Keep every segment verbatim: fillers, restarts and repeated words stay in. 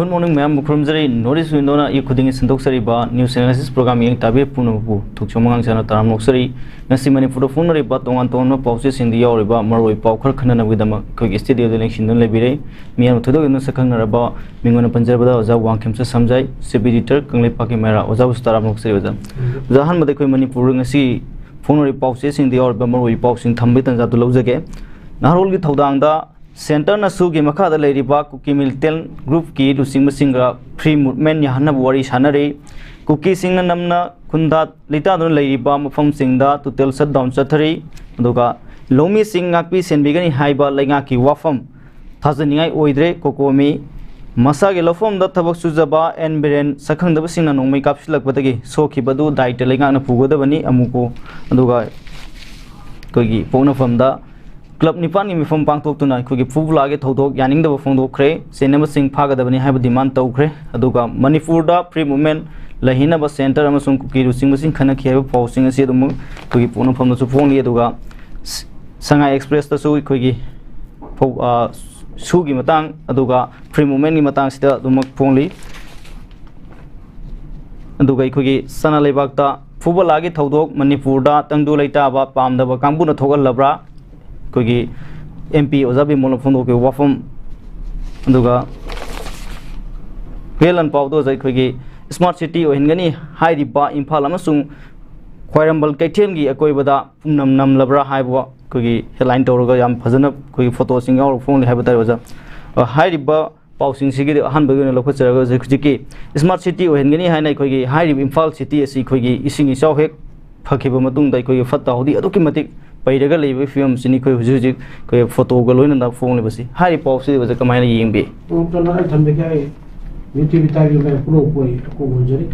Good morning ꯃꯌꯥꯝꯕꯨ ꯈꯨꯔꯨꯝꯖꯔꯤ꯫ North East Window-ꯅ ꯑꯌꯨꯛ ꯈꯨꯗꯤꯡꯒꯤ ꯁꯟꯗꯣꯛꯆꯔꯤꯕ news analysis program ꯌꯦꯡ ꯇꯥꯕꯤꯔꯤꯕ ꯄꯨꯝꯅꯃꯛꯄꯨ ꯊꯣꯛꯆꯣꯝ ꯑꯉꯥꯡ ꯆꯥꯅ ꯇꯔꯥꯝꯅ ꯑꯣꯛꯆꯔꯤ꯫ ꯉꯁꯤ ꯃꯅꯤꯄꯨꯔꯗ ꯐꯣꯡꯅꯔꯤꯕ ꯇꯣꯉꯥꯟ ꯇꯣꯉꯥꯟꯕ ꯄꯥꯎꯆꯦꯁꯤꯡꯗ ꯌꯥꯎꯔꯤꯕ ꯃꯔꯨꯑꯣꯏꯕ ꯄꯥꯎ ꯈꯔ ꯈꯟꯅꯅꯕꯒꯤꯗꯃꯛ ꯑꯩꯈꯣꯏꯒꯤ studio-ꯗ ꯂꯦꯡꯁꯤꯟꯗꯨꯅ ꯂꯩꯕꯤꯔꯦ꯫ ꯃꯤꯌꯥꯝꯅ ꯊꯣꯏꯗꯣꯛ ꯍꯦꯟꯗꯣꯛꯅ ꯁꯛꯈꯪꯅꯔꯕ ꯃꯤꯡ ꯑꯣꯏꯅ ꯄꯟꯖꯔꯕꯗ ꯑꯣꯖꯥ ꯋꯥꯡꯈꯦꯝꯆꯠ ꯁꯝꯖꯥꯏ, sub editor, ꯀꯪꯂꯩꯄꯥꯛꯀꯤ ꯃꯩꯔꯥ꯫ ꯑꯣꯖꯥꯕꯨꯁꯨ ꯇꯔꯥꯝꯅ ꯑꯣꯛꯆꯔꯤ ꯑꯣꯖꯥ꯫ ꯑꯣꯖꯥ, ꯑꯍꯥꯟꯕꯗ ꯑꯩꯈꯣꯏ ꯃꯅꯤꯄꯨꯔ ꯉꯁꯤ ꯐꯣꯡꯅꯔꯤꯕ ꯄꯥꯎꯆꯦꯁꯤꯡꯗ ꯌꯥꯎꯔꯤꯕ ꯃꯔꯨꯑꯣꯏꯕ ꯄꯥꯎꯁꯤꯡ ꯊꯝꯕꯒꯤ ꯇꯥꯟꯖꯥꯗꯨ ꯂꯧꯖꯒꯦ꯫ ꯅꯍꯥꯔꯣꯜꯒꯤ ꯊꯧꯗꯥꯡꯗ Centre-ꯅ SoO-ꯒꯤ ꯃꯈꯥꯗ ꯂꯩꯔꯤꯕ ꯀꯨꯀꯤ Militant Group-ꯀꯤ ꯂꯨꯆꯤꯡꯕꯁꯤꯡꯒ free movement ꯌꯥꯍꯟꯅꯕ ꯋꯥꯔꯤ ꯁꯥꯟꯅꯔꯤ꯫ ꯀꯨꯀꯤꯁꯤꯡꯅ ꯅꯝꯅ ꯈꯨꯟꯗꯥ ꯂꯩꯇꯥꯗꯨꯅ ꯂꯩꯔꯤꯕ ꯃꯐꯝꯁꯤꯡꯗ total shutdown ꯆꯠꯊꯔꯤ꯫ ꯑꯗꯨꯒ ꯂꯧꯃꯤꯁꯤꯡ ꯉꯥꯛꯄꯤ ꯁꯦꯟꯕꯤꯒꯅꯤ ꯍꯥꯏꯕ ꯂꯩꯉꯥꯛꯀꯤ ꯋꯥꯐꯝ ꯊꯥꯖꯅꯤꯡꯉꯥꯏ ꯑꯣꯏꯗ꯭ꯔꯦ꯫ ꯀꯣꯀꯣꯃꯤ ꯃꯁꯥꯒꯤ ꯂꯧꯐꯝꯗ ꯊꯕꯛ ꯁꯨꯖꯕ ꯑꯦꯟ ꯕꯤꯔꯦꯟ ꯁꯛꯈꯪꯗꯕꯁꯤꯡꯅ ꯅꯣꯡꯃꯩ ꯀꯥꯞꯁꯤꯜꯂꯛꯄꯗꯒꯤ ꯁꯣꯛꯈꯤꯕ ꯑꯗꯨ ꯗꯥꯏꯇ ꯂꯩꯉꯥꯛꯅ ꯄꯨꯒꯗꯕꯅꯤ꯫ ꯑꯃꯨꯛꯀꯣ ꯑꯗꯨꯒ ꯑꯩꯈꯣꯏꯒꯤ ꯄꯣꯛꯅꯐꯝꯗ club ꯅꯤꯄꯥꯟꯒꯤ ꯃꯤꯐꯝ ꯄꯥꯡꯊꯣꯛꯇꯨꯅ ꯑꯩꯈꯣꯏꯒꯤ ꯐꯨꯕꯂꯥꯒꯤ ꯊꯧꯗꯣꯛ ꯌꯥꯅꯤꯡꯗꯕ ꯐꯣꯡꯗꯣꯛꯈ꯭ꯔꯦ꯫ ꯆꯦꯟꯅꯕꯁꯤꯡ ꯐꯥꯒꯗꯕꯅꯤ ꯍꯥꯏꯕ demand ꯇꯧꯈ꯭ꯔꯦ꯫ ꯑꯗꯨꯒ ꯃꯅꯤꯄꯨꯔꯗ free movement ꯂꯩꯍꯟꯅꯕ Centre ꯑꯃꯁꯨꯡ ꯀꯨꯀꯤ ꯂꯨꯆꯤꯡꯕꯁꯤꯡ ꯈꯟꯅꯈꯤ ꯍꯥꯏꯕ ꯄꯥꯎꯁꯤꯡ ꯑꯁꯤ ꯑꯗꯨꯃꯛ ꯑꯩꯈꯣꯏꯒꯤ ꯄꯣꯛꯅꯐꯝꯗꯁꯨ ꯐꯣꯡꯂꯤ꯫ ꯑꯗꯨꯒ ꯁꯉꯥꯏ Express-ꯇꯁꯨ ꯑꯩꯈꯣꯏꯒꯤ ꯐꯧ-, ꯑ, SoO-ꯒꯤ ꯃꯇꯥꯡ ꯑꯗꯨꯒ free movement-ꯀꯤ ꯃꯇꯥꯡꯁꯤꯗ ꯑꯗꯨꯃꯛ ꯐꯣꯡꯂꯤ꯫ ꯑꯗꯨꯒ ꯑꯩꯈꯣꯏꯒꯤ ꯁꯅꯥ ꯂꯩꯕꯥꯛꯇ ꯐꯨꯕꯂꯥꯒꯤ ꯊꯧꯗꯣꯛ ꯃꯅꯤꯄꯨꯔꯗ ꯇꯪꯗꯨ ꯂꯩꯇꯥꯕ ꯄꯥꯝꯗꯕ ꯀꯥꯡꯕꯨꯅ ꯊꯣꯛꯍꯜꯂꯕ꯭ꯔꯥ? ꯑꯩꯈꯣꯏꯒꯤ MP ꯑꯣꯖꯥ ꯕꯤꯃꯣꯜꯅ ꯐꯣꯡꯗꯣꯛꯈꯤꯕ ꯋꯥꯐꯝ꯫ ꯑꯗꯨꯒ ꯍꯨꯏꯌꯦꯟ ꯂꯥꯟꯄꯥꯎꯗ ꯑꯣꯖꯥ ꯑꯩꯈꯣꯏꯒꯤ smart city ꯑꯣꯏꯍꯟꯒꯅꯤ ꯍꯥꯏꯔꯤꯕ ꯏꯝꯐꯥꯜ ꯑꯃꯁꯨꯡ ꯈ꯭ꯋꯥꯏꯔꯝꯕꯟ ꯀꯩꯊꯦꯜꯒꯤ ꯑꯀꯣꯏꯕꯗ ꯄꯨꯝꯅꯝ ꯅꯝꯂꯕ꯭ꯔꯥ ꯍꯥꯏꯕ ꯑꯩꯈꯣꯏꯒꯤ headline ꯇꯧꯔꯒ ꯌꯥꯝ ꯐꯖꯅ ꯑꯩꯈꯣꯏꯒꯤ photo-ꯁꯤꯡ ꯌꯥꯎꯔꯒ ꯐꯣꯡꯂꯤ ꯍꯥꯏꯕ ꯇꯥꯔꯦ ꯑꯣꯖꯥ꯫ ꯑ, ꯍꯥꯏꯔꯤꯕ ꯄꯥꯎꯁꯤꯡꯁꯤꯒꯤꯗꯤ ꯑꯍꯥꯟꯕꯒꯤ ꯑꯣꯏꯅ ꯂꯧꯈꯠꯆꯔꯒ ꯍꯧꯖꯤꯛ ꯍꯧꯖꯤꯛꯀꯤ smart city ꯑꯣꯏꯍꯟꯒꯅꯤ ꯍꯥꯏꯅ ꯑꯩꯈꯣꯏꯒꯤ ꯍꯥꯏꯔꯤꯕ ꯏꯝꯐꯥꯜ city ꯑꯁꯤ ꯑꯩꯈꯣꯏꯒꯤ ꯏꯁꯤꯡ ꯏꯆꯥꯎ ꯍꯦꯛ ꯐꯈꯤꯕ ꯃꯇꯨꯡꯗ ꯑꯩꯈꯣꯏꯒꯤ ꯐꯠꯇ ꯍꯥꯎꯗꯤ ꯑꯗꯨꯛꯀꯤ ꯃꯇꯤꯛ ꯄꯩꯔꯒ ꯂꯩꯕꯒꯤ ꯐꯤꯕꯝꯁꯤꯅꯤ ꯑꯩꯈꯣꯏ ꯍꯧꯖꯤꯛ ꯍꯧꯖꯤꯛ ꯑꯩꯈꯣꯏ photo-ꯒ ꯂꯣꯏꯅꯅ ꯐꯣꯡꯂꯤꯕꯁꯤ꯫ ꯍꯥꯏꯔꯤꯕ ꯄꯥꯎꯁꯤ ꯑꯣꯖꯥ ꯀꯃꯥꯏꯅ ꯌꯦꯡꯕꯤ? ꯑꯣ, ꯀꯩꯅꯣ, ꯑꯩ ꯊꯝꯖꯒꯦ꯫ ꯑꯩ ꯃꯤꯇꯤ ꯕꯤꯇꯥꯒꯤ ꯃꯥꯏ ꯄꯨꯂꯧ ꯄꯣꯏ ꯑꯀꯣꯛ ꯍꯣꯟꯖꯔꯤ꯫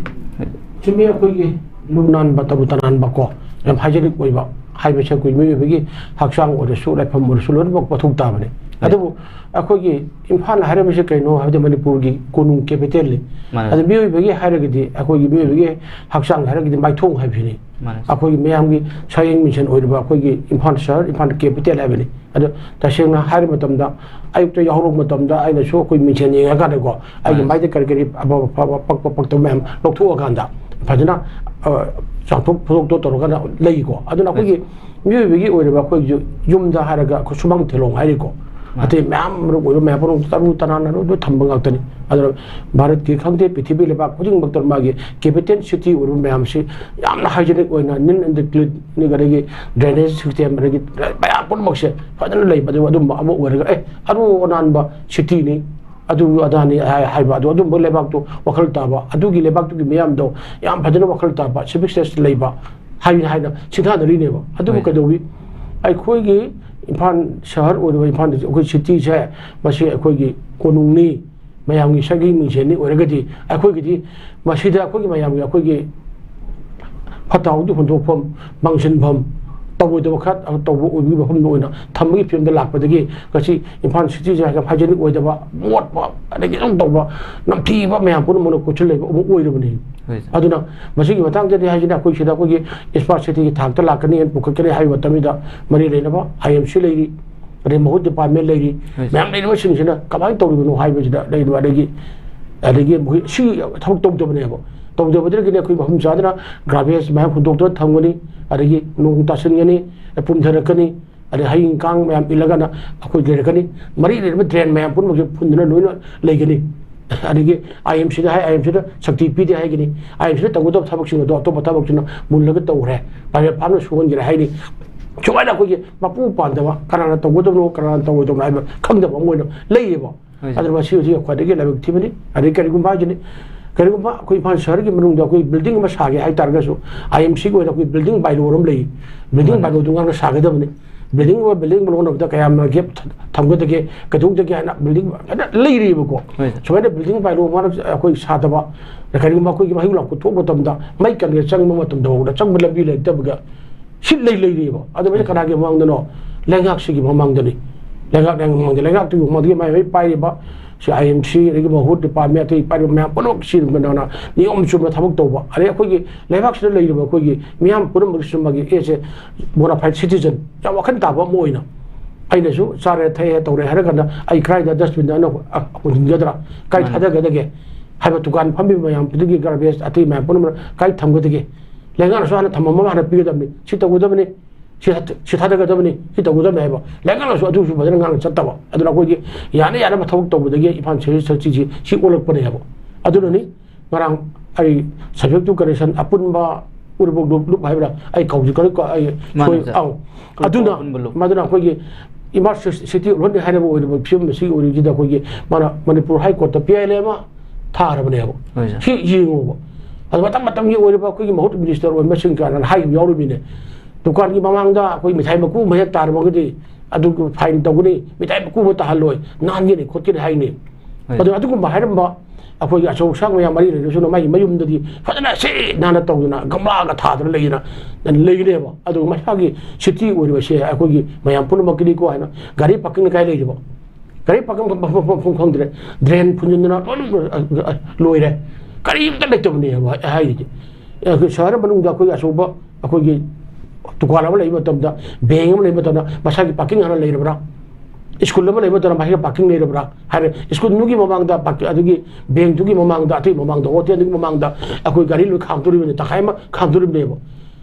ꯆꯨꯝꯃꯤ, ꯑꯩꯈꯣꯏꯒꯤ ꯂꯨ ꯅꯥꯟꯕ, ꯇꯔꯨ ꯇꯅꯥꯟꯕ ꯀꯣ, ꯌꯥꯝ hygienic ꯑꯣꯏꯕ ꯍꯥꯏꯕꯁꯦ ꯑꯩꯈꯣꯏ ꯃꯤꯑꯣꯏꯕꯒꯤ ꯍꯛꯆꯥꯡ ꯑꯣꯏꯔꯁꯨ, ꯂꯥꯏꯐꯝ ꯑꯣꯏꯔꯁꯨ ꯂꯣꯏꯅꯃꯛ ꯃꯊꯧ ꯇꯥꯕꯅꯤ꯫ ꯑꯗꯨꯕꯨ ꯑꯩꯈꯣꯏꯒꯤ ꯏꯝꯐꯥꯜ ꯍꯥꯏꯔꯤꯕꯁꯤ ꯀꯩꯅꯣ ꯍꯥꯏꯕꯗ ꯃꯅꯤꯄꯨꯔꯒꯤ ꯀꯣꯅꯨꯡ ꯀꯦꯄꯤꯇꯦꯜꯅꯤ꯫ ꯃꯥꯅꯦ꯫ ꯑꯗꯨ ꯃꯤꯑꯣꯏꯕꯒꯤ ꯍꯥꯏꯔꯒꯗꯤ ꯑꯩꯈꯣꯏꯒꯤ ꯃꯤꯑꯣꯏꯕꯒꯤ ꯍꯛꯆꯥꯡ ꯍꯥꯏꯔꯒꯗꯤ ꯃꯥꯏꯊꯣꯡ ꯍꯥꯏꯕꯁꯤꯅꯤ꯫ ꯃꯥꯅꯦ꯫ ꯑꯩꯈꯣꯏꯒꯤ ꯃꯤꯌꯥꯝꯒꯤ ꯁꯛꯌꯦꯡ ꯃꯤꯡꯁꯦꯟ ꯑꯣꯏꯔꯤꯕ ꯑꯩꯈꯣꯏꯒꯤ ꯏꯝꯐꯥꯜ ꯁꯍꯔ, ꯏꯝꯐꯥꯜ ꯀꯦꯄꯤꯇꯦꯜ ꯍꯥꯏꯕꯅꯤ꯫ ꯑꯗꯣ ꯇꯁꯦꯡꯅ ꯍꯥꯏꯔꯕ ꯃꯇꯝꯗ ꯑꯌꯨꯛꯇ ꯌꯥꯍꯧꯔꯛꯄ ꯃꯇꯝꯗ ꯑꯩꯅꯁꯨ ꯑꯩꯈꯣꯏ ꯃꯤꯡꯁꯦꯟ ꯌꯦꯡꯉꯀꯥꯟꯗꯀꯣ, ꯑꯩꯒꯤ ꯃꯥꯅꯦ꯫ ꯃꯥꯏꯗ ꯀꯔꯤ ꯀꯔꯤ ꯑꯐꯕ ꯑꯐꯕ ꯄꯛꯄ ꯄꯛꯇꯕ ꯃꯌꯥꯝ ꯂꯧꯊꯣꯛꯑꯀꯥꯟꯗ ꯐꯖꯅ, ꯑ, ꯆꯥꯝꯊꯣꯛ ꯈꯣꯠꯇꯣꯛꯇꯣ ꯇꯧꯔꯀꯥꯟꯗ ꯂꯩꯀꯣ꯫ ꯑꯗꯨꯅ ꯑꯩꯈꯣꯏꯒꯤ ꯃꯤꯑꯣꯏꯕꯒꯤ ꯑꯣꯏꯔꯤꯕ ꯑꯩꯈꯣꯏꯒꯤ ꯌꯨꯝꯗ ꯍꯥꯏꯔꯒ ꯑꯩꯈꯣꯏ ꯁꯨꯃꯥꯡ ꯊꯦꯂꯣꯡ ꯍꯥꯏꯔꯤꯀꯣ꯫ ꯃꯥꯅꯦ꯫ ꯑꯇꯩ ꯃꯌꯥꯝ ꯃꯔꯨ ꯑꯣꯏꯕ ꯃꯌꯥꯝ ꯄꯨꯝꯅꯃꯛ ꯇꯔꯨ ꯇꯅꯥꯟꯅ ꯂꯣꯏ ꯊꯝꯕ ꯉꯥꯛꯇꯅꯤ꯫ ꯑꯗꯨꯅ ꯚꯥꯔꯠꯀꯤ ꯈꯪꯗꯦ, ꯄ꯭ꯔꯤꯊꯤꯕꯤ ꯂꯩꯕꯥꯛ ꯈꯨꯗꯤꯡꯃꯛꯇ ꯃꯥꯒꯤ ꯀꯦꯄꯤꯇꯦꯜ ꯁꯤꯇꯤ ꯑꯣꯏꯔꯤꯕ ꯃꯌꯥꯝꯁꯤ ꯌꯥꯝꯅ hygienic ꯑꯣꯏꯅ, neat and clean, ꯑꯗꯒꯤ drainage system, ꯑꯗꯒꯤ ꯃꯌꯥꯝ ꯄꯨꯝꯅꯃꯛꯁꯦ ꯐꯖꯅ ꯂꯩꯕ, ꯑꯗꯨ ꯑꯗꯨꯝꯕ ꯑꯃ ꯑꯣꯏꯔꯒ, ꯑꯦ, ꯑꯔꯨ ꯑꯅꯥꯟꯕ ꯁꯤꯇꯤꯅꯤ, ꯑꯗꯨ ꯑꯗꯥꯅꯤ ꯍꯥꯏ-, ꯍꯥꯏꯕ, ꯑꯗꯨ ꯑꯗꯨꯝꯕ ꯂꯩꯕꯥꯛꯇꯨ ꯋꯥꯈꯜ ꯇꯥꯕ, ꯑꯗꯨꯒꯤ ꯂꯩꯕꯥꯛꯇꯨꯒꯤ ꯃꯤꯌꯥꯝꯗꯣ ꯌꯥꯝ ꯐꯖꯅ ꯋꯥꯈꯜ ꯇꯥꯕ, civic sense ꯂꯩꯕ ꯍꯥꯏꯅ, ꯍꯥꯏꯅ ꯁꯤꯡꯊꯥꯅꯔꯤꯅꯦꯕ꯫ ꯑꯗꯨꯕꯨ ꯍꯣꯏ꯫ ꯀꯩꯗꯧꯋꯤ? ꯑꯩꯈꯣꯏꯒꯤ ꯏꯝꯐꯥꯜ ꯁꯍꯔ ꯑꯣꯏꯔꯤꯕ ꯏꯝꯐꯥꯜ ꯑꯩꯈꯣꯏ ꯁꯤꯇꯤꯁꯦ, ꯃꯁꯤ ꯑꯩꯈꯣꯏꯒꯤ ꯀꯣꯅꯨꯡꯅꯤ, ꯃꯌꯥꯝꯒꯤ ꯁꯛꯌꯦꯡ ꯃꯤꯡꯁꯦꯟꯅꯤ ꯑꯣꯏꯔꯒꯗꯤ, ꯑꯩꯈꯣꯏꯒꯤꯗꯤ ꯃꯁꯤꯗ ꯑꯩꯈꯣꯏꯒꯤ ꯃꯌꯥꯝꯒꯤ ꯑꯩꯈꯣꯏꯒꯤ ꯐꯠꯇ ꯍꯥꯎꯗꯤ ꯍꯨꯟꯗꯣꯛꯐꯝ, ꯃꯥꯡꯁꯤꯟꯐꯝ, ꯇꯧꯔꯣꯏꯗꯕ ꯈꯔ ꯇꯧꯕ ꯑꯣꯏꯕꯒꯤ ꯃꯐꯝꯗ ꯑꯣꯏꯅ ꯊꯝꯕꯒꯤ ꯐꯤꯕꯝꯗ ꯂꯥꯛꯄꯗꯒꯤ ꯉꯁꯤ ꯏꯝꯐꯥꯜ ꯁꯤꯇꯤꯁꯦ ꯍꯥꯏꯒ hygienic ꯑꯣꯏꯗꯕ, ꯃꯣꯠꯄ, ꯑꯗꯒꯤ ꯑꯗꯨꯝ ꯇꯧꯕ, ꯅꯝꯊꯤꯕ ꯃꯌꯥꯝ ꯄꯨꯝꯅꯃꯛꯅ ꯀꯣꯏꯁꯤꯜꯂꯛꯏꯕ ꯑꯃ ꯑꯣꯏꯔꯕꯅꯤ꯫ ꯍꯣꯏ, ꯁꯥꯔ꯫ ꯑꯗꯨꯅ ꯃꯁꯤꯒꯤ ꯃꯇꯥꯡꯗꯗꯤ ꯍꯥꯏꯁꯤꯅ ꯑꯩꯈꯣꯏ ꯁꯤꯗ ꯑꯩꯈꯣꯏꯒꯤ smart cityꯒꯤ ꯊꯥꯛꯇ ꯂꯥꯛꯀꯅꯤ, ꯄꯨꯈꯠꯀꯅꯤ ꯍꯥꯏꯕ ꯃꯇꯝꯁꯤꯗ ꯃꯔꯤ ꯂꯩꯅꯕ I M C ꯂꯩꯔꯤ, ꯑꯗꯩ ꯃꯍꯨꯠ department ꯂꯩꯔꯤ, ꯍꯣꯏ, ꯁꯥꯔ꯫ ꯃꯌꯥꯝ ꯂꯩꯔꯤꯕꯁꯤꯡꯁꯤꯅ ꯀꯃꯥꯏꯅ ꯇꯧꯔꯤꯕꯅꯣ ꯍꯥꯏꯕꯁꯤꯗ ꯂꯩꯔꯤꯕ, ꯑꯗꯒꯤ, ꯑꯗꯒꯤ ꯃꯈꯣꯏ ꯁꯤ ꯊꯕꯛ ꯇꯧꯗꯕꯅꯦꯕ꯫ ꯇꯧꯗꯕꯗꯒꯤꯅꯦ ꯑꯩꯈꯣꯏ ꯃꯐꯝ ꯆꯥꯗꯅ garbage ꯃꯌꯥꯝ ꯍꯨꯟꯗꯣꯛꯇꯨꯅ ꯊꯝꯒꯅꯤ, ꯑꯗꯒꯤ ꯅꯣꯡ ꯇꯥꯁꯤꯟꯒꯅꯤ, ꯄꯨꯝꯊꯔꯛꯀꯅꯤ, ꯑꯗꯩ ꯍꯌꯤꯡ ꯀꯥꯡ ꯃꯌꯥꯝ ꯏꯜꯂꯒꯅ ꯑꯩꯈꯣꯏ ꯂꯩꯔꯛꯀꯅꯤ꯫ ꯃꯔꯤ ꯂꯩꯅꯕ drain ꯃꯌꯥꯝ ꯄꯨꯝꯅꯃꯛꯁꯦ ꯐꯨꯟꯗꯨꯅ ꯂꯣꯏꯅ ꯂꯩꯒꯅꯤ꯫ ꯑꯗꯒꯤ I M Cꯗ high, I M Cꯗ ꯁꯛꯇꯤ ꯄꯤꯗꯦ ꯍꯥꯏꯒꯅꯤ꯫ I M Cꯗ ꯇꯧꯒꯗꯕ ꯊꯕꯛꯁꯤꯡ ꯑꯗꯣ ꯑꯇꯣꯞꯄ ꯊꯕꯛꯁꯤꯅ ꯃꯨꯜꯂꯒ ꯇꯧꯈ꯭ꯔꯦ, private firmꯅ ꯁꯨꯍꯟꯈ꯭ꯔꯦ ꯍꯥꯏꯅꯤ꯫ ꯁꯨꯃꯥꯏꯅ ꯑꯩꯈꯣꯏꯒꯤ ꯃꯄꯨ ꯄꯥꯟꯗꯕ, ꯀꯅꯥꯅ ꯇꯧꯒꯗꯕꯅꯣ, ꯀꯅꯥꯅ ꯇꯧꯔꯣꯏꯗꯕꯅꯣ ꯍꯥꯏꯕ ꯈꯪꯗꯕ ꯑꯃ ꯑꯣꯏꯅ ꯂꯩꯌꯦꯕ꯫ ꯍꯣꯏ, ꯁꯥꯔ꯫ ꯑꯗꯨꯅ ꯃꯁꯤ ꯍꯧꯖꯤꯛ ꯈ꯭ꯋꯥꯏꯗꯒꯤ ꯂꯥꯏꯕꯛ ꯊꯤꯕꯅꯤ꯫ ꯑꯗꯩ ꯀꯔꯤꯒꯨꯝꯕ ꯍꯥꯏꯁꯤꯅꯤ, ꯀꯔꯤꯒꯨꯝꯕ ꯑꯩꯈꯣꯏ ꯏꯝꯐꯥꯜ ꯁꯍꯔꯒꯤ ꯃꯅꯨꯡꯗ ꯑꯩꯈꯣꯏ building ꯑꯃ ꯁꯥꯒꯦ ꯍꯥꯏ ꯇꯥꯔꯒꯁꯨ, I M Cꯒꯤ ꯑꯣꯏꯅ ꯑꯩꯈꯣꯏ building bylaw ꯑꯃ ꯂꯩ꯫ Building ꯃꯥꯅꯤ꯫ Bylaw ꯗꯨ ꯉꯥꯛꯅ ꯁꯥꯒꯗꯕꯅꯤ꯫ Building ꯑꯃ building ꯑꯃ ꯂꯣꯟꯅꯕꯗ ꯀꯌꯥꯝꯅ gap ꯊꯝꯒꯗꯒꯦ, ꯀꯩꯗꯧꯒꯗꯒꯦ ꯍꯥꯏꯅ building ꯐꯖꯅ ꯂꯩꯔꯤꯕꯀꯣ꯫ ꯍꯣꯏ, ꯁꯥꯔ꯫ ꯁꯨꯃꯥꯏꯅ building bylaw ꯃꯥꯅ ꯑꯩꯈꯣꯏ ꯁꯥꯗꯕ, ꯀꯔꯤꯒꯨꯝꯕ ꯑꯩꯈꯣꯏꯒꯤ ꯃꯍꯩ ꯂꯥꯡꯄꯣꯛ ꯊꯣꯛꯄ ꯃꯇꯝꯗ ꯃꯩ ꯀꯟꯒꯦ ꯆꯪꯕ ꯃꯇꯝꯗ ꯐꯥꯎꯗ ꯆꯪꯕ ꯂꯝꯕꯤ ꯂꯩꯇꯕꯒ ꯁꯤꯠ ꯂꯩ ꯂꯩꯔꯤꯕ꯫ ꯑꯗꯨ ꯃꯁꯤ ꯎꯝ꯫ ꯀꯅꯥꯒꯤ ꯃꯃꯥꯡꯗꯅꯣ? ꯂꯩꯉꯥꯛꯁꯤꯒꯤ ꯃꯃꯥꯡꯗꯅꯤ꯫ ꯂꯩꯉꯥꯛ ꯂꯩꯉꯥꯛꯇꯨꯒꯤ ꯃꯥꯡꯗꯒꯤ ꯃꯥꯏ ꯃꯥꯏ ꯄꯥꯏꯔꯤꯕ ꯁꯤ ꯑꯥꯏ ꯑꯦꯝ ꯁꯤ, ꯑꯗꯒꯤ ꯃꯍꯨꯠ ꯗꯤꯄꯥꯔꯠꯃꯦꯟ, ꯑꯇꯩ ꯄꯥꯏꯔꯤꯕ ꯃꯌꯥꯝ ꯄꯨꯝꯅꯃꯛ ꯁꯤ ꯅꯤꯌꯣꯝ ꯆꯨꯝꯅ ꯊꯕꯛ ꯇꯧꯕ, ꯑꯗꯩ ꯑꯩꯈꯣꯏꯒꯤ ꯂꯩꯕꯥꯛꯁꯤꯗ ꯂꯩꯔꯤꯕ ꯑꯩꯈꯣꯏꯒꯤ ꯃꯤꯌꯥꯝ ꯄꯨꯝꯅꯃꯛꯁꯤꯁꯨ ꯃꯥꯒꯤ ꯑꯦꯁ ꯑꯦ ꯕꯣꯅꯥꯐꯥꯏꯠ ꯁꯤꯇꯤꯖꯟ, ꯌꯥꯝ ꯋꯥꯈꯜ ꯇꯥꯕ ꯑꯃ ꯑꯣꯏꯅ, ꯑꯩꯅꯁꯨ ꯆꯥꯔꯦ ꯊꯛꯑꯦ ꯇꯧꯔꯦ ꯍꯥꯏꯔ ꯀꯥꯟꯗ ꯑꯩ ꯀꯗꯥꯏꯗ ꯗꯁꯕꯤꯟꯗ ꯑꯩꯅ ꯍꯨꯟꯒꯗ꯭ꯔꯥ, ꯀꯥꯏ ꯊꯥꯗꯒꯗꯒꯦ ꯍꯥꯏꯕ, ꯗꯨꯀꯥꯟ ꯐꯝꯃꯤꯕ ꯃꯌꯥꯝꯗꯨꯒꯤ ꯒꯥꯔꯕꯦꯖ ꯑꯇꯩ ꯃꯌꯥꯝ ꯄꯨꯝꯅꯃꯛ ꯀꯥꯏ ꯊꯝꯒꯗꯒꯦ, ꯂꯩꯉꯥꯛꯅꯁꯨ ꯍꯥꯟꯅ ꯊꯝꯃꯝꯕ ꯑꯃ ꯍꯥꯟꯅ ꯄꯤꯒꯗꯕꯅꯤ, ꯁꯤ ꯇꯧꯒꯗꯕꯅꯤ, ꯁꯤ ꯍꯠ-, ꯁꯤ ꯊꯥꯗꯒꯗꯕꯅꯤ, ꯁꯤ ꯇꯧꯒꯗꯕꯅꯤ ꯍꯥꯏꯕ ꯂꯩꯉꯥꯛꯅꯁꯨ ꯑꯗꯨꯁꯨ ꯐꯖꯅ ꯉꯥꯡꯅ ꯆꯠꯇꯕ꯫ ꯑꯗꯨꯅ ꯑꯩꯈꯣꯏꯒꯤ ꯌꯥꯅ ꯌꯥꯅꯕ ꯊꯕꯛ ꯇꯧꯕꯗꯒꯤ ꯏꯝꯐꯥꯜ ꯁꯤꯁꯤ ꯁꯤ ꯁꯤ ꯑꯣꯜꯂꯛꯄꯅꯦꯕ꯫ ꯑꯗꯨꯅꯅꯤ ꯉꯔꯥꯡ ꯑꯩ ꯁꯕꯖꯦꯛꯇꯨ ꯀꯔꯦꯛꯁꯟ ꯑꯄꯨꯟꯕ ꯎꯔꯤꯄꯣꯛ ꯂꯨꯞ ꯂꯨꯞ ꯍꯥꯏꯕ꯭ꯔꯥ, ꯑꯩ ꯀꯧꯁꯤ ꯀꯔꯤ ꯀ-, ꯑꯩ ꯃꯥꯅꯦ, ꯁꯣꯏ-, ꯁꯥꯔ꯫ ꯑꯧ꯫ ꯑꯗꯨꯅ ꯑꯄꯨꯟꯕ ꯂꯨꯞ꯫ ꯃꯗꯨꯅ ꯑꯩꯈꯣꯏꯒꯤ ꯏꯃꯥꯔꯖꯦꯟꯁꯤ ꯁꯤꯇꯤ ꯑꯣꯜꯍꯟꯅꯤ ꯍꯥꯏꯔꯕ ꯑꯣꯏꯔꯤꯕ ꯐꯤꯕꯝ ꯑꯁꯤꯒꯤ ꯑꯣꯏꯔꯤꯁꯤꯗ ꯑꯩꯈꯣꯏꯒꯤ ꯃꯥꯅ ꯃꯅꯤꯄꯨꯔ ꯍꯥꯏ ꯀꯣꯔꯠꯇ ꯄꯤ ꯑꯥꯏ ꯑꯦꯜ ꯑꯃ ꯊꯥꯔꯕꯅꯦꯕ꯫ ꯍꯣꯏ, ꯁꯥꯔ꯫ ꯁꯤ ꯌꯦꯡꯉꯣꯕ꯫ ꯑꯗꯨ ꯃꯇꯝ ꯃꯇꯝꯒꯤ ꯑꯣꯏꯔꯤꯕ ꯑꯩꯈꯣꯏꯒꯤ ꯃꯍꯨꯠ ꯃꯤꯅꯤꯁꯇꯔ ꯑꯣꯏꯕꯁꯤꯡ ꯀꯌꯥꯅ ꯍꯥꯏꯈꯤꯕ ꯌꯥꯎꯔꯤꯃꯤꯅꯦ꯫ ꯗꯨꯀꯥꯟꯒꯤ ꯃꯃꯥꯡꯗ ꯑꯩꯈꯣꯏ ꯃꯤꯊꯥꯏ ꯃꯀꯨ ꯑꯃ ꯍꯦꯛ ꯇꯥꯔꯝꯃꯒꯗꯤ ꯑꯗꯨ ꯐꯥꯏꯟ ꯇꯧꯒꯅꯤ, ꯃꯤꯊꯥꯏ ꯃꯀꯨ ꯑꯃ ꯇꯥꯍꯜꯂꯣꯏ, ꯅꯥꯟꯒꯅꯤ ꯈꯣꯠꯀꯅꯤ ꯍꯥꯏꯅꯤ꯫ ꯍꯣꯏ꯫ ꯑꯗꯨ ꯑꯗꯨꯒꯨꯝꯕ ꯍꯥꯏꯔꯝꯕ ꯑꯩꯈꯣꯏꯒꯤ ꯑꯆꯧ ꯑꯁꯥꯡ ꯃꯌꯥꯝ ꯃꯔꯤ ꯂꯩꯔꯁꯨ ꯃꯥꯒꯤ ꯃꯌꯨꯝꯗꯗꯤ ꯐꯖꯅ ꯁꯤ ꯅꯥꯟꯅ ꯇꯧꯗꯅ ꯒꯝꯂꯥꯒ ꯊꯥꯗꯅ ꯂꯩꯗꯅ ꯂꯩꯒꯅꯦꯕ꯫ ꯑꯗꯨꯒ ꯃꯁꯥꯒꯤ ꯁꯤꯇꯤ ꯑꯣꯏꯔꯤꯕꯁꯦ ꯑꯩꯈꯣꯏꯒꯤ ꯃꯌꯥꯝ ꯄꯨꯝꯅꯃꯛꯀꯤꯅꯤꯀꯣ ꯍꯥꯏꯅ ꯒꯥꯔꯤ ꯄꯥꯔꯀꯤꯡ ꯀꯥꯏ ꯂꯩꯔꯤꯕ? ꯒꯥꯔꯤ ꯄꯥꯔꯀꯤꯡ ꯃꯐꯝ, ꯃꯐꯝ, ꯃꯐꯝ ꯈꯪꯗ꯭ꯔꯦ꯫ ꯗ꯭ꯔꯦꯟ ꯐꯨꯟꯖꯤꯟꯗꯅ ꯂꯣꯏꯅ, ꯑ, ꯑ, ꯂꯣꯏꯔꯦ꯫ ꯀꯔꯤꯝꯇ ꯂꯩꯇꯕꯅꯦ ꯍꯥꯏ-, ꯍꯥꯏꯔꯤꯁꯦ꯫ ꯑꯩꯈꯣꯏ ꯁꯍꯔ ꯃꯅꯨꯡꯗ ꯑꯩꯈꯣꯏꯒꯤ ꯑꯆꯧꯕ ꯑꯩꯈꯣꯏꯒꯤ ꯗꯨꯀꯥꯟ ꯑꯃ ꯂꯩꯕ ꯃꯇꯝꯗ, ꯕꯦꯡ ꯑꯃ ꯂꯩꯕ ꯃꯇꯝꯗ ꯃꯁꯥꯒꯤ ꯄꯥꯔꯀꯤꯡ ꯍꯥꯟꯅ ꯂꯩꯔꯕ꯭ꯔꯥ? ꯁ꯭ꯀꯨꯜ ꯑꯃ ꯂꯩꯕ ꯃꯇꯝꯗ ꯃꯁꯥꯒꯤ ꯄꯥꯔꯀꯤꯡ ꯂꯩꯔꯕ꯭ꯔꯥ ꯍꯥꯏꯔꯦ꯫ ꯁ꯭ꯀꯨꯜꯗꯨꯒꯤ ꯃꯃꯥꯡꯗ ꯄꯥꯔꯀꯤꯡ, ꯑꯗꯨꯒꯤ ꯕꯦꯡꯗꯨꯒꯤ ꯃꯃꯥꯡꯗ, ꯑꯇꯩ ꯃꯃꯥꯡꯗ, ꯍꯣꯇꯦꯜꯗꯨꯒꯤ ꯃꯃꯥꯡꯗ ꯑꯩꯈꯣꯏ ꯒꯥꯔꯤ ꯂꯣꯏ ꯈꯥꯝꯗꯣꯔꯤꯕꯅꯤ, ꯇꯪꯈꯥꯏ ꯑꯃ ꯈꯥꯝꯗꯣꯔꯤꯕꯅꯦꯕ꯫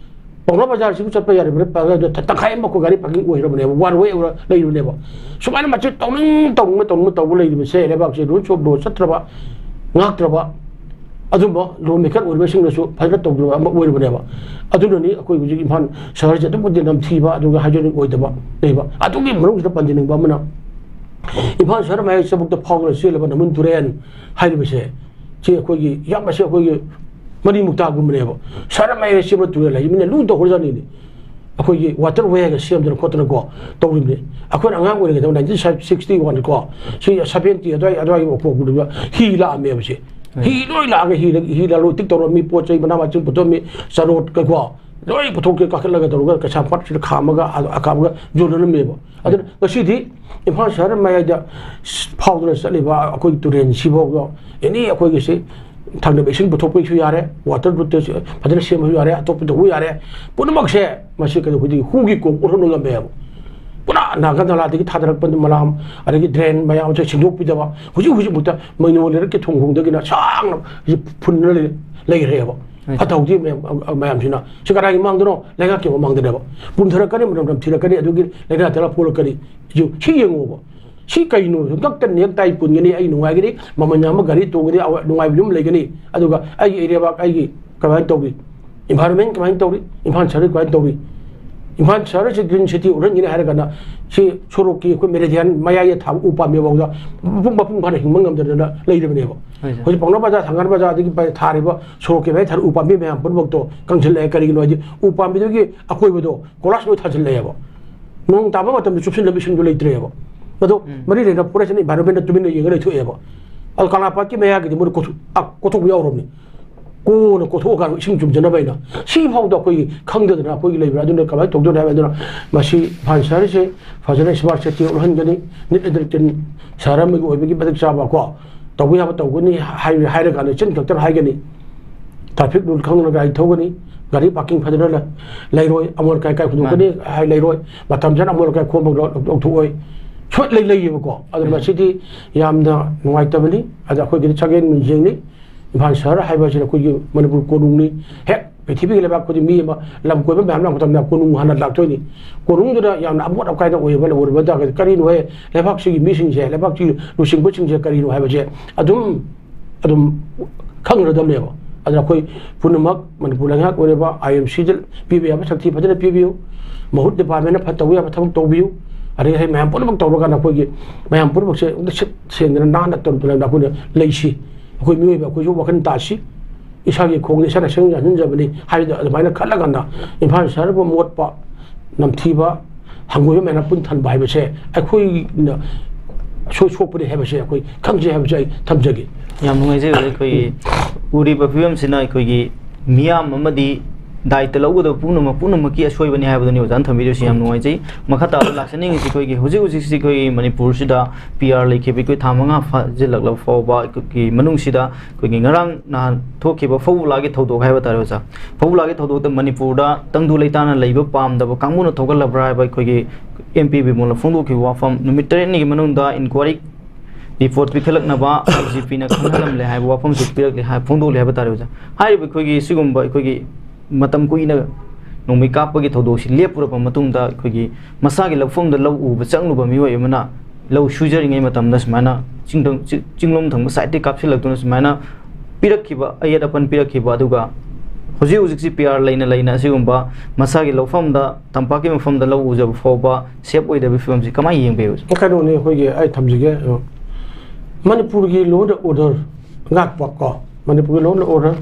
ꯄꯥꯎꯅꯥ ꯕꯖꯥꯔꯁꯤꯕꯨ ꯆꯠꯄ ꯌꯥꯔꯤꯕ꯭ꯔꯥ? ꯇꯪꯈꯥꯏ ꯑꯃ ꯑꯩꯈꯣꯏ ꯒꯥꯔꯤ ꯄꯥꯔꯀꯤꯡ ꯑꯣꯏꯔꯕꯅꯦꯕ, ꯋꯥꯟ ꯋꯦ ꯑꯣꯏꯔ ꯂꯩꯔꯤꯕꯅꯦꯕ꯫ ꯁꯨꯃꯥꯏꯅ ꯃꯁꯤ ꯇꯧꯅꯤꯡ ꯇꯧꯅꯤꯡꯕ ꯇꯧꯅꯤꯡꯕ ꯇꯧꯕ ꯂꯩꯔꯤꯕꯁꯦ ꯂꯩꯕꯥꯛꯁꯦ ꯔꯨꯜꯁ ꯑꯣꯐ ꯂꯣ ꯆꯠꯇ꯭ꯔꯕ, ꯉꯥꯛꯇ꯭ꯔꯕ, ꯑꯗꯨꯝꯕ ꯂꯣ ꯃꯦꯀꯔ ꯑꯣꯏꯔꯤꯕꯁꯤꯡꯅꯁꯨ ꯐꯖꯅ ꯇꯧꯗ꯭ꯔꯕ ꯑꯃ ꯑꯣꯏꯔꯕꯅꯦꯕ꯫ ꯑꯗꯨꯅꯅꯤ ꯑꯩꯈꯣꯏ ꯍꯧꯖꯤꯛ ꯏꯝꯐꯥꯜ ꯁꯍꯔꯁꯦ ꯑꯗꯨꯛꯀꯤ ꯃꯇꯤꯛ ꯅꯝꯊꯤꯕ ꯑꯗꯨꯒ ꯍꯥꯏꯖꯤꯅꯤꯛ ꯑꯣꯏꯗꯕ ꯂꯩꯕ꯫ ꯑꯗꯨꯒꯤ ꯃꯅꯨꯡꯁꯤꯗ ꯄꯟꯖꯅꯤꯡꯕ ꯑꯃꯅ, ꯏꯝꯐꯥꯜ ꯁꯍꯔ ꯃꯌꯥꯏ ꯆꯕꯨꯛꯇ ꯐꯥꯎꯗꯨꯅ ꯆꯦꯜꯂꯕ ꯅꯝꯕꯨꯜ ꯇꯨꯔꯦꯜ ꯍꯥꯏꯔꯤꯕꯁꯦ, ꯁꯤ ꯑꯩꯈꯣꯏꯒꯤ ꯌꯥꯝ, ꯑꯁꯤ ꯑꯩꯈꯣꯏꯒꯤ ꯃꯔꯤ ꯃꯨꯛꯇꯥꯒꯨꯝꯕꯅꯦꯕ꯫ ꯁꯍꯔ ꯃꯌꯥꯏꯗ ꯆꯦꯟꯕ ꯇꯨꯔꯦꯜ ꯍꯥꯏꯁꯦ ꯃꯤꯅ ꯂꯨ ꯇꯧꯈ꯭ꯔꯖꯥꯠꯅꯤꯅꯦ꯫ ꯑꯩꯈꯣꯏꯒꯤ ꯋꯥꯇꯔ ꯋꯦꯒ ꯁꯦꯝꯗꯅ ꯈꯣꯠꯇꯅꯀꯣ ꯇꯧꯔꯤꯕꯅꯤ꯫ ꯑꯩꯈꯣꯏꯅ ꯑꯉꯥꯡ ꯑꯣꯏꯔꯤꯉꯩꯗ ꯅꯥꯏꯟꯇꯤꯟ ꯁꯤꯛꯁꯇꯤ ꯋꯥꯟ ꯀꯣ, ꯁꯤ ꯁꯚꯦꯟꯇꯤ ꯑꯗꯨꯋꯥꯏ, ꯑꯗꯨꯋꯥꯏꯒꯤ ꯑꯣꯛꯄꯣꯛꯄꯗꯨꯗ ꯍꯤ ꯂꯥꯛꯑꯝꯃꯦꯕ ꯁꯦ꯫ ꯍꯤ ꯂꯣꯏ ꯂꯥꯛꯑꯒ ꯍꯤ, ꯍꯤ ꯂꯂꯣꯟ ꯏꯇꯤꯛ ꯇꯧꯔꯝꯃꯤ, ꯄꯣꯠ ꯆꯩ ꯃꯅꯥ ꯃꯁꯤꯡ ꯄꯨꯊꯣꯛꯑꯝꯃꯤ, ꯆꯥꯔꯣꯠꯀꯀꯣ, ꯂꯣꯏ ꯄꯨꯊꯣꯛꯀꯦ ꯀꯥꯈꯠꯂꯒ ꯇꯧꯔꯒ ꯀꯩꯁꯥꯝꯄꯥꯠꯁꯤꯗ ꯈꯥꯝꯃꯒ ꯑ-, ꯑꯀꯥꯞꯄꯒ ꯌꯣꯜꯂꯝꯃꯦꯕ꯫ ꯑꯗꯨꯅ ꯉꯁꯤꯗꯤ ꯏꯝꯐꯥꯜ ꯁꯍꯔ ꯃꯌꯥꯏꯗ ꯐꯥꯎꯗꯨꯅ ꯆꯠꯂꯤꯕ ꯑꯩꯈꯣꯏ ꯇꯨꯔꯦꯟ ꯁꯤꯐꯥꯎꯗ ꯑꯦꯅꯤ ꯑꯩꯈꯣꯏꯒꯤꯁꯤ ꯊꯛꯅꯕ ꯏꯁꯤꯡ ꯄꯨꯊꯣꯛꯄꯒꯤꯁꯨ ꯌꯥꯔꯦ, ꯋꯥꯇꯔ ꯔꯨꯠꯇ ꯐꯖꯅ ꯁꯦꯝꯕꯁꯨ ꯌꯥꯔꯦ, ꯑꯇꯣꯞꯄ ꯇꯧꯕ ꯌꯥꯔꯦ꯫ ꯄꯨꯝꯅꯃꯛꯁꯦ ꯃꯁꯤ ꯀꯩꯅꯣ ꯑꯩꯈꯣꯏꯗꯤ ꯍꯨꯒꯤ ꯀꯣꯝ ꯑꯣꯜꯍꯟꯕ ꯉꯝꯃꯦꯕ꯫ ꯄꯨꯔꯥ ꯅꯥꯒꯥ ꯅꯂꯥꯗꯒꯤ ꯊꯥꯗꯔꯛꯄ ꯃꯂꯥꯝ, ꯑꯗꯒꯤ ꯗ꯭ꯔꯦꯟ ꯃꯌꯥꯝꯁꯦ ꯁꯦꯡꯗꯣꯛꯄꯤꯗꯕ, ꯍꯧꯖꯤꯛ ꯍꯧꯖꯤꯛ ꯐꯥꯎꯗ ꯃꯩꯅꯣ ꯂꯩꯔꯛꯀꯤ ꯊꯣꯡ ꯈꯣꯡꯗꯒꯤꯅ ꯁꯥꯡꯅ ꯍꯧꯖꯤꯛ ꯐꯨꯟꯅ ꯂꯩ-, ꯂꯩꯈ꯭ꯔꯦꯕ꯫ ꯍꯣꯏ꯫ ꯐꯠꯇ ꯍꯥꯎꯊꯤ ꯃꯌꯥꯝ, ꯃꯌꯥꯝꯁꯤꯅ꯫ ꯁꯤ ꯀꯅꯥꯒꯤ ꯃꯥꯡꯗꯅꯣ? ꯂꯩꯉꯥꯛꯀꯤ ꯃꯃꯥꯡꯗꯅꯦꯕ꯫ ꯄꯨꯝꯊꯔꯛꯀꯅꯤ, ꯃꯅꯝ ꯅꯝꯊꯤꯔꯛꯀꯅꯤ, ꯑꯗꯨꯒꯤ ꯂꯥꯏꯅꯥ ꯇꯤꯟꯅꯥ ꯄꯣꯛꯂꯛꯀꯅꯤ꯫ ꯁꯤ, ꯁꯤ ꯌꯦꯡꯉꯣꯕ꯫ ꯁꯤ ꯀꯩꯅꯣ? ꯉꯛꯇ ꯅꯦꯛ ꯇꯥꯏ ꯄꯨꯟꯒꯅꯤ, ꯑꯩ ꯅꯨꯡꯉꯥꯏꯒꯅꯤ, ꯃꯃꯜ ꯌꯥꯝꯕ ꯒꯥꯔꯤ ꯇꯣꯡꯒꯅꯤ, ꯑꯋꯥ-, ꯅꯨꯡꯉꯥꯏꯕ ꯌꯨꯝ ꯂꯩꯒꯅꯤ꯫ ꯑꯗꯨꯒ ꯑꯩꯒꯤ ꯏꯔꯩꯕꯥꯛ, ꯑꯩꯒꯤ ꯀꯃꯥꯏꯅ ꯇꯧꯔꯤ? ꯏꯟꯚꯥꯏꯔꯣꯟꯃꯦꯟ ꯀꯃꯥꯏꯅ ꯇꯧꯔꯤ? ꯏꯝꯐꯥꯜ ꯁꯍꯔ ꯀꯃꯥꯏꯅ ꯇꯧꯔꯤ? ꯏꯝꯐꯥꯜ ꯁꯍꯔꯁꯤ ꯒ꯭ꯔꯤꯟ ꯁꯤꯇꯤ ꯑꯣꯏꯍꯟꯒꯅꯤ ꯍꯥꯏꯔꯒꯅ ꯁꯤ ꯁꯣꯔꯣꯛꯀꯤ ꯑꯩꯈꯣꯏ ꯃꯦꯔꯤꯗꯤꯌꯥꯟ ꯃꯌꯥꯏꯗ ꯊꯥꯕ ꯎ ꯄꯥꯝꯕꯤ ꯐꯥꯎꯗ ꯃꯄꯨꯡ, ꯃꯄꯨꯡ ꯐꯥꯅ ꯍꯤꯡꯕ ꯉꯝꯗꯗꯅ ꯂꯩꯔꯕꯅꯦꯕ꯫ ꯍꯣꯏ, ꯁꯥꯔ꯫ ꯍꯧꯖꯤꯛ ꯄꯥꯎꯅꯥ ꯕꯖꯥꯔ, ꯊꯪꯒꯥꯜ ꯕꯖꯥꯔꯗꯒꯤ ꯄ-, ꯊꯥꯔꯤꯕ ꯁꯣꯔꯣꯛꯀꯤ ꯃꯌꯥꯏ ꯊꯥꯔꯤꯕ ꯎ ꯄꯥꯝꯕꯤ ꯃꯌꯥꯝ ꯄꯨꯝꯅꯃꯛꯇꯣ ꯀꯪꯁꯤꯜꯂꯛꯑꯦ꯫ ꯀꯔꯤꯒꯤꯅꯣ ꯍꯥꯏꯗꯤ ꯎ ꯄꯥꯝꯕꯤꯗꯨꯒꯤ ꯑꯀꯣꯏꯕꯗꯣ ꯀꯣꯂꯥꯁ ꯂꯣꯏ ꯊꯥꯖꯤꯜꯂꯛꯑꯦꯕ꯫ ꯅꯣꯡ ꯇꯥꯕ ꯃꯇꯝꯗ ꯆꯨꯞꯁꯤꯟꯅꯕ ꯏꯁꯤꯡꯗꯣ ꯂꯩꯇ꯭ꯔꯦꯕ꯫ ꯑꯗꯣ ꯎꯝ꯫ ꯃꯔꯤ ꯂꯩꯅ ꯐꯣꯔꯦꯁ ꯑꯦꯟ ꯏꯟꯚꯥꯏꯔꯣꯟꯃꯦꯟꯗ ꯇꯨꯃꯤꯟꯅ ꯌꯦꯡꯉ ꯂꯩꯊꯣꯛꯑꯦꯕ꯫ ꯑꯗꯣ ꯀꯪꯂꯥꯄꯥꯠꯀꯤ ꯃꯌꯥꯒꯤꯗꯤ ꯃꯣꯏꯅ ꯀꯣꯊꯣꯛ-, ꯑ, ꯀꯣꯊꯣꯛꯄ ꯌꯥꯎꯔꯕꯅꯤ꯫ ꯀꯣꯟꯅ ꯀꯣꯊꯣꯛꯑꯀꯥꯟꯗ ꯏꯁꯤꯡ ꯆꯨꯝꯖꯅꯕ ꯍꯥꯏꯅ꯫ ꯁꯤꯐꯥꯎꯗ ꯑꯩꯈꯣꯏꯒꯤ ꯈꯪꯗꯗꯅ ꯑꯩꯈꯣꯏꯒꯤ ꯂꯩꯕ꯭ꯔꯥ? ꯑꯗꯨꯅ ꯀꯃꯥꯏꯅ ꯇꯧꯗꯣꯏꯅꯣ ꯍꯥꯏꯕ? ꯑꯗꯨꯅ ꯃꯁꯤ ꯏꯝꯐꯥꯜ ꯁꯍꯔꯁꯦ ꯐꯖꯅ ꯏꯁꯃꯥꯔꯠ ꯁꯤꯇꯤ ꯑꯣꯜꯍꯟꯒꯅꯤ꯫ ꯅꯤꯠ ꯑꯦꯟ ꯀ꯭ꯂꯤꯟ ꯁꯍꯔ ꯑꯃꯒꯤ ꯑꯣꯏꯕꯒꯤ ꯃꯇꯤꯛ ꯆꯥꯕ ꯀꯣ, ꯇꯧꯕ ꯌꯥꯕ ꯇꯧꯒꯅꯤ ꯍꯥꯏ-, ꯍꯥꯏꯔꯀꯥꯟꯗ ꯏꯆꯟ ꯈꯛꯇꯅ ꯍꯥꯏꯒꯅꯤ꯫ ꯇ꯭ꯔꯥꯐꯤꯛ ꯔꯨꯜ ꯈꯪꯗꯅ ꯒꯥꯔꯤ ꯊꯧꯒꯅꯤ, ꯒꯥꯔꯤ ꯄꯥꯔꯀꯤꯡ ꯐꯖꯅ ꯂꯩ-, ꯂꯩꯔꯣꯏ, ꯑꯃꯣꯠ ꯑꯀꯥꯏ ꯀꯥꯏ ꯍꯨꯟꯗꯣꯛꯀꯅꯤ ꯃꯥꯅꯤ꯫ ꯍꯥꯏ ꯂꯩꯔꯣꯏ, ꯃꯇꯝ ꯆꯥꯅ ꯑꯃꯣꯠ ꯑꯀꯥꯏ ꯈꯣꯝꯕ ꯂꯧ-, ꯂꯧꯊꯣꯛꯑꯣꯏ꯫ ꯁꯣꯏ ꯂꯩ-, ꯂꯩꯌꯦꯕꯀꯣ꯫ ꯑꯗꯨꯅ ꯎꯝ꯫ ꯃꯁꯤꯗꯤ ꯌꯥꯝꯅ ꯅꯨꯡꯉꯥꯏꯇꯕꯅꯤ꯫ ꯑꯗ ꯑꯩꯈꯣꯏꯒꯤꯗꯤ ꯁꯥꯒꯦꯟ ꯃꯤꯡꯖꯦꯜꯅꯤ꯫ ꯏꯝꯐꯥꯜ ꯁꯍꯔ ꯍꯥꯏꯕꯁꯤꯗ ꯑꯩꯈꯣꯏꯒꯤ ꯃꯅꯤꯄꯨꯔ ꯀꯣꯅꯨꯡꯅꯤ꯫ ꯍꯦꯛ ꯄ꯭ꯔꯤꯊꯤꯕꯤꯒꯤ ꯂꯩꯕꯥꯛ ꯈꯨꯗꯤꯡ ꯃꯤ ꯑꯃ ꯂꯝ ꯀꯣꯏꯕ ꯃꯌꯥꯝ ꯂꯥꯛꯄ ꯃꯇꯝꯗ ꯀꯣꯅꯨꯡ ꯍꯥꯟꯅ ꯂꯥꯛꯇꯣꯏꯅꯤ꯫ ꯀꯣꯅꯨꯡꯗꯨꯗ ꯌꯥꯝꯅ ꯑꯃꯣꯠ ꯑꯀꯥꯏꯗ ꯑꯣꯏꯕ ꯑꯣꯏꯔꯕ ꯇꯥꯔꯒꯗꯤ ꯀꯔꯤꯅꯣ ꯍꯦ? ꯂꯩꯕꯥꯛꯁꯤꯒꯤ ꯃꯤꯁꯤꯡꯁꯦ, ꯂꯩꯕꯥꯛꯁꯤꯒꯤ ꯂꯨꯆꯤꯡꯕꯁꯤꯡꯁꯦ ꯀꯔꯤꯅꯣ ꯍꯥꯏꯕꯁꯦ ꯑꯗꯨꯝ, ꯑꯗꯨꯝ ꯈꯪꯅꯔꯗꯕꯅꯦꯕ꯫ ꯑꯗꯨꯅ ꯑꯩꯈꯣꯏ ꯄꯨꯝꯅꯃꯛ ꯃꯅꯤꯄꯨꯔ ꯂꯩꯉꯥꯛ ꯑꯣꯏꯔꯤꯕ ꯑꯥꯏ ꯑꯦꯝ ꯁꯤꯗ ꯄꯤꯕ ꯌꯥꯕ ꯁꯛꯇꯤ ꯐꯖꯅ ꯄꯤꯕꯤꯌꯨ꯫ ꯃꯍꯨꯠ ꯗꯤꯄꯥꯔꯠꯃꯦꯟꯅ ꯐ-, ꯇꯧꯕ ꯌꯥꯕ ꯊꯕꯛ ꯇꯧꯕꯤꯌꯨ꯫ ꯑꯗꯒꯤ ꯉꯁꯥꯏ ꯃꯌꯥꯝ ꯄꯨꯝꯅꯃꯛ ꯇꯧꯔꯀꯥꯟꯗ ꯑꯩꯈꯣꯏꯒꯤ ꯃꯌꯥꯝ ꯄꯨꯝꯅꯃꯛꯁꯦ ꯑꯝꯇ ꯁꯤꯠ ꯁꯦꯡꯗꯅ ꯅꯥꯟꯅ ꯇꯧꯗꯅ ꯑꯩꯈꯣꯏꯅ ꯂꯩꯁꯤ꯫ ꯑꯩꯈꯣꯏ ꯃꯤꯑꯣꯏꯕ ꯑꯩꯈꯣꯏꯁꯨ ꯋꯥꯈꯜ ꯇꯥꯁꯤ꯫ ꯏꯁꯥꯒꯤ ꯈꯣꯡꯗ ꯏꯁꯥꯅ ꯁꯦꯝꯖ ꯁꯦꯝꯖꯕꯅꯤ ꯍꯥꯏꯕꯗ ꯑꯗꯨꯃꯥꯏꯅ ꯈꯜꯂꯀꯥꯟꯗ ꯏꯝꯐꯥꯜ ꯁꯍꯔꯕꯨ ꯃꯣꯠꯄ, ꯅꯝꯊꯤꯕ, ꯍꯪꯒꯣꯏꯕ ꯃꯌꯥꯝꯅ ꯄꯨꯟ ꯊꯟꯕ ꯍꯥꯏꯕꯁꯦ ꯑꯩꯈꯣꯏꯅ ꯁꯣꯏ ꯁꯣꯛꯄꯅꯤ ꯍꯥꯏꯕꯁꯦ ꯑꯩꯈꯣꯏ ꯈꯪꯖꯩ ꯍꯥꯏꯕꯁꯦ ꯑꯩ ꯊꯝꯖꯒꯦ꯫ ꯌꯥꯝ ꯅꯨꯡꯉꯥꯏꯖꯩ ꯑꯣꯖꯥ꯫ ꯑꯩꯈꯣꯏꯒꯤ ꯎꯔꯤꯕ ꯐꯤꯕꯝꯁꯤꯅ ꯑꯩꯈꯣꯏꯒꯤ ꯃꯤꯌꯥꯝ ꯑꯃꯗꯤ ꯗꯥꯏꯇ ꯂꯧꯒꯗꯕ ꯄꯨꯝꯅꯃꯛ, ꯄꯨꯝꯅꯃꯛꯀꯤ ꯑꯁꯣꯏꯕꯅꯤ ꯍꯥꯏꯕꯗꯨꯅꯤ ꯑꯣꯖꯥꯅ ꯊꯝꯕꯤꯔꯤꯕꯁꯤ꯫ ꯌꯥꯝ ꯅꯨꯡꯉꯥꯏꯖꯩ꯫ ꯃꯈꯥ ꯇꯥꯕꯗ ꯂꯥꯛꯆꯅꯤꯡꯉꯤꯁꯤ ꯑꯩꯈꯣꯏꯒꯤ ꯍꯧꯖꯤꯛ ꯍꯧꯖꯤꯛꯁꯤ ꯑꯩꯈꯣꯏꯒꯤ ꯃꯅꯤꯄꯨꯔꯁꯤꯗ ꯄꯤ ꯑꯥꯔ ꯂꯩꯈꯤꯕ ꯑꯩꯈꯣꯏ ꯊꯥ ꯃꯉꯥ ꯐꯥꯖꯤꯜꯂꯛꯂꯕ ꯐꯥꯎꯕ ꯑꯩꯈꯣꯏꯒꯤ ꯃꯅꯨꯡꯁꯤꯗ ꯑꯩꯈꯣꯏꯒꯤ ꯉꯔꯥꯡ ꯅꯍꯥꯟ ꯊꯣꯛꯈꯤꯕ ꯐꯧꯕꯨꯂꯥꯒꯤ ꯊꯧꯗꯣꯛ ꯍꯥꯏꯕ ꯇꯥꯔꯦ ꯑꯣꯖꯥ, ꯐꯧꯕꯨꯂꯥꯒꯤ ꯊꯧꯗꯣꯛꯇ ꯃꯅꯤꯄꯨꯔꯗ ꯇꯪꯗꯨ ꯂꯩꯇꯥꯅ ꯂꯩꯕ ꯄꯥꯝꯗꯕ ꯀꯥꯡꯕꯨꯅ ꯊꯣꯛꯍꯜꯂꯕ꯭ꯔꯥ ꯍꯥꯏꯕ ꯑꯩꯈꯣꯏꯒꯤ ꯑꯦꯝ ꯄꯤ ꯕꯤꯃꯣꯜꯅ ꯐꯣꯡꯗꯣꯛꯈꯤꯕ ꯋꯥꯐꯝ, ꯅꯨꯃꯤꯠ ꯇꯔꯦꯠꯅꯤꯒꯤ ꯃꯅꯨꯡꯗ ꯏꯟꯀ꯭ꯋꯥꯔꯤ ꯔꯤꯄꯣꯔꯠ ꯄꯤꯈꯠꯂꯛꯅꯕ ꯑꯥꯏ ꯖꯤ ꯄꯤꯅ ꯈꯪꯍꯜꯂꯝꯂꯦ ꯍꯥꯏꯕ ꯋꯥꯐꯝꯁꯨ ꯄꯤꯔꯛꯂꯦ ꯍꯥꯏ, ꯐꯣꯡꯗꯣꯛꯂꯦ ꯍꯥꯏꯕ ꯇꯥꯔꯦ ꯑꯣꯖꯥ꯫ ꯍꯥꯏꯔꯤꯕ ꯑꯩꯈꯣꯏꯒꯤ ꯁꯤꯒꯨꯝꯕ ꯑꯩꯈꯣꯏꯒꯤ ꯃꯇꯝ ꯀꯨꯏꯅ ꯅꯣꯡꯃꯩ ꯀꯥꯞꯄꯒꯤ ꯊꯧꯗꯣꯛꯁꯤ ꯂꯦꯞꯄꯨꯔꯕ ꯃꯇꯨꯡꯗ ꯑꯩꯈꯣꯏꯒꯤ ꯃꯁꯥꯒꯤ ꯂꯧꯐꯝꯗ ꯂꯧ ꯎꯕ ꯆꯪꯂꯨꯕ ꯃꯤꯑꯣꯏ ꯑꯃꯅ ꯂꯧ ꯁꯨꯖꯔꯤꯉꯩ ꯃꯇꯝꯗ ꯁꯨꯃꯥꯏꯅ ꯆꯤꯡꯗꯝ-, ꯆꯤ-, ꯆꯤꯡꯂꯣꯝ ꯊꯪꯕ ꯁꯥꯏꯠꯇꯒꯤ ꯀꯥꯞꯁꯤꯜꯂꯛꯇꯨꯅ ꯁꯨꯃꯥꯏꯅ ꯄꯤꯔꯛꯈꯤꯕ, ꯑꯌꯦꯠ ꯑꯄꯟ ꯄꯤꯔꯛꯈꯤꯕ, ꯑꯗꯨꯒ ꯍꯧꯖꯤꯛ ꯍꯧꯖꯤꯛꯁꯤ ꯄꯤ ꯑꯥꯔ ꯂꯩꯅ ꯂꯩꯅ ꯑꯁꯤꯒꯨꯝꯕ ꯃꯁꯥꯒꯤ ꯂꯧꯐꯝꯗ, ꯇꯝꯄꯥꯛꯀꯤ ꯃꯐꯝꯗ ꯂꯧ ꯎꯖꯕ ꯐꯥꯎꯕ ꯁꯦꯞ ꯑꯣꯏꯗꯕꯒꯤ ꯐꯤꯕꯝꯁꯤ ꯀꯃꯥꯏꯅ ꯌꯦꯡꯕꯤꯕ? ꯀꯩꯅꯣꯅꯦ, ꯑꯩꯈꯣꯏꯒꯤ, ꯑꯩ ꯊꯝꯖꯒꯦ, ꯑ, ꯃꯅꯤꯄꯨꯔꯒꯤ law and order ꯉꯥꯛꯄ ꯀꯣ, ꯃꯅꯤꯄꯨꯔꯒꯤ law and order,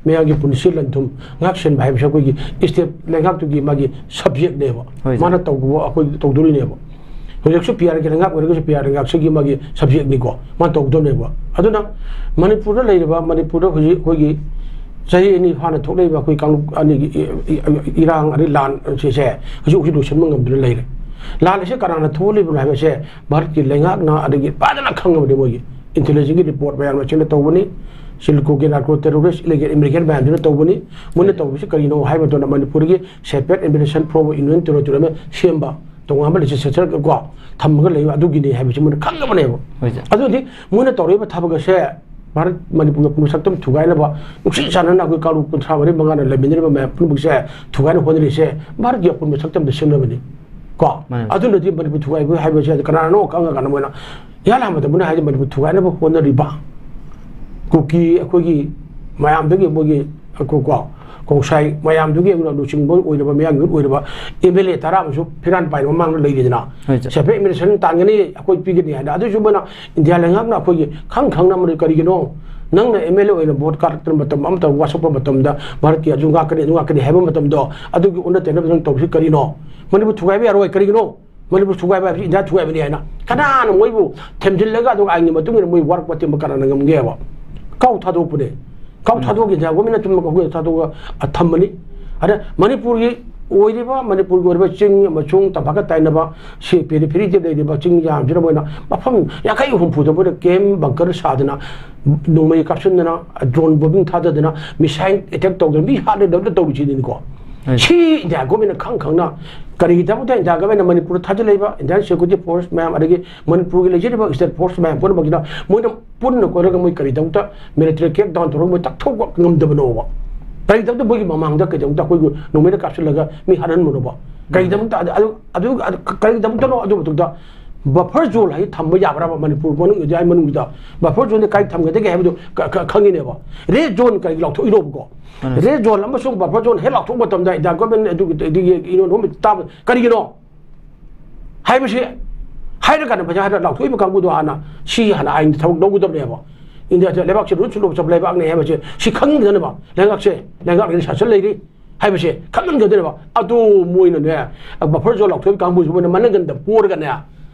ꯃꯌꯥꯝꯒꯤ ꯄꯨꯟꯁꯤ ꯂꯟ-ꯊꯨꯝ ꯉꯥꯛ ꯁꯦꯟꯕ ꯍꯥꯏꯕꯁꯦ ꯑꯩꯈꯣꯏꯒꯤ state ꯂꯩꯉꯥꯛꯇꯨꯒꯤ ꯃꯥꯒꯤ subjectꯅꯦꯕ꯫ ꯍꯣꯏ, ꯁꯥꯔ꯫ ꯃꯥꯅ ꯇꯧꯕ ꯑꯩꯈꯣꯏ ꯇꯧꯗꯣꯔꯤꯅꯦꯕ꯫ ꯍꯧꯖꯤꯛꯁꯨ ꯄꯤ ꯑꯥꯔꯒꯤ ꯂꯩꯉꯥꯛ ꯑꯣꯏꯔꯒꯁꯨ ꯄꯤ ꯑꯥꯔ ꯂꯩꯉꯥꯛꯁꯤꯒꯤ ꯃꯥꯒꯤ subjectꯅꯤꯀꯣ, ꯃꯥꯅ ꯇꯧꯗꯧꯅꯦꯕ꯫ ꯑꯗꯨꯅ ꯃꯅꯤꯄꯨꯔꯗ ꯂꯩꯔꯤꯕ, ꯃꯅꯤꯄꯨꯔꯗ ꯍꯧꯖꯤꯛ ꯑꯩꯈꯣꯏꯒꯤ ꯆꯍꯤ ꯑꯅꯤ ꯐꯥꯅ ꯊꯣꯛꯂꯛꯏꯕ ꯑꯩꯈꯣꯏ ꯀꯥꯡꯂꯨꯞ ꯑꯅꯤꯒꯤ ꯏ-, ꯏ-, ꯏ-, ꯏꯔꯥꯡ ꯑꯗꯩ ꯂꯥꯟ ꯑꯁꯤꯁꯦ ꯍꯧꯖꯤꯛ ꯍꯧꯖꯤꯛ ꯂꯣꯏꯁꯤꯟꯕ ꯉꯝꯗꯨꯅ ꯂꯩꯔꯦ꯫ ꯂꯥꯟ ꯑꯁꯤ ꯀꯅꯥꯅ ꯊꯣꯛꯍꯜꯂꯤꯕꯅꯣ ꯍꯥꯏꯕꯁꯦ ꯚꯥꯔꯠꯀꯤ ꯂꯩꯉꯥꯛꯅ ꯑꯗꯒꯤ ꯐꯖꯅ ꯈꯪꯉꯕꯅꯤ, ꯃꯣꯏꯒꯤ intelligence report ꯃꯌꯥꯝ ꯑꯁꯤꯅ ꯇꯧꯕꯅꯤ, ꯁꯤꯜꯀꯣꯒꯤ narco terrorist, illegal immigrant ꯃꯌꯥꯝꯁꯤꯅ ꯇꯧꯕꯅꯤ꯫ ꯃꯣꯏꯅ ꯇꯧꯕꯁꯤ ꯀꯔꯤꯅꯣ ꯍꯥꯏꯕ ꯃꯇꯝꯗ ꯃꯅꯤꯄꯨꯔꯒꯤ separate administration form of union territory ꯑꯃ ꯁꯦꯝꯕ, ꯇꯣꯉꯥꯟꯕ legislature ꯀꯣ ꯊꯝꯃꯒ ꯂꯩꯕ ꯑꯗꯨꯒꯤꯅꯤ ꯍꯥꯏꯕꯁꯤ ꯃꯣꯏꯅ ꯈꯪꯉꯕꯅꯦꯕ꯫ ꯍꯣꯏ, ꯁꯥꯔ꯫ ꯑꯗꯨꯗꯤ ꯃꯣꯏꯅ ꯇꯧꯔꯛꯏꯕ ꯊꯕꯛ ꯑꯁꯦ ꯚꯥꯔꯠ ꯃꯅꯤꯄꯨꯔꯒꯤ ꯑꯄꯨꯟꯕ ꯁꯛꯇꯝ ꯊꯨꯒꯥꯏꯅꯕ, ꯅꯨꯡꯁꯤ ꯆꯥꯟꯅꯅ ꯑꯩꯈꯣꯏ ꯀꯥꯡꯂꯨꯞ ꯀꯨꯟꯊ꯭ꯔꯥ ꯃꯔꯤ ꯃꯉꯥꯅ ꯂꯩꯃꯤꯟꯅꯔꯤꯕ ꯃꯌꯥꯝ ꯄꯨꯝꯅꯃꯛꯁꯦ ꯊꯨꯒꯥꯏꯅ ꯍꯣꯠꯅꯔꯤꯁꯦ ꯚꯥꯔꯠꯀꯤ ꯑꯄꯨꯟꯕ ꯁꯛꯇꯝꯗ ꯁꯦꯝꯅꯕꯅꯤ ꯀꯣ꯫ ꯃꯥꯅꯦ꯫ ꯑꯗꯨꯅꯗꯤ ꯃꯅꯤꯄꯨꯔ ꯊꯨꯒꯥꯏꯕ ꯍꯥꯏꯕꯁꯦ ꯀꯅꯥꯅꯣ ꯈꯪꯉꯀꯥꯟꯗ ꯃꯣꯏꯅ ꯏꯍꯥꯟ ꯍꯥꯟꯕꯗ ꯃꯣꯏꯅ ꯍꯥꯏꯁꯦ ꯃꯅꯤꯄꯨꯔ ꯊꯨꯒꯥꯏꯅꯕ ꯍꯣꯠꯅꯔꯤꯕ ꯀꯨꯀꯤ ꯑꯩꯈꯣꯏꯒꯤ ꯃꯌꯥꯝꯗꯨꯒꯤ ꯃꯣꯏꯒꯤ ꯀꯣ-, ꯀꯣ-, ꯀꯣꯡꯁꯥꯏ ꯃꯌꯥꯝꯗꯨꯒꯤ ꯂꯨꯆꯤꯡꯕ ꯑꯣꯏꯔꯕ, ꯃꯌꯥꯡꯒꯤ ꯃꯍꯨꯠ ꯑꯣꯏꯔꯕ ꯑꯦꯝ ꯑꯦꯜ ꯑꯦ ꯇꯔꯥ ꯑꯃꯁꯨ ꯐꯤꯔꯥꯟ ꯄꯥꯏꯅ ꯃꯃꯥꯡꯗ ꯂꯩꯔꯤꯗꯅ꯫ ꯍꯣꯏ, ꯁꯥꯔ꯫ Separate administration ꯇꯥꯟꯒꯅꯤ, ꯑꯩꯈꯣꯏ ꯄꯤꯒꯅꯤ ꯍꯥꯏꯅ꯫ ꯑꯗꯨꯁꯨ ꯃꯣꯏꯅ ꯏꯟꯗꯤꯌꯥ ꯂꯩꯉꯥꯛꯅ ꯑꯩꯈꯣꯏꯒꯤ ꯈꯪ ꯈꯪꯅ ꯃꯗꯨ ꯀꯔꯤꯒꯤꯅꯣ? ꯅꯪꯅ ꯑꯦꯝ ꯑꯦꯜ ꯑꯦ ꯑꯣꯏꯅ ꯚꯣꯠ ꯀꯥꯔꯛꯇꯅ ꯃꯇꯝ ꯑꯃꯇ ꯋꯥꯁꯛꯄ ꯃꯇꯝꯗ ꯚꯥꯔꯠꯀꯤ ꯑꯗꯨ ꯉꯥꯛꯀꯅꯤ, ꯑꯗꯨ ꯉꯥꯛꯀꯅꯤ ꯍꯥꯏꯕ ꯃꯇꯝꯗꯣ ꯑꯗꯨꯒꯤ ꯑꯣꯟꯅ ꯇꯩꯅꯕ ꯅꯪ ꯇꯧꯕꯁꯤ ꯀꯔꯤꯅꯣ? ꯃꯅꯤꯄꯨꯔ ꯊꯨꯒꯥꯏꯕ ꯌꯥꯔꯣꯏ꯫ ꯀꯔꯤꯒꯤꯅꯣ? ꯃꯅꯤꯄꯨꯔ ꯊꯨꯒꯥꯏꯕ ꯍꯥꯏꯕꯁꯤ ꯏꯟꯗꯤꯌꯥ ꯊꯨꯒꯥꯏꯕꯅꯤ ꯍꯥꯏꯅ ꯀꯅꯥꯅ ꯃꯣꯏꯕꯨ ꯊꯦꯝꯖꯤꯜꯂꯒ ꯑꯗꯨꯒ ꯑꯥꯏꯟꯒꯤ ꯃꯇꯨꯡ ꯏꯟꯅ ꯃꯣꯏ ꯋꯥꯔꯛꯄ ꯇꯤꯟꯕ ꯀꯅꯥꯅ ꯉꯝꯒꯦꯕ? ꯀꯥꯎ ꯊꯥꯗꯣꯛꯄꯅꯦ꯫ ꯀꯥꯎ ꯎꯝ꯫ ꯊꯥꯗꯣꯛꯑꯒ ꯏꯟꯗꯤꯌꯥ ꯒꯣꯔꯃꯦꯟꯅ ꯇꯨꯝꯕ ꯀꯥꯎ ꯊꯥꯗꯣꯛꯑꯒ ꯊꯝꯕꯅꯤ꯫ ꯑꯗ ꯃꯅꯤꯄꯨꯔꯒꯤ ꯑꯣꯏꯔꯤꯕ, ꯃꯅꯤꯄꯨꯔꯒꯤ ꯑꯣꯏꯔꯤꯕ ꯆꯤꯡ ꯑꯃꯁꯨꯡ ꯇꯝꯄꯥꯛꯀ ꯇꯥꯏꯅꯕ ꯁꯤ ꯄꯦꯔꯤꯐꯦꯔꯤꯗ ꯂꯩꯔꯤꯕ ꯆꯤꯡ ꯌꯥꯝꯁꯤꯗ ꯃꯣꯏꯅ ꯃꯐꯝ ꯌꯥꯡꯈꯩ ꯍꯨꯝꯐꯨꯗ ꯃꯣꯏꯅ ꯀꯦꯝ ꯕꯪꯀꯔ ꯁꯥꯗꯅ ꯅꯣꯡꯃꯩ ꯀꯥꯞꯁꯤꯟꯗꯅ, ꯗ꯭ꯔꯣꯟ ꯕꯣꯝꯕꯤꯡ ꯊꯥꯗꯗꯅ, ꯃꯤꯁꯥꯏꯜ ꯑꯦꯇꯦꯛ ꯇꯧꯗꯅ ꯃꯤ ꯍꯥꯠꯂꯦ ꯇꯧꯔꯤꯁꯤꯅꯤꯀꯣ꯫ ꯁꯤ ꯏꯟꯗꯤꯌꯥ ꯒꯣꯔꯃꯦꯟꯅ ꯈꯪ ꯈꯪꯅ ꯀꯔꯤꯒꯤꯗꯃꯛꯇ ꯏꯟꯗꯤꯌꯥ ꯒꯣꯔꯃꯦꯟꯅ ꯃꯅꯤꯄꯨꯔꯗ ꯊꯥꯖꯤꯜꯂꯛꯏꯕ ꯏꯟꯗꯤꯌꯥꯟ ꯁꯦꯀ꯭ꯌꯨꯔꯤꯇꯤ ꯐꯣꯔꯁ ꯃꯌꯥꯝ, ꯑꯗꯒꯤ ꯃꯅꯤꯄꯨꯔꯒꯤ ꯂꯩꯖꯔꯤꯕ ꯁ꯭ꯇꯦꯠ ꯐꯣꯔꯁ ꯃꯌꯥꯝ ꯄꯨꯝꯅꯃꯛꯁꯤꯅ ꯃꯣꯏꯅ ꯄꯨꯟꯅ ꯀꯣꯏꯔꯒ ꯃꯣꯏ ꯀꯔꯤꯗꯃꯛꯇ ꯃꯤꯂꯤꯇꯔꯤ ꯀ꯭ꯔꯦꯛ ꯗꯥꯎꯟ ꯇꯧꯔꯒ ꯃꯣꯏ ꯇꯛꯊꯣꯛꯄ ꯉꯝꯗꯕꯅꯣꯕ? ꯀꯔꯤꯗꯃꯛꯇ ꯃꯣꯏꯒꯤ ꯃꯃꯥꯡꯗ ꯀꯩꯗꯃꯛꯇ ꯑꯩꯈꯣꯏꯕꯨ ꯅꯣꯡꯃꯩꯅ ꯀꯥꯞꯁꯤꯜꯂꯒ ꯃꯤ ꯍꯥꯠꯍꯟꯕꯅꯣꯕ? ꯀꯔꯤꯗꯃꯛꯇ ꯑꯗꯨ, ꯑꯗꯨ, ꯑꯗꯨ, ꯀꯔꯤꯗꯃꯛꯇꯅꯣ ꯑꯗꯨ ꯃꯊꯛꯇ ꯕꯐꯔ ꯖꯣꯟ ꯍꯥꯏ ꯊꯝꯕ ꯌꯥꯕ꯭ꯔꯕ ꯃꯅꯤꯄꯨꯔ ꯃꯅꯨꯡ, ꯏꯟꯗꯤꯌꯥ ꯃꯅꯨꯡꯁꯤꯗ? ꯕꯐꯔ ꯖꯣꯟꯁꯦ ꯀꯥꯏ ꯊꯝꯒꯗꯒꯦ ꯍꯥꯏꯕꯗꯨ ꯈꯪꯉꯤꯅꯦꯕ꯫ ꯔꯦꯗ ꯖꯣꯟ ꯀꯔꯤꯒꯤ ꯂꯥꯎꯊꯣꯛꯏꯅꯣꯕꯀꯣ? ꯔꯦꯗ ꯖꯣꯟ ꯑꯃꯁꯨꯡ ꯕꯐꯔ ꯖꯣꯟ ꯍꯦꯛ ꯂꯥꯎꯊꯣꯛꯄ ꯃꯇꯝꯗ ꯏꯟꯗꯤꯌꯥ ꯒꯣꯔꯃꯦꯟ ꯑꯗꯨꯒꯤ, ꯑꯗꯨꯒꯤ ꯏꯅꯣꯠ ꯍꯣꯝ ꯇꯥꯕ ꯀꯔꯤꯒꯤꯅꯣ ꯍꯥꯏꯕꯁꯤ ꯍꯥꯏꯔꯀꯥꯟꯗ ꯄꯩꯁꯥ ꯍꯥꯟꯅ ꯂꯥꯎꯊꯣꯛꯏꯕ ꯀꯥꯡꯕꯨꯗꯣ ꯍꯥꯟꯅ ꯁꯤ ꯍꯥꯟꯅ ꯑꯥꯏꯟꯒꯤ ꯊꯕꯛ ꯂꯧꯒꯗꯕꯅꯦꯕ꯫ ꯏꯟꯗꯤꯌꯥꯁꯦ ꯂꯩꯕꯥꯛꯁꯦ ꯔꯨꯠ ꯁꯨꯠ ꯂꯩꯕꯥꯛꯅꯦ ꯍꯥꯏꯕꯁꯦ ꯁꯤ ꯈꯪꯗꯅꯕ ꯂꯩꯉꯥꯛꯁꯦ, ꯂꯩꯉꯥꯛ ꯑꯁꯤ ꯁꯥꯁꯟ ꯂꯩꯔꯤ ꯍꯥꯏꯕꯁꯦ ꯈꯪꯍꯟꯒꯗꯕꯅꯦꯕ꯫ ꯑꯗꯨ ꯃꯣꯏꯅꯅꯦ, ꯕꯐꯔ ꯖꯣꯟ ꯂꯥꯎꯊꯣꯛꯏꯕ ꯀꯥꯡꯕꯨꯁꯤ ꯃꯣꯏꯅ ꯃꯅꯪꯒꯟꯗ ꯄꯣꯔꯒꯅꯦ,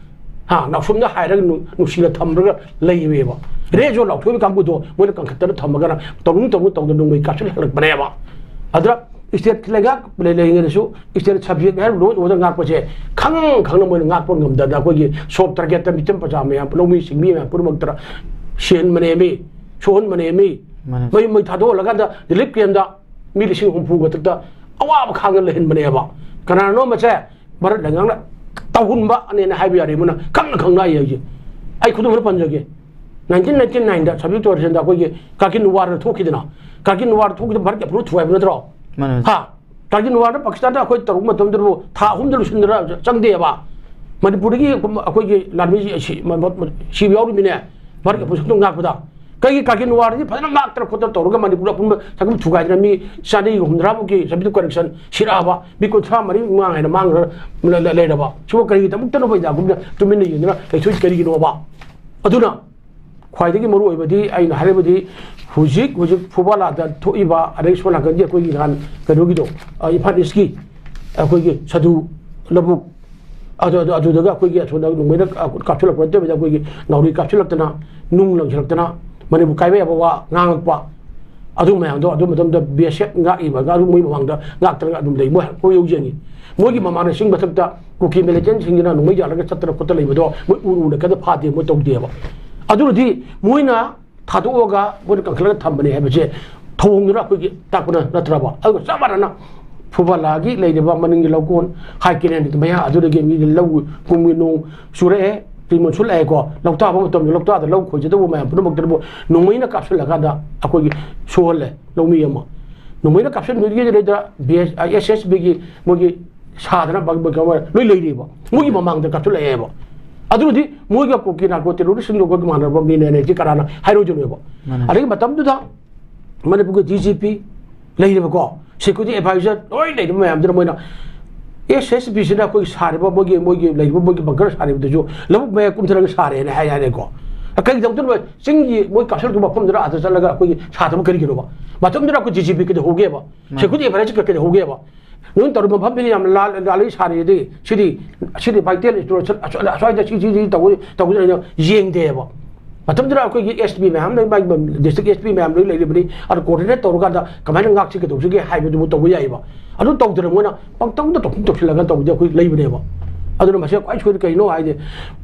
ꯍꯥ, ꯅꯥꯎꯁꯨꯝꯗ ꯍꯥꯏꯔꯒ ꯅꯨꯡꯁꯤꯅ ꯊꯝꯂꯒ ꯂꯩꯔꯦꯕ꯫ ꯔꯦꯗ ꯖꯣꯟ ꯂꯥꯎꯊꯣꯛꯏꯕ ꯀꯥꯡꯕꯨꯗꯣ ꯃꯣꯏꯅ ꯀꯟꯈꯠꯇꯅ ꯊꯝꯃꯒꯅ ꯇꯧꯅꯤꯡ ꯇꯧꯅꯤꯡ ꯇꯧꯗꯅ ꯅꯣꯡꯃꯩ ꯀꯥꯞꯁꯤꯜ ꯍꯜꯂꯛꯄꯅꯦꯕ꯫ ꯑꯗꯨꯅ ꯁ꯭ꯇꯦꯠ ꯂꯩꯉꯥꯛ ꯂꯩꯔꯤꯉꯩꯗꯁꯨ ꯁ꯭ꯇꯦꯠ ꯁꯕꯖꯦꯛ ꯍꯥꯏꯔ ꯂꯣꯏ ꯑꯣꯏꯗ ꯉꯥꯛꯄꯁꯦ ꯈꯪ ꯈꯪꯅ ꯃꯣꯏꯅ ꯉꯥꯛꯄ ꯉꯝꯗꯅ ꯑꯩꯈꯣꯏꯒꯤ ꯁꯣꯞ ꯇꯥꯔꯒꯦꯠꯇ ꯃꯤꯆꯝ ꯄ꯭ꯔꯖꯥ ꯃꯌꯥꯝ, ꯂꯧꯃꯤ ꯁꯤꯡꯃꯤ ꯃꯌꯥꯝ ꯄꯨꯝꯅꯃꯛꯇ ꯁꯤꯍꯟꯕꯅꯦꯃꯤ, ꯁꯣꯛꯍꯟꯕꯅꯦꯃꯤ꯫ ꯃꯩ, ꯃꯩ ꯊꯥꯗꯣꯛꯍꯜꯂꯀꯥꯟꯗ ꯔꯤꯂꯤꯐ ꯀꯦꯝꯗ ꯃꯤ ꯂꯤꯁꯤꯡ ꯍꯨꯝꯐꯨ ꯃꯊꯛꯇ ꯑꯋꯥꯕ ꯈꯥꯡꯉ ꯂꯩꯍꯟꯕꯅꯦꯕ꯫ ꯀꯅꯥꯅꯣ ꯃꯁꯦ ꯚꯥꯔꯠ ꯂꯩꯉꯥꯛꯅ ꯇꯧꯍꯟꯕꯅꯦꯅ ꯍꯥꯏꯕ ꯌꯥꯔꯦ꯫ ꯃꯣꯏꯅ ꯈꯪꯅ ꯈꯪꯅ ꯑꯩ ꯍꯥꯏꯁꯦ, ꯑꯩ ꯈꯨꯗꯝ ꯑꯃ ꯄꯟꯖꯒꯦ꯫ ꯅꯥꯏꯟꯇꯤꯟ ꯅꯥꯏꯟꯇꯤ ꯅꯥꯏꯟꯗ ꯁꯕꯤꯛ ꯇꯣꯔꯦꯁꯟꯗ ꯑꯩꯈꯣꯏꯒꯤ ꯀꯥꯔꯒꯤꯜ ꯋꯥꯔ ꯊꯣꯛꯈꯤꯗꯅ, ꯀꯥꯔꯒꯤꯜ ꯋꯥꯔ ꯊꯣꯛꯈꯤꯗ ꯚꯥꯔꯠꯀꯤ ꯑꯄꯨꯟꯕ ꯊꯨꯒꯥꯏꯕ ꯅꯠꯇ꯭ꯔꯣ? ꯃꯥꯅꯦ꯫ ꯍꯥ? ꯀꯥꯔꯒꯤꯜ ꯋꯥꯔꯗ ꯄꯥꯀꯤꯁꯇꯥꯟꯗ ꯑꯩꯈꯣꯏ ꯇꯧꯔꯛꯄ ꯃꯇꯝꯗꯕꯨ ꯊꯥ ꯑꯍꯨꯝꯗ ꯂꯣꯏꯁꯤꯟꯗꯅ ꯆꯪꯗꯦꯕ꯫ ꯃꯅꯤꯄꯨꯔꯗꯒꯤ ꯑꯩꯈꯣꯏꯒꯤ ꯂꯥꯟꯃꯤ ꯁꯤ-, ꯃ-, ꯃ-, ꯁꯤꯕ ꯌꯥꯎꯔꯤꯃꯤꯅꯦ꯫ ꯚꯥꯔꯠꯀꯤ ꯑꯄꯨꯟꯕ ꯁꯛꯇꯝ ꯉꯥꯛꯄꯗ꯫ ꯀꯩꯒꯤ ꯀꯥꯔꯒꯤꯜ ꯋꯥꯔꯗꯤ ꯐꯖꯅ ꯉꯥꯛꯇꯅ ꯈꯣꯠꯇꯅ ꯇꯧꯔꯒ ꯃꯅꯤꯄꯨꯔꯗ ꯑꯄꯨꯟꯕ ꯁꯛꯇꯝ ꯊꯨꯒꯥꯏꯗꯅ ꯃꯤ ꯆꯅꯤꯒ ꯍꯨꯝꯗ꯭ꯔꯥꯃꯨꯛꯀꯤ ꯁꯕꯤꯛ ꯀꯣꯔꯦꯛꯁꯟ ꯁꯤꯔꯛꯑꯕ, ꯃꯤ ꯀꯨꯟꯊ꯭ꯔꯥ ꯃꯔꯤ ꯃꯉꯥ ꯍꯥꯏꯅ ꯃꯥꯡꯈ꯭ꯔ ꯂ-, ꯂ-, ꯂꯩꯔꯕ꯫ ꯁꯤꯕꯨ ꯀꯔꯤꯒꯤꯗꯃꯛꯇꯅꯣ ꯑꯩꯈꯣꯏ ꯏꯟꯗꯤꯌꯥꯒꯨꯝꯅ ꯇꯨꯃꯤꯟꯅ ꯌꯦꯡꯗꯅ ꯂꯩꯊꯣꯛꯏ ꯀꯔꯤꯒꯤꯅꯣꯕ? ꯑꯗꯨꯅ ꯈ꯭ꯋꯥꯏꯗꯒꯤ ꯃꯔꯨꯑꯣꯏꯕꯗꯤ ꯑꯩꯅ ꯍꯥꯏꯔꯕꯗꯤ ꯍꯧꯖꯤꯛ, ꯍꯧꯖꯤꯛ ꯐꯨꯕꯥꯂꯥꯗ ꯊꯣꯛꯏꯕ, ꯑꯗꯩ ꯁꯣꯝ ꯅꯥꯀꯟꯒꯤ ꯑꯩꯈꯣꯏꯒꯤ ꯅꯍꯥꯟ ꯀꯩꯅꯣꯒꯤꯗꯣ, ꯑ, ꯏꯝꯐꯥꯜ ꯏꯁꯀꯤ ꯑꯩꯈꯣꯏꯒꯤ ꯁꯥꯗꯨ ꯂꯧꯕꯨꯛ, ꯑꯗꯨ, ꯑꯗꯨ, ꯑꯗꯨꯗꯒ ꯑꯩꯈꯣꯏꯒꯤ ꯑꯁꯣꯝꯗ ꯅꯣꯡꯃꯩꯅ ꯀꯥꯞꯁꯤꯜꯂꯛꯄ ꯅꯠꯇꯕꯤꯗ ꯑꯩꯈꯣꯏꯒꯤ ꯅꯥꯎꯔꯤ ꯀꯥꯞꯁꯤꯜꯂꯛꯇꯅ, ꯅꯨꯡ ꯂꯪꯁꯤꯜꯂꯛꯇꯅ ꯃꯅꯤꯄꯨꯔ ꯀꯥꯏꯕ ꯌꯥꯕ ꯋꯥ ꯉꯥꯡꯉꯛꯄ, ꯑꯗꯨ ꯃꯌꯥꯝꯗꯣ ꯑꯗꯨ ꯃꯇꯝꯗ ꯕꯤ ꯑꯦꯁ ꯑꯦꯐ ꯉꯥꯛꯏꯕ, ꯑꯗꯨ ꯃꯣꯏ ꯃꯃꯥꯡꯗ ꯉꯥꯛꯇꯅ ꯑꯗꯨꯝ ꯂꯩ꯫ ꯃꯣꯏ ꯍꯣꯏ ꯌꯧꯖꯅꯤ꯫ ꯃꯣꯏꯒꯤ ꯃꯃꯥꯡꯗ ꯆꯤꯡ ꯃꯊꯛꯇ ꯀꯨꯀꯤ ꯃꯤꯂꯤꯇꯦꯟꯁꯤꯡꯁꯤꯅ ꯅꯣꯡꯃꯩ ꯌꯥꯜꯂꯒ ꯆꯠꯇꯅ ꯈꯣꯠꯇꯅ ꯂꯩꯕꯗꯣ ꯃꯣꯏ ꯎꯔꯨꯅ ꯀꯩꯝꯇ ꯐꯥꯗꯦ, ꯃꯣꯏ ꯇꯧꯗꯦꯕ꯫ ꯑꯗꯨꯅꯗꯤ ꯃꯣꯏꯅ ꯊꯥꯗꯣꯛꯑꯒ ꯃꯣꯏꯅ ꯀꯟꯈꯠꯂꯒ ꯊꯝꯕꯅꯦ ꯍꯥꯏꯕꯁꯦ ꯊꯧꯑꯣꯡꯗꯨꯅ ꯑꯩꯈꯣꯏꯒꯤ ꯇꯥꯛꯄꯅ ꯅꯠꯇ꯭ꯔꯕ? ꯑꯗꯨꯒ ꯆꯞ ꯃꯥꯟꯅꯅ ꯐꯨꯕꯂꯥꯒꯤ ꯂꯩꯔꯤꯕ ꯃꯅꯤꯡꯒꯤ ꯂꯧꯀꯣꯟ, ꯍꯥꯏ ꯀꯦꯅꯦꯜꯒꯤ ꯃꯌꯥ ꯑꯗꯨꯗꯒꯤ ꯃꯤꯒꯤ ꯂꯧ ꯀꯨꯝꯒꯤ ꯅꯣꯡ ꯆꯨꯔꯛꯑꯦ, ꯄ꯭ꯔꯤ ꯃꯣꯟꯁꯨꯟ ꯂꯥꯛꯑꯦꯀꯣ, ꯂꯧ ꯇꯥꯕ ꯃꯇꯝꯗ ꯂꯧ ꯇꯥꯗ ꯂꯧ ꯈꯣꯏꯖꯗꯧꯕ ꯃꯌꯥꯝ ꯄꯨꯝꯅꯃꯛꯇꯕꯨ ꯅꯣꯡꯃꯩꯅ ꯀꯥꯞꯁꯤꯜꯂꯀꯥꯟꯗ ꯑꯩꯈꯣꯏꯒꯤ ꯁꯣꯛꯍꯜꯂꯦ ꯂꯧꯃꯤ ꯑꯃ꯫ ꯅꯣꯡꯃꯩꯅ ꯀꯥꯞꯁꯤꯟꯕꯗꯨꯒꯤ ꯂꯩꯗ ꯕꯤ ꯑꯦꯁ, ꯑꯦꯁ ꯑꯦꯁ ꯕꯤꯒꯤ ꯃꯣꯏꯒꯤ ꯁꯥꯗꯅ ꯕ-, ꯕ-, ꯀ-, ꯂꯣꯏ ꯂꯩꯔꯤꯕ꯫ ꯃꯣꯏꯒꯤ ꯃꯃꯥꯡꯗ ꯀꯥꯞꯁꯤꯜꯂꯛꯑꯦꯕ꯫ ꯑꯗꯨꯅꯗꯤ ꯃꯣꯏꯒ ꯀꯨꯀꯤ ꯅꯥꯔꯀꯣ ꯇꯦꯔꯣꯔꯤꯁꯁꯤꯡꯒ ꯑꯩꯈꯣꯏꯒ ꯃꯥꯟꯅꯕ ꯃꯤꯅꯦꯅ ꯍꯧꯖꯤꯛ ꯀꯅꯥꯅ ꯍꯥꯏꯔꯣꯏꯗꯣꯏꯅꯣꯕ? ꯃꯥꯅꯦ꯫ ꯑꯗꯒꯤ ꯃꯇꯝꯗꯨꯗ ꯃꯅꯤꯄꯨꯔꯒꯤ D G P ꯂꯩꯔꯤꯕꯀꯣ, security adviser ꯂꯣꯏ ꯂꯩꯔꯤꯕ ꯃꯌꯥꯝꯗꯨꯅ ꯃꯣꯏꯅ ꯑꯦꯁ ꯑꯦꯁ ꯕꯤꯁꯤꯅ ꯑꯩꯈꯣꯏꯒꯤ ꯁꯥꯔꯤꯕ ꯃꯣꯏꯒꯤ, ꯃꯣꯏꯒꯤ ꯂꯩꯔꯤꯕ ꯃꯣꯏꯒꯤ ꯕꯪꯀꯔ ꯁꯥꯔꯤꯕꯗꯨꯁꯨ ꯂꯧꯕꯨꯛ ꯃꯌꯥꯏ ꯀꯨꯝꯊꯔꯒ ꯁꯥꯔꯦꯅ ꯍꯥꯏ ꯍꯥꯏꯔꯦꯀꯣ꯫ ꯀꯩꯒꯤꯗꯃꯛꯇꯅꯣ ꯆꯤꯡꯒꯤ ꯃꯣꯏ ꯀꯥꯞꯁꯤꯜꯂꯛꯄ ꯃꯐꯝꯗꯨꯗ ꯑꯥꯗ ꯆꯠꯂꯒ ꯑꯩꯈꯣꯏꯒꯤ ꯁꯥꯗꯕ ꯀꯔꯤꯒꯤꯅꯣꯕ? ꯃꯇꯝꯗꯨꯗ ꯑꯩꯈꯣꯏ ꯗꯤ ꯖꯤ ꯄꯤ ꯀꯩꯗꯧꯍꯧꯒꯦꯕ? ꯃꯥꯅꯦ꯫ ꯁꯦꯀ꯭ꯌꯨꯔꯤꯇꯤ ꯑꯦꯗꯚꯥꯏꯖꯔ ꯀꯩꯗꯧꯍꯧꯒꯦꯕ? ꯅꯣꯏꯅ ꯇꯧꯔꯤꯕ ꯃꯐꯝꯁꯤꯗꯤ ꯌꯥꯝꯅ ꯂꯥꯜ-, ꯂꯥꯜꯂꯤ ꯁꯥꯔꯤꯗꯤ ꯁꯤꯗꯤ, ꯁꯤꯗꯤ ꯚꯥꯏꯇꯦꯜ ꯏꯟꯁꯇ꯭ꯔꯨꯃꯦꯟ ꯑꯁ꯭ꯋꯥꯏꯗ ꯁꯤ, ꯁꯤ, ꯁꯤ ꯇꯧ-, ꯇꯧꯒꯗ꯭ꯔꯥ ꯍꯥꯏꯅ ꯌꯦꯡꯗꯦꯕ꯫ ꯃꯇꯝꯗꯨꯗ ꯑꯩꯈꯣꯏꯒꯤ ꯑꯦꯁ ꯄꯤ ꯃꯌꯥꯝ ꯂꯩ, ꯃꯥꯒꯤ ꯗꯤꯁꯇ꯭ꯔꯤꯛ ꯑꯦꯁ ꯄꯤ ꯃꯌꯥꯝ ꯂꯣꯏ ꯂꯩꯔꯤꯕꯅꯤ꯫ ꯑꯗꯨ ꯀꯣꯑꯣꯔꯗꯤꯅꯦꯠ ꯇꯧꯔꯀꯥꯟꯗ ꯀꯃꯥꯏꯅ ꯉꯥꯛꯁꯤ ꯀꯩꯗꯧꯁꯤꯒꯦ ꯍꯥꯏꯕꯗꯨꯕꯨ ꯇꯧꯕ ꯌꯥꯏꯑꯕ꯫ ꯑꯗꯨ ꯇꯧꯗꯅ ꯃꯣꯏꯅ ꯄꯪꯇꯧꯗ ꯇꯧꯁꯤꯟ ꯇꯧꯁꯤꯜꯂꯒ ꯇꯧꯕꯗꯤ ꯑꯩꯈꯣꯏ ꯂꯩꯕꯅꯦꯕ꯫ ꯑꯗꯨꯅ ꯃꯁꯤ ꯈ꯭ꯋꯥꯏ ꯁꯣꯏꯗ ꯀꯩꯅꯣ ꯍꯥꯏꯗꯤ,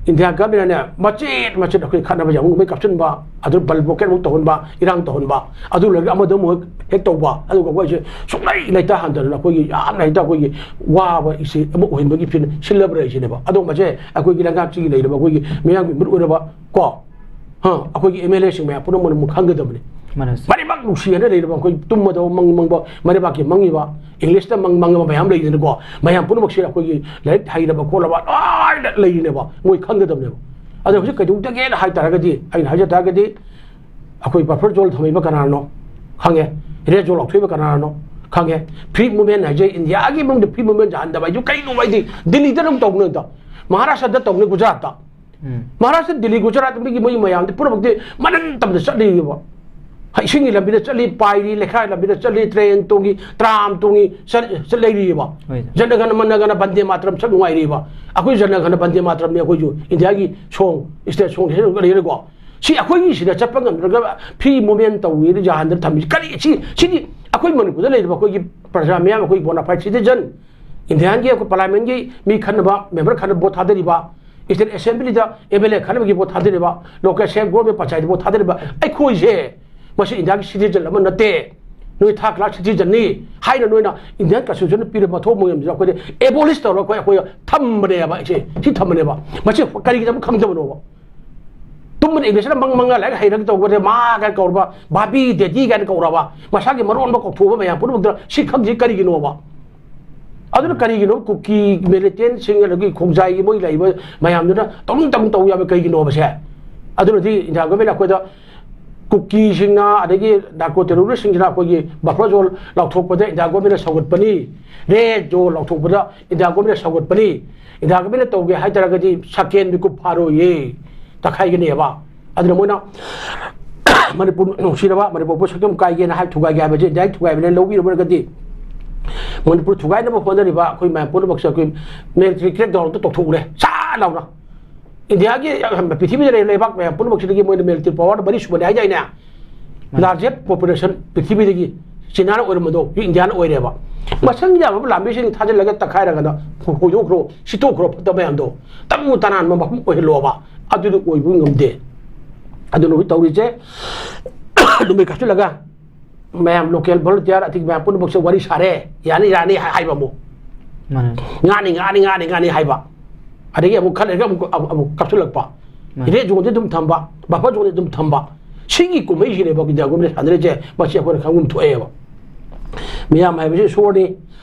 ꯏꯟꯗꯤꯌꯥ ꯒꯃꯦꯟꯅꯅꯦ ꯃꯆꯦꯠ ꯃꯆꯦꯠ ꯑꯩꯈꯣꯏ ꯈꯠꯅꯕ ꯌꯥꯎꯍꯟꯕ, ꯃꯩ ꯀꯥꯞꯁꯤꯟꯕ, ꯑꯗꯨ ꯕꯜ ꯕ꯭ꯂꯣꯀꯦꯠ ꯑꯃꯨꯛ ꯇꯧꯍꯟꯕ, ꯏꯔꯥꯡ ꯇꯧꯍꯟꯕ, ꯑꯗꯨ ꯂꯣꯏꯔꯒ ꯑꯃꯗ ꯑꯃꯨꯛ ꯍꯦꯛ ꯇꯧꯕ, ꯑꯗꯨꯒ ꯑꯩꯈꯣꯏꯁꯦ ꯁꯨꯡꯂꯩ ꯂꯩꯇꯥ ꯍꯟꯗꯗꯅ ꯑꯩꯈꯣꯏꯒꯤ ꯌꯥꯝꯅ ꯍꯦꯛꯇ ꯑꯩꯈꯣꯏꯒꯤ ꯋꯥꯕ ꯏꯁꯦ ꯑꯃ ꯑꯣꯏꯍꯟꯕꯒꯤ ꯐꯤꯕꯝ ꯁꯤꯜꯂꯕ꯭ꯔꯥ ꯍꯥꯏꯁꯤꯅꯦꯕ꯫ ꯑꯗꯣ ꯃꯁꯦ ꯑꯩꯈꯣꯏꯒꯤ ꯂꯩꯉꯥꯛꯁꯤꯒꯤ ꯂꯩꯔꯤꯕ ꯑꯩꯈꯣꯏꯒꯤ ꯃꯤꯌꯥꯝꯒꯤ ꯃꯤꯍꯨꯠ ꯑꯣꯏꯔꯕ ꯀꯣ, ꯍ, ꯑꯩꯈꯣꯏꯒꯤ ꯑꯦꯝ ꯑꯦꯜ ꯑꯦꯁꯤꯡ ꯃꯌꯥꯝ ꯄꯨꯝꯅꯃꯛꯅ ꯑꯃꯨꯛ ꯈꯪꯒꯗꯕꯅꯤ꯫ ꯃꯥꯅꯦ, ꯁꯔ꯫ ꯃꯔꯤꯃꯛ ꯅꯨꯡꯁꯤ ꯍꯥꯏꯅ ꯂꯩꯔꯕ ꯑꯩꯈꯣꯏ ꯇꯨꯝꯕꯗ ꯃꯪ ꯃꯪꯕ, ꯃꯔꯤꯕꯥꯛꯀꯤ ꯃꯪꯉꯤꯕ, ꯏꯪꯂꯤꯁꯇ ꯃꯪ ꯃꯪꯉꯕ ꯃꯌꯥꯝ ꯂꯩꯗꯅꯀꯣ, ꯃꯌꯥꯝ ꯄꯨꯝꯅꯃꯛꯁꯦ ꯑꯩꯈꯣꯏꯒꯤ ꯂꯥꯏꯔꯤꯛ ꯍꯩꯔꯕ ꯈꯣꯠꯂꯕ ꯂꯣꯏꯅ ꯂꯩꯔꯤꯅꯦꯕ, ꯃꯣꯏ ꯈꯪꯒꯗꯕꯅꯦꯕ꯫ ꯑꯗꯣ ꯍꯧꯖꯤꯛ ꯀꯩꯗꯧꯗꯒꯦꯅ ꯍꯥꯏ ꯇꯥꯔꯒꯗꯤ, ꯑꯩꯅ ꯍꯥꯏꯖ ꯇꯥꯔꯒꯗꯤ, ꯑꯩꯈꯣꯏ ꯕꯐꯔ ꯖꯣꯟ ꯊꯝꯃꯤꯕ ꯀꯅꯥꯅꯣ ꯈꯪꯉꯦ, ꯔꯦꯗ ꯖꯣꯟ ꯂꯥꯎꯊꯣꯛꯏꯕ ꯀꯅꯥꯅꯣ ꯈꯪꯉꯦ꯫ ꯐ꯭ꯔꯤ ꯃꯨꯚꯃꯦꯟ ꯍꯥꯏꯁꯦ ꯏꯟꯗꯤꯌꯥꯒꯤ ꯃꯅꯨꯡꯗ ꯐ꯭ꯔꯤ ꯃꯨꯚꯃꯦꯟꯁꯦ ꯍꯟꯊꯕ ꯍꯥꯏꯁꯦ ꯀꯩꯅꯣ ꯍꯥꯏꯗꯤ ꯗꯤꯜꯂꯤꯗ ꯑꯗꯨꯝ ꯇꯧꯅꯤꯗ, ꯃꯍꯥꯔꯥꯁꯇ꯭ꯔꯗ ꯇꯧꯅꯤ, ꯒꯨꯖꯔꯥꯠꯇ꯫ ꯎꯝ꯫ ꯃꯍꯥꯔꯥꯁꯇ꯭ꯔ, ꯗꯤꯜꯂꯤ, ꯒꯨꯖꯔꯥꯠ ꯑꯃꯒꯤ ꯃꯣꯏ ꯃꯌꯥꯝꯗꯤ ꯄꯨꯝꯅꯃꯛꯇꯤ ꯃꯅꯤꯡ ꯇꯝꯅ ꯆꯠꯂꯤꯕ꯫ ꯏꯁꯤꯡꯒꯤ ꯂꯝꯕꯤꯗ ꯆꯠꯂꯤ, ꯄꯥꯏꯔꯤ, ꯂꯩꯈꯥꯏ ꯂꯝꯕꯤꯗ ꯆꯠꯂꯤ, ꯇ꯭ꯔꯦꯟ ꯇꯣꯡꯉꯤ, ꯇ꯭ꯔꯥꯝ ꯇꯣꯡꯉꯤ, ꯆꯠ-, ꯆꯠ ꯂꯩꯔꯤꯕ꯫ ꯍꯣꯏ꯫ ꯖꯅꯒꯅ ꯃꯅꯒꯅ ꯕꯟꯗꯦ ꯃꯥꯇꯔꯝ ꯁꯛ ꯅꯨꯡꯉꯥꯏꯔꯤꯕ꯫ ꯑꯩꯈꯣꯏ ꯖꯅꯒꯅ ꯕꯟꯗꯦ ꯃꯥꯇꯔꯝꯅꯤ ꯑꯩꯈꯣꯏꯁꯨ ꯏꯟꯗꯤꯌꯥꯒꯤ ꯁꯣꯡ, ꯁ꯭ꯇꯦꯠ ꯁꯣꯡ ꯂꯩꯔꯦꯀꯣ꯫ ꯁꯤ ꯑꯩꯈꯣꯏꯒꯤ ꯁꯤꯗ ꯆꯠꯄ ꯉꯝꯗ꯭ꯔꯒ free movement ꯇꯧꯋꯦꯅ ꯌꯥꯍꯟꯗꯅ ꯊꯝꯃꯤꯁꯤ ꯀꯔꯤ? ꯁꯤ, ꯁꯤꯗꯤ ꯑꯩꯈꯣꯏ ꯃꯅꯤꯄꯨꯔꯗ ꯂꯩꯔꯤꯕ ꯑꯩꯈꯣꯏꯒꯤ ꯄ꯭ꯔꯖꯥ ꯃꯤꯌꯥꯝ, ꯑꯩꯈꯣꯏ bona fide citizen, ꯏꯟꯗꯤꯌꯥꯟꯒꯤ ꯑꯩꯈꯣꯏ ꯄꯥꯔꯂꯥꯃꯦꯟꯒꯤ ꯃꯤ ꯈꯟꯅꯕ, ꯃꯦꯝꯕꯔ ꯈꯟꯅꯕ ꯚꯣꯠ ꯊꯥꯗꯔꯤꯕ, state assemblyꯗ MLA ꯈꯟꯅꯕꯒꯤ ꯚꯣꯠ ꯊꯥꯗꯔꯤꯕ, local self government ꯄꯟꯆꯥꯌꯠꯇ ꯚꯣꯠ ꯊꯥꯗꯔꯤꯕ ꯑꯩꯈꯣꯏꯁꯦ, ꯃꯁꯤ ꯏꯟꯗꯤꯌꯥꯒꯤ citizen ꯑꯃ ꯅꯠꯇꯦ꯫ ꯅꯣꯏ third class citizenꯅꯤ ꯍꯥꯏꯅ ꯅꯣꯏꯅ Indian constitution ꯄꯤꯔꯕ ꯃꯊꯧ ꯃꯌꯥꯝꯁꯤꯗ ꯑꯩꯈꯣꯏꯗ abolish ꯇꯧꯔꯒ ꯑꯩꯈꯣꯏ, ꯑꯩꯈꯣꯏ ꯊꯝꯕꯅꯦꯕ꯫ ꯏꯆꯦ, ꯁꯤ ꯊꯝꯕꯅꯦꯕ꯫ ꯃꯁꯤ ꯀꯔꯤꯒꯤꯗꯃꯛ ꯈꯪꯗꯕꯅꯣꯕ? ꯇꯨꯝꯕꯗ Englishꯅ ꯃꯪ ꯃꯪꯉ ꯂꯥꯏꯔꯤꯛ ꯍꯩꯔꯒ ꯇꯧꯕꯗ ꯃꯥ ꯀꯥꯏꯅ ꯀꯧꯔꯕ, ꯕꯥꯕꯤ, ꯗꯦꯗꯤ ꯀꯥꯏꯅ ꯀꯧꯔꯕ, ꯃꯁꯥꯒꯤ ꯃꯔꯣꯟꯕ ꯀꯧꯊꯣꯛꯑꯕ ꯃꯌꯥꯝ ꯄꯨꯝꯅꯃꯛꯇ ꯁꯤ ꯈꯪꯗ꯭ꯔꯤ ꯀꯔꯤꯒꯤꯅꯣꯕ? ꯑꯗꯨꯅ ꯀꯔꯤꯒꯤꯅꯣ ꯀꯨꯀꯤ militantꯁꯤꯡ ꯑꯗꯒꯤ ꯈꯣꯡꯖꯥꯏꯒꯤ ꯃꯣꯏ ꯂꯩꯔꯤꯕ ꯃꯌꯥꯝꯗꯨꯅ ꯇꯧꯅꯤꯡ ꯇꯧꯅꯤꯡ ꯇꯧ ꯌꯥꯕ ꯀꯩꯒꯤꯅꯣꯕꯁꯦ? ꯑꯗꯨꯅꯗꯤ India government ꯑꯩꯈꯣꯏꯗ ꯀꯨꯀꯤꯁꯤꯡꯅ ꯑꯗꯒꯤ narco terroristꯁꯤꯡꯁꯤꯅ ꯑꯩꯈꯣꯏꯒꯤ buffer zone ꯂꯥꯎꯊꯣꯛꯄꯗ India governmentꯅ ꯁꯧꯒꯠꯄꯅꯤ, red zone ꯂꯥꯎꯊꯣꯛꯄꯗ India governmentꯅ ꯁꯧꯒꯠꯄꯅꯤ꯫ India governmentꯅ ꯇꯧꯒꯦ ꯍꯥꯏ ꯇꯥꯔꯒꯗꯤ ꯁꯀꯦꯟ ꯃꯤꯀꯨꯞ ꯐꯥꯔꯣꯏꯌꯦ, ꯇꯛꯈꯥꯏꯒꯅꯦꯕ꯫ ꯑꯗꯨꯅ ꯃꯣꯏꯅ ꯃꯅꯤꯄꯨꯔ ꯅꯨꯡꯁꯤꯔꯕ ꯃꯅꯤꯄꯨꯔꯕꯨ ꯁꯛꯇꯝ ꯀꯥꯏꯒꯦꯅ ꯍꯥꯏ, ꯊꯨꯒꯥꯏꯒꯦ ꯍꯥꯏꯕꯁꯦ Indiaꯒꯤ ꯊꯨꯒꯥꯏꯕꯅꯦꯅ ꯂꯧꯕꯤꯔꯨꯔꯒꯗꯤ ꯃꯅꯤꯄꯨꯔ ꯊꯨꯒꯥꯏꯅꯕ ꯍꯣꯠꯅꯔꯤꯕ ꯑꯩꯈꯣꯏ ꯃꯌꯥꯝ ꯄꯨꯝꯅꯃꯛꯁꯦ ꯑꯩꯈꯣꯏ military crackdown ꯑꯝꯇ ꯇꯧꯊꯣꯛꯎꯔꯦ ꯁꯥ ꯂꯥꯎꯅ꯫ Indiaꯒꯤ ꯄ꯭ꯔꯤꯊꯤꯕꯤꯗ ꯂꯩꯔꯤꯕ ꯂꯩꯕꯥꯛ ꯃꯌꯥꯝ ꯄꯨꯝꯅꯃꯛꯁꯤꯗꯒꯤ ꯃꯣꯏꯅ military powerꯗ ꯃꯔꯤ ꯁꯨꯕꯅꯤ ꯍꯥꯏꯗꯥꯏꯅꯦ? Largest population ꯄ꯭ꯔꯤꯊꯤꯕꯤꯗꯒꯤ ꯆꯤꯅꯥꯅ ꯑꯣꯏꯔꯝꯕꯗꯣ ꯍꯧꯖꯤꯛ ꯏꯟꯗꯤꯌꯥꯅ ꯑꯣꯏꯔꯦꯕ꯫ ꯃꯁꯤꯡ ꯌꯥꯝꯂꯕ ꯂꯥꯟꯃꯤꯁꯤꯡ ꯊꯥꯖꯤꯜꯂꯒ ꯇꯛꯈꯥꯏꯔꯒꯅ ꯍꯣꯏꯗꯣꯛꯈ꯭ꯔꯣ, ꯁꯤꯠꯇꯣꯛꯈ꯭ꯔꯣ, ꯐꯠꯇꯕ ꯃꯌꯥꯝꯗꯣ ꯇꯔꯨ ꯇꯅꯥꯟꯕ ꯃꯐꯝ ꯑꯣꯏꯍꯜꯂꯣꯕ꯫ ꯑꯗꯨꯗꯤ ꯑꯣꯏꯕ ꯉꯝꯗꯦ꯫ ꯑꯗꯨꯅ ꯍꯧꯖꯤꯛ ꯇꯧꯔꯤꯁꯦ, ꯅꯨꯃꯤꯠ ꯀꯥꯞꯁꯤꯜꯂꯒ ꯃꯌꯥꯝ local volunteer ꯑꯇꯩ ꯃꯌꯥꯝ ꯄꯨꯝꯅꯃꯛꯁꯦ ꯋꯥꯔꯤ ꯁꯥꯔꯦ, ꯌꯥꯅꯤ ꯌꯥꯅꯤ ꯍꯥꯏ-, ꯍꯥꯏꯕ ꯑꯃꯨꯛ꯫ ꯃꯥꯅꯦ꯫ ꯉꯥꯅꯤ, ꯉꯥꯅꯤ, ꯉꯥꯅꯤ, ꯉꯥꯅꯤ ꯍꯥꯏꯕ꯫ ꯑꯗꯒꯤ ꯑꯃꯨꯛ ꯈꯔ ꯂꯩꯔꯒ ꯑꯃꯨꯛ, ꯑꯃꯨꯛ, ꯑꯃꯨꯛ ꯀꯥꯞꯁꯤꯜꯂꯛꯄ꯫ ꯃꯥꯅꯦ꯫ Red zoneꯗꯤ ꯑꯗꯨꯝ ꯊꯝꯕ, buffer zoneꯗꯤ ꯑꯗꯨꯝ ꯊꯝꯕ꯫ ꯁꯤꯒꯤ ꯀꯨꯝꯍꯩꯁꯤꯅꯦꯕ India governmentꯅ ꯁꯥꯟꯅꯔꯤꯁꯦ꯫ ꯃꯁꯤ ꯑꯩꯈꯣꯏꯅ ꯈꯪꯐꯝ ꯊꯣꯛꯑꯦꯕ꯫ ꯃꯤꯌꯥꯝ ꯍꯥꯏꯕꯁꯤ ꯏꯁꯣꯔꯅꯤ,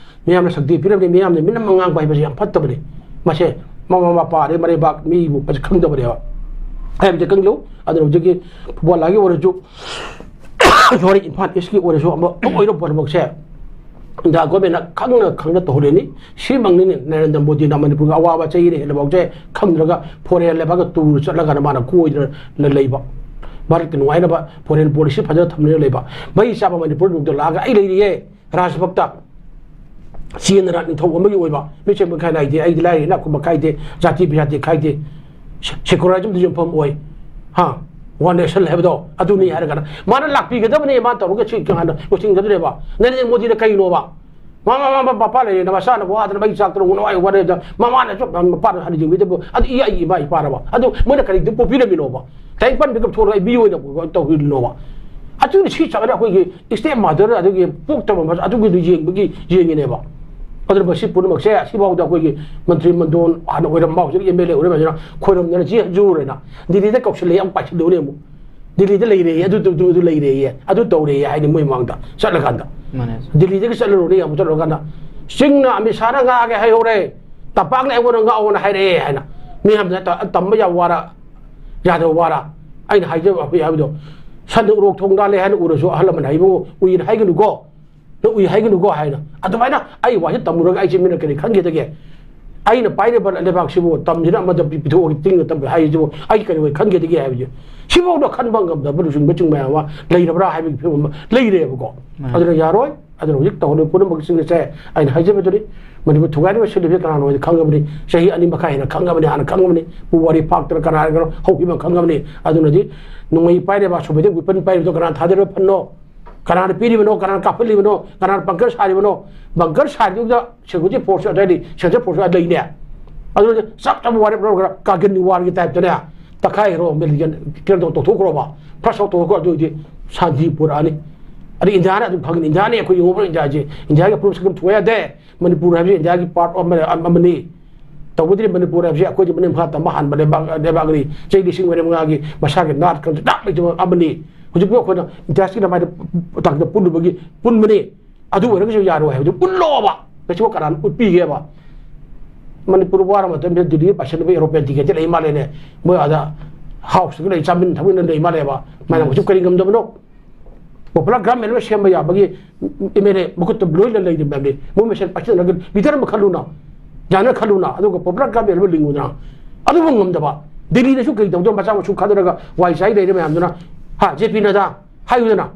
ꯃꯤꯌꯥꯝꯅ ꯁꯛꯇꯤ ꯄꯤꯔꯕꯅꯤ, ꯃꯤꯌꯥꯝꯅ ꯃꯤꯅꯝ ꯉꯥꯡꯕ ꯍꯥꯏꯕꯁꯤ ꯌꯥꯝ ꯐꯠꯇꯕꯅꯤ꯫ ꯃꯁꯦ ꯃꯃꯥ ꯃꯄꯥ ꯑꯗꯩ ꯃꯔꯩꯕꯥꯛ ꯃꯤꯕꯨ ꯃꯁꯤ ꯈꯪꯗꯕꯅꯦꯕ꯫ ꯑꯩ ꯑꯝꯇ ꯈꯪꯂꯨ꯫ ꯑꯗꯨꯅ ꯍꯧꯖꯤꯛꯀꯤ ꯐꯨꯠꯕꯣꯜꯒꯤ ꯑꯣꯏꯔꯁꯨ, sorry, ꯏꯝꯐꯥꯜ Eastꯀꯤ ꯑꯣꯏꯔꯁꯨ ꯑꯃ ꯑꯣꯏꯔꯣ ꯄꯨꯝꯅꯃꯛꯁꯦ India governmentꯅ ꯈꯪꯅ ꯈꯪꯅ ꯇꯧꯍꯜꯂꯤꯅꯤ꯫ ꯁꯤꯃꯛꯅꯤꯅꯦ ꯅꯔꯦꯟꯗ꯭ꯔ ꯃꯣꯗꯤꯅ ꯃꯅꯤꯄꯨꯔꯒꯤ ꯑꯋꯥꯕ ꯆꯍꯤꯅ ꯍꯦꯟꯅꯐꯥꯎꯁꯦ ꯈꯪꯗ꯭ꯔꯒ foreign ꯂꯩꯕꯥꯛꯇ tour ꯆꯠꯂꯒꯅ ꯃꯥꯅ ꯀꯣꯏꯗꯅ ꯂꯩꯕ꯫ ꯚꯥꯔꯠꯀꯤ ꯅꯨꯡꯉꯥꯏꯅꯕ foreign policy ꯐꯖꯅ ꯊꯝꯗꯨꯅ ꯂꯩꯕ꯫ ꯃꯩ ꯆꯥꯕ ꯃꯅꯤꯄꯨꯔ ꯃꯅꯨꯡꯗ ꯂꯥꯛꯑꯒ ꯑꯩ ꯂꯩꯔꯤꯌꯦ ꯔꯥꯖꯄꯊꯇ꯫ ꯆꯦꯟꯗꯅ ꯅꯤꯡꯊꯧ ꯑꯃꯒꯤ ꯑꯣꯏꯕ ꯃꯤꯆꯪ ꯃꯤꯈꯥꯏ ꯅꯥꯏꯗꯦ, ꯑꯩꯗꯤ ꯂꯥꯏꯔ ꯏꯅꯥꯛ ꯈꯨꯟꯕ ꯈꯥꯏꯗꯦ, ꯖꯥꯇꯤ ꯕꯤꯖꯥꯇꯤ ꯈꯥꯏꯗꯦ, secularismꯗ ꯌꯨꯝꯐꯝ ꯑꯣꯏ꯫ ꯍꯥ? One Nation ꯍꯥꯏꯕꯗꯣ ꯑꯗꯨꯅꯤ ꯍꯥꯏꯔꯒꯅ ꯃꯥꯅ ꯂꯥꯛꯄꯤꯒꯗꯕꯅꯦ, ꯃꯥꯅ ꯇꯧꯔꯒ ꯁꯤ ꯀꯩꯅꯣ ꯂꯣꯏꯁꯤꯟꯒꯗꯕꯅꯦꯕ꯫ ꯅꯔꯦꯟꯗ꯭ꯔ ꯃꯣꯗꯤꯅ ꯀꯩꯅꯣꯕ? ꯃꯃꯥ ꯃꯃꯥ ꯃꯄꯥ ꯂꯩꯔꯦꯅ ꯃꯆꯥꯅ ꯋꯥꯗꯅ ꯃꯩ ꯆꯥꯛꯇꯅ ꯋꯥꯏ ꯋꯥꯔꯦꯗ ꯃꯃꯥꯅꯁꯨ ꯃꯄꯥꯅ ꯍꯟꯅ ꯌꯦꯡꯕꯤꯗꯕ ꯑꯗꯨ ꯏ ꯑꯩꯒꯤ ꯏꯃꯥ ꯏꯄꯥꯔꯕ? ꯑꯗꯨ ꯃꯣꯏꯅ ꯀꯔꯤꯗ ꯄꯣꯛꯄꯤꯔꯝꯃꯤꯅꯣꯕ? ꯂꯥꯏꯔꯤꯛ ꯄꯟꯕꯒ ꯊꯣꯛꯂꯒ ꯑꯩ ꯃꯤ ꯑꯣꯏꯅ ꯇꯧꯍꯜꯂꯤꯅꯣꯕ? ꯑꯗꯨꯅ ꯁꯤ ꯆꯞ ꯃꯥꯟꯅꯩ꯫ ꯑꯩꯈꯣꯏꯒꯤ step mother ꯑꯗꯨꯒꯤ ꯄꯣꯛꯇꯕ ꯃꯆꯥ ꯑꯗꯨꯒꯤꯗꯨ ꯌꯦꯡꯕꯒꯤ ꯌꯦꯡꯉꯤꯅꯦꯕ꯫ ꯑꯗꯨꯅ ꯃꯁꯤ ꯄꯨꯝꯅꯃꯛꯁꯦ ꯁꯤꯐꯥꯎꯗ ꯑꯩꯈꯣꯏꯒꯤ ꯃꯟꯇ꯭ꯔꯤ ꯃꯟꯗꯣꯟ ꯍꯥꯟꯅ ꯑꯣꯏꯔꯝꯕ ꯍꯧꯖꯤꯛ ꯑꯦꯝ ꯑꯦꯜ ꯑꯦ ꯑꯣꯏꯔꯝꯕꯁꯤꯅ ꯈꯣꯏꯔꯝꯗꯅ ꯆꯦꯟ ꯍꯟꯖꯨꯔꯦꯅ ꯗꯤꯜꯂꯤꯗ ꯀꯧꯁꯤꯜꯂꯦ ꯑꯃꯨꯛ ꯄꯥꯏꯁꯤꯜꯂꯨꯔꯦ ꯑꯃꯨꯛ꯫ ꯗꯤꯜꯂꯤꯗ ꯂꯩꯔꯦꯌꯦ, ꯑꯗꯨ ꯑꯗꯨ ꯑꯗꯨ ꯂꯩꯔꯦꯌꯦ, ꯑꯗꯨ ꯇꯧꯔꯦꯌꯦ ꯍꯥꯏꯅꯤ ꯃꯣꯏ ꯃꯃꯥꯡꯗ ꯆꯠꯂꯀꯥꯟꯗ꯫ ꯃꯥꯅꯦ꯫ ꯗꯤꯜꯂꯤꯗꯒꯤ ꯆꯠꯂꯨꯔꯅꯤ ꯑꯃꯨꯛ ꯆꯠꯂꯨꯔꯀꯥꯟꯗ ꯆꯤꯡꯅ ꯑꯃꯤꯠ ꯁꯥꯍꯅ ꯉꯥꯡꯉꯦ ꯍꯥꯏꯍꯧꯔꯦ, ꯇꯝꯄꯥꯛꯅ ꯑꯩꯉꯣꯟꯗ ꯉꯥꯛꯑꯣꯅ ꯍꯥꯏꯔꯛꯑꯦ ꯍꯥꯏꯅ꯫ ꯃꯤꯌꯥꯝꯅ ꯇ- ꯇꯝꯕ ꯌꯥꯝ ꯋꯥꯔ ꯌꯥꯗꯕ ꯋꯥꯔ꯫ ꯑꯩꯅ ꯍꯥꯏꯖꯕ ꯑꯩꯈꯣꯏ ꯍꯥꯏꯕꯗꯣ, ꯁꯟꯗ ꯎꯔꯣꯛ ꯊꯣꯡ ꯂꯥꯜꯂꯦ ꯍꯥꯏꯅ ꯎꯔꯁꯨ ꯑꯍꯜ ꯂꯃꯟ ꯍꯥꯏꯕꯕꯨ ꯎꯏꯅ ꯍꯥꯏꯒꯅꯨꯀꯣ꯫ ꯅꯪ ꯎꯏ ꯍꯥꯏꯒꯅꯨꯀꯣ ꯍꯥꯏꯅ꯫ ꯑꯗꯨꯃꯥꯏꯅ ꯑꯩ ꯋꯥꯁꯦ ꯇꯝꯃꯨꯔꯒ ꯑꯩꯁꯦ ꯃꯤꯅ ꯀꯔꯤ ꯈꯟꯒꯗꯒꯦ? ꯑꯩꯅ ꯄꯥꯏꯔꯤꯕ ꯂꯩꯕꯥꯛꯁꯤꯕꯨ ꯇꯝꯁꯤꯅ ꯑꯃꯗ ꯄꯤ- ꯄꯤꯊꯣꯛꯑꯒ ꯇꯤꯡꯅ ꯇꯝꯕ ꯍꯥꯏꯔꯤꯁꯤꯕꯨ ꯑꯩ ꯀꯔꯤ ꯑꯣꯏ ꯈꯟꯒꯗꯒꯦ ꯍꯥꯏꯕꯁꯦ꯫ ꯁꯤꯐꯥꯎꯗ ꯈꯟꯕ ꯉꯝꯗꯕ ꯂꯨꯆꯤꯡꯕꯁꯤꯡ ꯃꯌꯥꯝ ꯑꯃ ꯂꯩꯔꯕ꯭ꯔꯥ ꯍꯥꯏꯕꯒꯤ ꯐꯤꯕꯝ ꯑꯃ ꯂꯩꯔꯦꯕꯀꯣ꯫ ꯃꯥꯅꯤ꯫ ꯑꯗꯨꯅ ꯌꯥꯔꯣꯏ꯫ ꯑꯗꯨꯅ ꯍꯧꯖꯤꯛ ꯇꯧꯍꯜꯂꯤꯕ ꯄꯨꯝꯅꯃꯛꯁꯤꯡ ꯑꯁꯦ ꯑꯩꯅ ꯍꯥꯏꯖꯕꯗꯨꯅꯤ, ꯃꯅꯤꯄꯨꯔ ꯊꯨꯒꯥꯏꯅꯕ ꯁꯤꯜꯂꯤꯕꯁꯦ ꯀꯅꯥꯅꯣ ꯍꯥꯏꯗꯤ ꯈꯪꯉꯕꯅꯤ꯫ ꯆꯍꯤ ꯑꯅꯤ ꯃꯈꯥꯏ ꯍꯦꯟꯅ ꯈꯪꯉꯕꯅꯤ, ꯍꯥꯟꯅ ꯈꯪꯉꯕꯅꯤ꯫ ꯄꯨꯋꯥꯔꯤ ꯐꯥꯛꯇꯅ ꯀꯅꯥꯒꯤꯅꯣ ꯍꯧꯈꯤꯕ ꯈꯪꯉꯕꯅꯤ꯫ ꯑꯗꯨꯅꯗꯤ ꯅꯣꯡꯃꯩ ꯄꯥꯏꯔꯤꯕ, ꯁꯨꯕꯦꯗ weapon ꯄꯥꯏꯔꯤꯕꯗꯣ ꯀꯅꯥꯅ ꯊꯥꯗꯔꯤꯕ ꯐꯟꯅꯣ? ꯀꯅꯥꯅ ꯄꯤꯔꯤꯕꯅꯣ? ꯀꯅꯥꯅ ꯀꯥꯞꯍꯜꯂꯤꯕꯅꯣ? ꯀꯅꯥꯅ bunker ꯁꯥꯔꯤꯕꯅꯣ? Bunker ꯁꯥꯔꯤꯗꯨꯗ security force ꯑꯗꯩꯗꯤ central force ꯂꯩꯅꯦ꯫ ꯑꯗꯨꯅ ꯆꯞ ꯆꯞ ꯋꯥꯔꯦꯞ ꯂꯧꯔꯒ ꯀꯥꯔꯒꯤꯜ warꯒꯤ typeꯇꯅꯦ ꯇꯛꯈꯥꯏꯈ꯭ꯔꯣ, ꯑꯃꯦꯔꯤꯀꯥꯒꯤ ꯀꯩꯅꯣ ꯇꯧꯊꯣꯛꯈ꯭ꯔꯣꯕ, flush out ꯇꯧꯊꯣꯛꯈ꯭ꯔꯣ꯫ ꯑꯗꯨ ꯑꯣꯏꯗꯤ ꯁꯥꯟꯇꯤ ꯄꯨꯔꯛꯑꯅꯤ꯫ ꯑꯗꯩ ꯏꯟꯗꯤꯌꯥꯅ ꯑꯗꯨꯝ ꯈꯪꯒꯅꯤ, ꯏꯟꯗꯤꯌꯥꯅ ꯑꯩꯈꯣꯏ ꯌꯦꯡꯉꯨꯕ꯭ꯔꯥ? ꯏꯟꯗꯤꯌꯥꯁꯦ, ꯏꯟꯗꯤꯌꯥꯒꯤ ꯑꯄꯨꯟꯕ ꯁꯛꯇꯝ ꯊꯨꯒꯥꯏ ꯌꯥꯗꯦ꯫ ꯃꯅꯤꯄꯨꯔ ꯍꯥꯏꯕꯁꯤ ꯏꯟꯗꯤꯌꯥꯒꯤ part ꯑꯃ ꯑꯃꯅꯤ꯫ ꯇꯧꯕꯗꯤ ꯃꯅꯤꯄꯨꯔ ꯍꯥꯏꯕꯁꯤ ꯑꯩꯈꯣꯏꯗꯤ ꯃꯅꯤꯡ ꯃꯈꯥ ꯇꯝꯕ ꯍꯥꯟꯕ ꯂꯩꯕꯥꯛ, ꯂꯩꯕꯥꯛꯅꯤ꯫ ꯆꯍꯤ ꯂꯤꯁꯤꯡ ꯃꯔꯤ ꯃꯉꯥꯒꯤ ꯃꯁꯥꯒꯤ ꯅꯥꯠ ꯈꯪꯗꯦ ꯅꯥꯠ ꯂꯩꯖꯕ ꯑꯃꯅꯤ꯫ ꯍꯧꯖꯤꯛꯄꯨ ꯑꯩꯈꯣꯏꯅ ꯏꯟꯗꯤꯌꯥꯁꯤꯒꯤ ꯂꯃꯥꯏꯗ ꯇꯥꯛꯇ ꯄꯨꯜꯂꯨꯕꯒꯤ ꯄꯨꯟꯕꯅꯤ꯫ ꯑꯗꯨ ꯑꯣꯏꯔꯒꯁꯨ ꯌꯥꯔꯣꯏ ꯍꯥꯏꯕꯗꯨ ꯎꯠꯂꯣꯕ꯫ ꯉꯁꯤꯐꯥꯎ ꯀꯅꯥꯅ ꯎꯠꯄꯤꯒꯦꯕ? ꯃꯅꯤꯄꯨꯔ ꯋꯥꯔ ꯃꯇꯝꯗ ꯗꯤꯜꯂꯤꯗ ꯄꯥꯏꯁꯤꯟꯅꯕ aeroplane ticket ꯂꯩ ꯃꯥꯜꯂꯦꯅꯦ꯫ ꯃꯣꯏ ꯑꯥꯗ houseꯇꯒ ꯂꯩ, ꯆꯥꯃꯤꯟ ꯊꯛꯃꯤꯟꯅ ꯂꯩ ꯃꯥꯜꯂꯦꯕ꯫ ꯃꯥꯅ ꯍꯧꯖꯤꯛ ꯀꯔꯤ ꯉꯝꯗꯕꯅꯣ? Popular government ꯑꯃ ꯁꯦꯝꯕ ꯌꯥꯕꯒꯤ ꯃꯦꯔꯦ ꯃꯈꯨꯠꯇ ꯂꯣꯏꯅ ꯂꯩꯔꯤꯕꯅꯤ꯫ ꯃꯣꯏ ꯃꯁꯦꯟ ꯄꯥꯏꯁꯤꯟꯅꯔꯒ leader ꯑꯃ ꯈꯜꯂꯨꯅ, ꯖꯅ ꯈꯜꯂꯨꯅ, ꯑꯗꯨꯒ popular government ꯑꯃ ꯂꯤꯡꯉꯨꯗꯅ꯫ ꯑꯗꯨꯕꯨ ꯉꯝꯗꯕ꯫ ꯗꯤꯜꯂꯤꯗꯁꯨ ꯀꯔꯤ ꯇꯧꯗꯣꯏꯅꯣ? ꯃꯆꯥ ꯃꯁꯨ ꯈꯥꯗꯔꯒ ꯋꯥꯏ ꯆꯥꯏ ꯂꯩꯔꯦ ꯃꯌꯥꯝꯗꯨꯅ꯫ ꯍꯥ, ꯖꯦ ꯄꯤ ꯅꯗꯥ? ꯍꯥꯏꯌꯨꯗꯅ꯫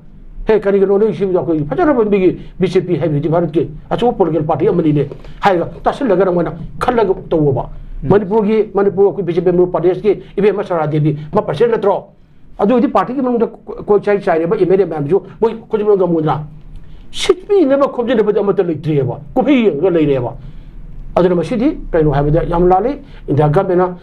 ꯍꯦ, ꯀꯔꯤꯒꯤꯅꯣ ꯅꯣꯏ ꯁꯤꯕꯨ ꯑꯩꯈꯣꯏꯒꯤ ꯐꯖꯔꯕ ꯃꯤꯒꯤ ꯕꯤ ꯖꯦ ꯄꯤ ꯍꯥꯏꯕꯗꯤ ꯚꯥꯔꯠꯀꯤ ꯑꯆꯧꯕ political party ꯑꯃꯅꯤꯅꯦ ꯍꯥꯏꯔꯒ ꯇꯥꯁꯤꯜꯂꯒ ꯅꯪꯉꯣꯟꯗ ꯈꯜꯂꯒ ꯇꯧꯑꯣꯕ꯫ ꯎꯝ꯫ ꯃꯅꯤꯄꯨꯔꯒꯤ, ꯃꯅꯤꯄꯨꯔ ꯑꯩꯈꯣꯏ ꯕꯤ ꯖꯦ ꯄꯤ ꯃꯅꯤꯄꯨꯔ ꯄ꯭ꯔꯗꯦꯁꯀꯤ ꯏꯕꯦꯝꯃ ꯁꯔꯥ ꯗꯦꯕꯤ ꯃꯥ president ꯅꯠꯇ꯭ꯔꯣ? ꯑꯗꯨ ꯑꯣꯏꯗꯤ ꯄꯥꯔꯇꯤꯒꯤ ꯃꯅꯨꯡꯗ ꯀꯣꯏ ꯆꯥꯏ ꯆꯥꯏꯔꯤꯕ ꯑꯦꯝ ꯑꯦꯜ ꯑꯦ ꯃꯌꯥꯝꯁꯨ ꯃꯣꯏ ꯈꯨꯖꯤꯟ ꯃꯅꯨꯡꯗ ꯃꯨꯗ꯭ꯔꯥ? ꯁꯤꯠꯄꯤꯅꯕ ꯈꯣꯝꯖꯤꯟꯅꯕꯗꯤ ꯑꯃꯠꯇ ꯂꯩꯇ꯭ꯔꯤꯑꯕ, ꯀꯨꯝꯍꯩ ꯌꯦꯡꯉꯒ ꯂꯩꯔꯦꯕ꯫ ꯑꯗꯨꯅ ꯃꯁꯤꯗꯤ ꯀꯩꯅꯣ ꯍꯥꯏꯕꯗ ꯌꯥꯝ ꯂꯥꯜꯂꯤ꯫ ꯏꯟꯗꯤꯌꯥ ꯒꯃꯦꯟꯅ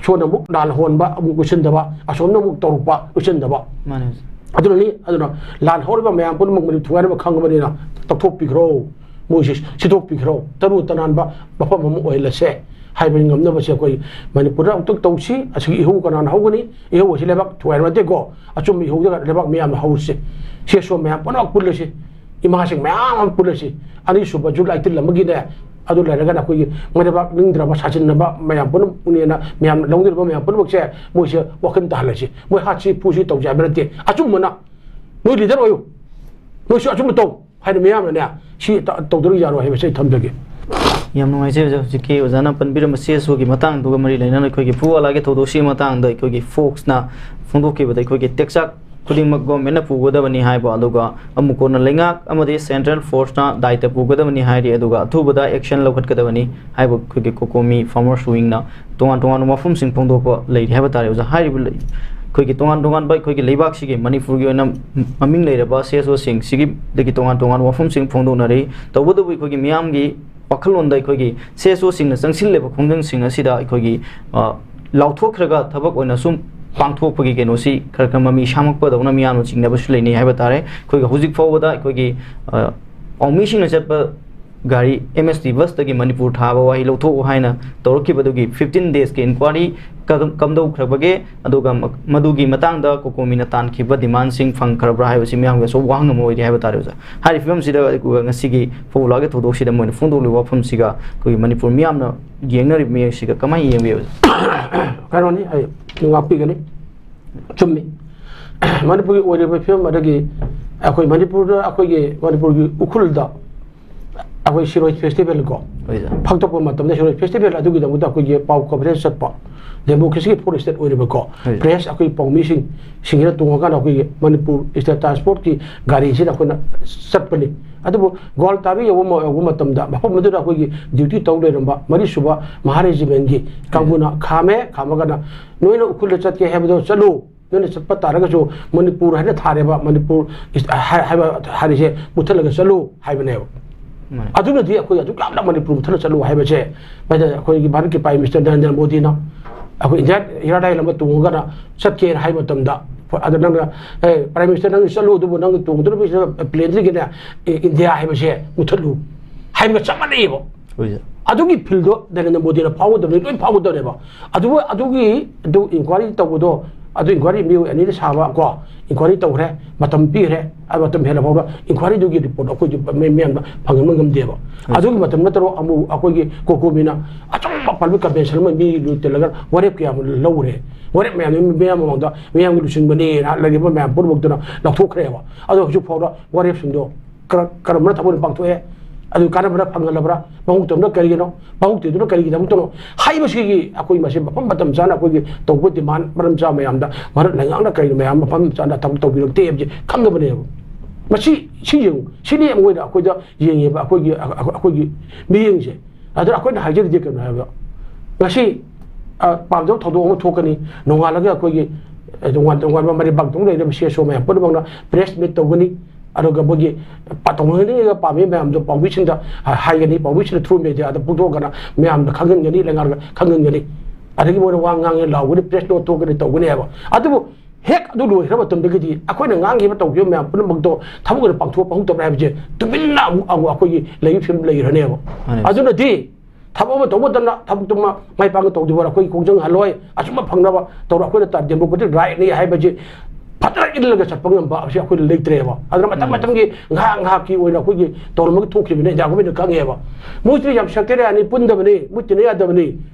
ꯁꯣꯝꯗ ꯑꯃꯨꯛ ꯂꯥꯟ ꯍꯣꯟꯕ ꯑꯃꯨꯛ ꯎꯠꯁꯤꯟꯗꯕ, ꯑꯁꯣꯝꯗ ꯑꯃꯨꯛ ꯇꯧꯔꯛꯄ ꯎꯠꯁꯤꯟꯗꯕ꯫ ꯃꯥꯅꯦ ꯑꯣꯖꯥ꯫ ꯑꯗꯨꯅꯅꯤ꯫ ꯑꯗꯨꯅ ꯂꯥꯟ ꯍꯧꯔꯤꯕ ꯃꯌꯥꯝ ꯄꯨꯝꯅꯃꯛ ꯃꯅꯤ ꯊꯨꯒꯥꯏꯅꯕ ꯈꯪꯉꯕꯅꯤꯅ ꯇꯧꯊꯣꯛꯄꯤꯈ꯭ꯔꯣ, ꯃꯣꯏꯁꯤ ꯁꯤꯊꯣꯛꯄꯤꯈ꯭ꯔꯣ, ꯇꯔꯨ ꯇꯅꯥꯟꯕ ꯃꯐꯝ ꯑꯃ ꯑꯣꯏꯍꯜꯂꯁꯦ ꯍꯥꯏꯕ ꯉꯝꯅꯕꯁꯦ ꯑꯩꯈꯣꯏ ꯃꯅꯤꯄꯨꯔꯗ ꯑꯃꯨꯛꯇꯪ ꯇꯧꯁꯤ꯫ ꯑꯁꯤꯒꯤ ꯏꯍꯧ ꯀꯅꯥꯅ ꯍꯧꯒꯅꯤ? ꯏꯍꯧ ꯑꯁꯤ ꯂꯩꯕꯥꯛ ꯊꯨꯒꯥꯏꯕ ꯅꯠꯇꯦꯀꯣ, ꯑꯆꯨꯝꯕ ꯏꯍꯧꯗ ꯂꯩꯕꯥꯛ ꯃꯌꯥꯝꯅ ꯍꯧꯔꯁꯤ꯫ ꯁꯤ ꯑꯁꯣꯝ ꯃꯌꯥꯝ ꯄꯨꯝꯅꯃꯛ ꯄꯨꯜꯂꯁꯤ, ꯏꯃꯥꯁꯤꯡ ꯃꯌꯥꯝ ꯑꯃ ꯄꯨꯜꯂꯁꯤ꯫ ꯑꯅꯤꯁꯨꯕ ꯖꯨꯂꯥꯏ ꯇꯤꯜ ꯑꯃꯒꯤꯅꯦ꯫ ꯑꯗꯨ ꯂꯩꯔꯒꯅ ꯑꯩꯈꯣꯏꯒꯤ ꯃꯩꯔꯩꯕꯥꯛ ꯅꯤꯡꯗ꯭ꯔꯕ ꯁꯥꯖꯤꯟꯅꯕ ꯃꯌꯥꯝ ꯄꯨꯝꯅꯃꯛꯅꯦꯅ ꯃꯌꯥꯝ ꯂꯧꯅꯔꯤꯕ ꯃꯌꯥꯝ ꯄꯨꯝꯅꯃꯛꯁꯦ ꯃꯣꯏꯁꯦ ꯋꯥꯈꯜ ꯇꯥꯍꯜꯂꯁꯤ꯫ ꯃꯣꯏ ꯍꯥꯠꯁꯤ ꯄꯨꯁꯤ ꯇꯧꯁꯤ ꯍꯥꯏꯕ ꯅꯠꯇꯦ꯫ ꯑꯆꯨꯝꯕꯅ ꯅꯣꯏ ꯂꯤꯗꯔ ꯑꯣꯏꯌꯨ, ꯅꯣꯏꯁꯨ ꯑꯆꯨꯝꯕ ꯇꯧ ꯍꯥꯏꯅ ꯃꯤꯌꯥꯝꯅꯅꯦ ꯁꯤ ꯇ- ꯇꯧꯗꯅ ꯌꯥꯔꯣꯏ ꯍꯥꯏꯕꯁꯦ ꯑꯩ ꯊꯝꯖꯒꯦ꯫ ꯌꯥꯝ ꯅꯨꯡꯉꯥꯏꯖꯩ ꯑꯣꯖꯥ꯫ ꯍꯧꯖꯤꯛꯀꯤ ꯑꯣꯖꯥꯅ ꯄꯟꯕꯤꯔꯝꯕ ꯁꯤ ꯑꯦꯁ ꯑꯣꯒꯤ ꯃꯇꯥꯡꯗꯨꯒ ꯃꯔꯤ ꯂꯩꯅꯅ ꯑꯩꯈꯣꯏꯒꯤ ꯐꯨꯋꯥꯂꯥꯒꯤ ꯊꯧꯗꯣꯛꯁꯤꯒꯤ ꯃꯇꯥꯡꯗ ꯑꯩꯈꯣꯏꯒꯤ ꯐꯣꯛꯁꯅ ꯐꯣꯡꯗꯣꯛꯈꯤꯕꯗ ꯑꯩꯈꯣꯏꯒꯤ ꯇꯦꯛꯆꯥꯛ ꯈꯨꯗꯤꯡꯃꯛ ꯒꯣꯔꯃꯦꯟꯅ ꯄꯨꯒꯗꯕꯅꯤ ꯍꯥꯏꯕ, ꯑꯗꯨꯒ ꯑꯃꯨꯛ ꯀꯣꯟꯅ ꯂꯩꯉꯥꯛ ꯑꯃꯗꯤ ꯁꯦꯟꯇ꯭ꯔꯦꯜ ꯐꯣꯔꯁꯅ ꯗꯥꯏꯇ ꯄꯨꯒꯗꯕꯅꯤ ꯍꯥꯏꯔꯤ, ꯑꯗꯨꯒ ꯑꯊꯨꯕꯗ ꯑꯦꯛꯁꯟ ꯂꯧꯈꯠꯀꯗꯕꯅꯤ ꯍꯥꯏꯕ ꯑꯩꯈꯣꯏꯒꯤ ꯀꯣꯀꯣꯃꯤ ꯐꯥꯔꯃꯔꯁ ꯋꯤꯡꯅ ꯇꯣꯉꯥꯟ ꯇꯣꯉꯥꯟꯕ ꯋꯥꯐꯝꯁꯤꯡ ꯐꯣꯡꯗꯣꯛꯄ ꯂꯩꯔꯤ ꯍꯥꯏꯕ ꯇꯥꯔꯦ ꯑꯣꯖꯥ꯫ ꯍꯥꯏꯔꯤꯕ ꯂꯩ- ꯑꯩꯈꯣꯏꯒꯤ ꯇꯣꯉꯥꯟ ꯇꯣꯉꯥꯟꯕ ꯑꯩꯈꯣꯏꯒꯤ ꯂꯩꯕꯥꯛꯁꯤꯒꯤ ꯃꯅꯤꯄꯨꯔꯒꯤ ꯑꯣꯏꯅ ꯃꯃꯤꯡ ꯂꯩꯔꯕ ꯁꯤ ꯑꯦꯁ ꯑꯣꯁꯤꯡꯁꯤꯒꯤꯗꯒꯤ ꯇꯣꯉꯥꯟ ꯇꯣꯉꯥꯟꯕ ꯋꯥꯐꯝꯁꯤꯡ ꯐꯣꯡꯗꯣꯛꯅꯔꯤ꯫ ꯇꯧꯕꯇꯕꯨ ꯑꯩꯈꯣꯏꯒꯤ ꯃꯤꯌꯥꯝꯒꯤ ꯋꯥꯈꯜꯂꯣꯟꯗ ꯑꯩꯈꯣꯏꯒꯤ ꯁꯤ ꯑꯦꯁ ꯑꯣꯁꯤꯡꯅ ꯆꯪꯁꯤꯜꯂꯤꯕ ꯈꯣꯡꯖꯪꯁꯤꯡ ꯑꯁꯤꯗ ꯑꯩꯈꯣꯏꯒꯤ, ꯑ, ꯂꯥꯎꯊꯣꯛꯈ꯭ꯔꯒ ꯊꯕꯛ ꯑꯣꯏꯅ ꯁꯨꯝ ꯄꯥꯡꯊꯣꯛꯄꯒꯤ ꯀꯩꯅꯣꯁꯤ ꯈꯔ ꯈꯔ ꯃꯃꯤ ꯁꯥꯃꯛꯄꯗꯧꯅ ꯃꯤꯌꯥꯝꯅ ꯆꯤꯡꯅꯕꯁꯨ ꯂꯩꯅꯩ ꯍꯥꯏꯕ ꯇꯥꯔꯦ꯫ ꯑꯩꯈꯣꯏꯒꯤ ꯍꯧꯖꯤꯛ ꯐꯥꯎꯕꯗ ꯑꯩꯈꯣꯏꯒꯤ, ꯑ, ꯄꯥꯎꯃꯤꯁꯤꯡꯅ ꯆꯠꯄ ꯒꯥꯔꯤ ꯑꯦꯝ ꯑꯦꯁ ꯇꯤ ꯕꯁꯇꯒꯤ ꯃꯅꯤꯄꯨꯔ ꯊꯥꯕ ꯋꯥꯍꯩ ꯂꯧꯊꯣꯛꯎ ꯍꯥꯏꯅ ꯇꯧꯔꯛꯈꯤꯕꯗꯨꯒꯤ ꯐꯤꯐꯇꯤꯟ ꯗꯦꯖꯀꯤ ꯏꯟꯀ꯭ꯋꯥꯔꯤ ꯀ- ꯀꯝꯗꯧꯈ꯭ꯔꯕꯒꯦ? ꯑꯗꯨꯒ ꯃ- ꯃꯗꯨꯒꯤ ꯃꯇꯥꯡꯗ ꯀꯣꯀꯣꯃꯤꯅ ꯇꯥꯟꯈꯤꯕ ꯗꯤꯃꯥꯟꯁꯤꯡ ꯐꯪꯈ꯭ꯔꯕ꯭ꯔꯥ ꯍꯥꯏꯕꯁꯤ ꯃꯤꯌꯥꯝꯒꯤ ꯑꯆꯧꯕ ꯋꯥꯍꯪ ꯑꯃ ꯑꯣꯏꯔꯤ ꯍꯥꯏꯕ ꯇꯥꯔꯦ ꯑꯣꯖꯥ꯫ ꯍꯥꯏꯔꯤꯕ ꯐꯤꯕꯝꯁꯤꯗ ꯑꯩꯈꯣꯏ ꯉꯁꯤꯒꯤ ꯐꯧꯂꯥꯒꯤ ꯊꯧꯗꯣꯛꯁꯤꯗ ꯃꯣꯏꯅ ꯐꯣꯡꯗꯣꯛꯂꯤꯕ ꯋꯥꯐꯝꯁꯤꯒ ꯑꯩꯈꯣꯏꯒꯤ ꯃꯅꯤꯄꯨꯔ ꯃꯤꯌꯥꯝꯅ ꯌꯦꯡꯅꯔꯤꯕ ꯃꯤꯠꯌꯦꯡꯁꯤꯒ ꯀꯃꯥꯏꯅ ꯌꯦꯡꯕꯤ ꯑꯣꯖꯥ? ꯀꯩꯅꯣꯅꯤ, ꯑꯩ ꯉꯥꯛꯄꯤꯒꯅꯤ꯫ ꯆꯨꯝꯃꯤ꯫ ꯃꯅꯤꯄꯨꯔꯒꯤ ꯑꯣꯏꯔꯤꯕ ꯐꯤꯕꯝ ꯑꯗꯒꯤ ꯑꯩꯈꯣꯏ ꯃꯅꯤꯄꯨꯔꯗ, ꯑꯩꯈꯣꯏꯒꯤ ꯃꯅꯤꯄꯨꯔꯒꯤ ꯎꯈ꯭ꯔꯨꯜꯗ ꯑꯩꯈꯣꯏ ꯁꯤꯔꯣꯏ ꯐꯦꯁꯇꯤꯚꯦꯜ ꯀꯣ, ꯍꯣꯏ ꯁꯥꯔ꯫ ꯄꯥꯡꯊꯣꯛꯄ ꯃꯇꯝꯗ ꯁꯤꯔꯣꯏ ꯐꯦꯁꯇꯤꯚꯦꯜ ꯑꯗꯨꯒꯤꯗꯃꯛꯇ ꯑꯩꯈꯣꯏꯒꯤ ꯄꯥꯎ ꯀꯣꯚꯔꯦꯖ ꯆꯠꯄ, ꯗꯦꯃꯣꯀ꯭ꯔꯦꯁꯤꯒꯤ ꯐꯣꯔ ꯏꯁꯇꯦꯠ ꯑꯣꯏꯔꯤꯕꯀꯣ, ꯍꯣꯏ꯫ ꯄ꯭ꯔꯦꯁ, ꯑꯩꯈꯣꯏ ꯄꯥꯎꯃꯤꯁꯤꯡ ꯁꯤꯡꯁꯤꯅ ꯇꯣꯡꯉꯀꯥꯟꯗ ꯑꯩꯈꯣꯏꯒꯤ ꯃꯅꯤꯄꯨꯔ ꯏꯁꯇꯦꯠ ꯇ꯭ꯔꯥꯟꯁꯄꯣꯔꯠꯀꯤ ꯒꯥꯔꯤꯁꯤꯗ ꯑꯩꯈꯣꯏꯅ ꯆꯠꯄꯅꯤ꯫ ꯑꯗꯨꯕꯨ ꯒ꯭ꯋꯥꯜꯇꯥꯕꯤ ꯌꯧꯕ ꯃ- ꯌꯧꯕ ꯃꯇꯝꯗ ꯃꯐꯝ ꯑꯗꯨꯗ ꯑꯩꯈꯣꯏꯒꯤ ꯗ꯭ꯌꯨꯇꯤ ꯇꯧ ꯂꯩꯔꯝꯕ ꯃꯔꯤꯁꯨꯕ ꯃꯍꯥ ꯔꯦꯖꯤꯃꯦꯟꯒꯤ ꯀꯥꯡꯕꯨꯅ ꯈꯥꯝꯃꯦ꯫ ꯈꯥꯝꯃꯒꯅ ꯅꯣꯏꯅ ꯎꯈ꯭ꯔꯨꯜꯗ ꯆꯠꯀꯦ ꯍꯥꯏꯕꯗꯣ ꯆꯠꯂꯨ, ꯅꯣꯏꯅ ꯆꯠꯄ ꯇꯥꯔꯒꯁꯨ ꯃꯅꯤꯄꯨꯔ ꯍꯥꯏꯅ ꯊꯥꯔꯦꯕ, ꯃꯅꯤꯄꯨꯔ ꯏꯁ-, ꯍꯥꯏ-, ꯍꯥꯏꯕ ꯍꯥꯏꯔꯤꯁꯦ ꯃꯨꯠꯊꯠꯂꯒ ꯆꯠꯂꯨ ꯍꯥꯏꯕꯅꯦꯕ꯫ ꯃꯥꯅꯦ꯫ ꯑꯗꯨꯅꯗꯤ ꯑꯩꯈꯣꯏ ꯑꯗꯨꯛ ꯌꯥꯝꯅ ꯃꯅꯤꯄꯨꯔ ꯃꯨꯠꯊꯠꯂ ꯆꯠꯂꯨ ꯍꯥꯏꯕꯁꯦ, ꯃꯁꯤꯗ ꯑꯩꯈꯣꯏꯒꯤ ꯚꯥꯔꯠꯀꯤ Prime Minister ꯅꯔꯦꯟꯗ꯭ꯔ ꯃꯣꯗꯤꯅ ꯑꯩꯈꯣꯏ ꯏꯟꯗꯤꯌꯥ airline ꯑꯃ ꯇꯣꯡꯉꯒꯅ ꯆꯠꯀꯦꯅ ꯍꯥꯏꯕ ꯃꯇꯝꯗ, ꯑꯗ ꯅꯪꯅ, "ꯑꯦ, Prime Minister, ꯅꯪ ꯆꯠꯂꯨ, ꯑꯗꯨꯕꯨ ꯅꯪ ꯇꯣꯡꯗꯧꯔꯤꯕ planeꯗꯒꯤꯅꯦ, ꯑꯦ, ꯏꯟꯗꯤꯌꯥ ꯍꯥꯏꯕꯁꯦ ꯃꯨꯠꯊꯠꯂꯨ" ꯍꯥꯏꯕꯒ ꯆꯞ ꯃꯥꯟꯅꯩꯌꯦꯕ꯫ ꯍꯣꯏ, ꯁꯥꯔ꯫ ꯑꯗꯨꯒꯤ feelꯗꯣ ꯅꯔꯦꯟꯗ꯭ꯔ ꯃꯣꯗꯤꯅ ꯐꯥꯎꯒꯗꯕꯅꯤ, ꯂꯣꯏ ꯐꯥꯎꯒꯗꯕꯅꯦꯕ꯫ ꯑꯗꯨꯕꯨ ꯑꯗꯨꯒꯤ, ꯑꯗꯨ inquiry ꯇꯧꯕꯗꯣ, ꯑꯗꯨ inquiry ꯃꯤꯑꯣꯏ ꯑꯅꯤꯅ ꯁꯥꯕ ꯀꯣ, inquiry ꯇꯧꯈ꯭ꯔꯦ, ꯃꯇꯝ ꯄꯤꯈ꯭ꯔꯦ, ꯑꯗꯨ ꯃꯇꯝ ꯍꯦꯜꯂ ꯐꯥꯎꯕ inquiryꯗꯨꯒꯤ report ꯑꯩꯈꯣꯏꯁꯨ ꯃꯤ-, ꯃꯤꯌꯥꯝꯗ ꯐꯪꯍꯟꯕ ꯉꯝꯗꯦꯕ꯫ ꯍꯣꯏ꯫ ꯑꯗꯨꯒꯤ ꯃꯇꯝ ꯅꯠꯇꯔꯣ ꯑꯃꯨꯛ ꯑꯩꯈꯣꯏꯒꯤ COCOMIꯅ ꯑꯆꯧꯕ public convention ꯑꯃ ꯃꯤ ꯇꯤꯜꯂꯒ ꯋꯥꯔꯦꯞ ꯀꯌꯥ ꯑꯃ ꯂꯧꯔꯦ꯫ ꯋꯥꯔꯦꯞ ꯃꯌꯥꯝꯗꯨ ꯃꯤꯌꯥꯝ ꯃꯃꯥꯡꯗ ꯃꯤꯌꯥꯝꯒꯤ ꯂꯨꯆꯤꯡꯕꯅꯦꯅ ꯂꯩꯔꯤꯕ ꯃꯌꯥꯝ ꯄꯨꯝꯅꯃꯛꯇꯨꯅ ꯂꯥꯎꯊꯣꯛꯈ꯭ꯔꯦꯕ꯫ ꯑꯗꯣ ꯍꯧꯖꯤꯛ ꯐꯥꯎꯗ ꯋꯥꯔꯦꯞꯁꯤꯡꯗꯣ ꯀꯔ-, ꯀꯔꯝꯕꯅ ꯊꯕꯛ ꯑꯣꯏꯅ ꯄꯥꯡꯊꯣꯛꯑꯦ? ꯑꯗꯨ ꯀꯥꯟꯅꯕꯅ ꯐꯪꯍꯜꯂꯕ꯭ꯔꯥ? ꯃꯍꯨꯠ ꯇꯧꯗꯨꯅ ꯀꯔꯤꯒꯤꯅꯣ? ꯃꯍꯨꯠ ꯇꯧꯗꯨꯅ ꯀꯔꯤꯒꯤꯗꯃꯛꯇꯅꯣ? ꯍꯥꯏꯕꯁꯤꯒꯤ ꯑꯩꯈꯣꯏ ꯃꯁꯤ ꯃꯐꯝ ꯃꯇꯝ ꯆꯥꯅ ꯑꯩꯈꯣꯏꯒꯤ ꯇꯧꯕ demand ꯃꯔꯝ ꯆꯥꯕ ꯃꯌꯥꯝꯗ ꯃꯔꯨꯞ ꯂꯩꯉꯥꯛꯅ ꯀꯔꯤꯅꯣ ꯃꯌꯥꯝ ꯃꯐꯝ ꯆꯥꯅ ꯊꯕꯛ ꯇꯧꯕꯤꯔꯛꯇꯦ ꯍꯥꯏꯕꯁꯤ ꯈꯪꯉꯕꯅꯦꯕ꯫ ꯃꯁꯤ, ꯁꯤ ꯌꯦꯡꯉꯨ, ꯁꯤꯅꯤ ꯑꯃ ꯑꯣꯏꯅ ꯑꯩꯈꯣꯏꯗ ꯌꯦꯡꯉꯦꯕ, ꯑꯩꯈꯣꯏꯒꯤ, ꯑꯩꯈꯣꯏꯒꯤ ꯃꯤꯠꯌꯦꯡꯁꯦ꯫ ꯑꯗꯨꯅ ꯑꯩꯈꯣꯏꯅ ꯍꯥꯏꯖꯔꯤꯗꯤ ꯀꯩꯅꯣ ꯍꯥꯏꯕꯗ, ꯉꯁꯤ, ꯑ, ꯄꯥꯝꯖꯕ ꯊꯧꯗꯣꯛ ꯑꯃ ꯊꯣꯛꯀꯅꯤ, ꯅꯣꯡꯉꯥꯜꯂꯒ ꯑꯩꯈꯣꯏꯒꯤ, ꯑ, ꯇꯣꯉꯥꯟ ꯇꯣꯉꯥꯟꯕ ꯃꯔꯩꯕꯥꯛꯇꯨꯗ ꯂꯩꯔꯤꯕ CSO ꯃꯌꯥꯝ ꯄꯨꯝꯅꯃꯛꯅ press meet ꯇꯧꯒꯅꯤ, ꯑꯗꯨꯒ ꯃꯣꯏꯒꯤ ꯄ-, ꯇꯧꯅꯅꯤꯡꯉꯤꯕ ꯄꯥꯝꯃꯤ ꯃꯌꯥꯝꯗꯣ ꯄꯥꯎꯃꯤꯁꯤꯡꯗ, ꯑ, ꯍꯥꯏꯒꯅꯤ, ꯄꯥꯎꯃꯤꯁꯤꯡꯅ through mediaꯗ ꯐꯣꯡꯗꯣꯛꯑꯒꯅ ꯃꯌꯥꯝꯗ ꯈꯪꯍꯟꯒꯅꯤ, ꯂꯩꯉꯥꯛꯅ ꯈꯪꯍꯟꯒꯅꯤ꯫ ꯑꯗꯒꯤ ꯃꯣꯏꯅ ꯋꯥ ꯉꯥꯡꯉꯦ ꯂꯥꯎꯒꯅꯤ, press note ꯊꯣꯛꯀꯅꯤ, ꯇꯧꯒꯅꯤ ꯍꯥꯏꯕ꯫ ꯑꯗꯨꯕꯨ ꯍꯦꯛ ꯑꯗꯨ ꯂꯣꯏꯈ꯭ꯔ ꯃꯇꯝꯗꯒꯤꯗꯤ ꯑꯩꯈꯣꯏꯅ ꯉꯥꯡꯈꯤꯕ ꯇꯧꯈꯤꯕ ꯃꯌꯥꯝ ꯄꯨꯝꯅꯃꯛꯇꯣ ꯊꯕꯛ ꯑꯣꯏꯅ ꯄꯥꯡꯊꯣꯛꯄ ꯄꯥꯡꯊꯣꯛꯇꯕ꯭ꯔꯥ ꯍꯥꯏꯕꯁꯦ ꯇꯨꯃꯤꯟꯅ ꯑꯃꯨꯛ, ꯑꯃꯨꯛ ꯑꯩꯈꯣꯏꯒꯤ ꯂꯩꯔꯤꯕ ꯐꯤꯕꯝ ꯂꯩꯈ꯭ꯔꯅꯦꯕ꯫ ꯃꯥꯅꯦ꯫ ꯑꯗꯨꯅꯗꯤ ꯊꯕꯛ ꯑꯃ ꯇꯧꯕ ꯃꯇꯝꯗ ꯊꯕꯛꯇꯨꯃ ꯃꯥꯏ ꯄꯥꯛꯅ ꯇꯧꯗꯕ ꯑꯩꯈꯣꯏ ꯈꯣꯡꯖꯪ ꯍꯜꯂꯣꯏ, ꯑꯆꯨꯝꯕ ꯐꯪꯅꯕ ꯇꯧꯔ ꯑꯩꯈꯣꯏꯅ ꯇ-, democratic rightꯅꯤ ꯍꯥꯏꯕꯁꯤ ꯐꯖꯅ ꯏꯜꯂꯒ ꯆꯠꯄ ꯉꯝꯕ ꯍꯥꯏꯕꯁꯤ ꯑꯩꯈꯣꯏꯗ ꯂꯩꯇ꯭ꯔꯦꯕ꯫ ꯑꯗꯨꯅ ꯃꯇꯝ ꯎꯝ꯫ ꯃꯇꯝꯒꯤ ꯉꯥꯏꯍꯥꯛ ꯉꯥꯏꯍꯥꯛꯀꯤ ꯑꯣꯏꯅ ꯑꯩꯈꯣꯏꯒꯤ ꯇꯧꯔꯝꯃꯒ ꯊꯣꯛꯈꯤꯕꯅꯤ, ꯏꯟꯗꯤꯌꯥ ꯒꯣꯔꯃꯦꯟꯅ ꯈꯪꯉꯦꯕ꯫ ꯃꯣꯏꯁꯤꯗꯤ ꯌꯥꯝ sectarianꯅꯤ, ꯄꯨꯟꯗꯕꯅꯤ, ꯃꯨꯠꯇꯤꯅ ꯌꯥꯗꯕꯅꯤ,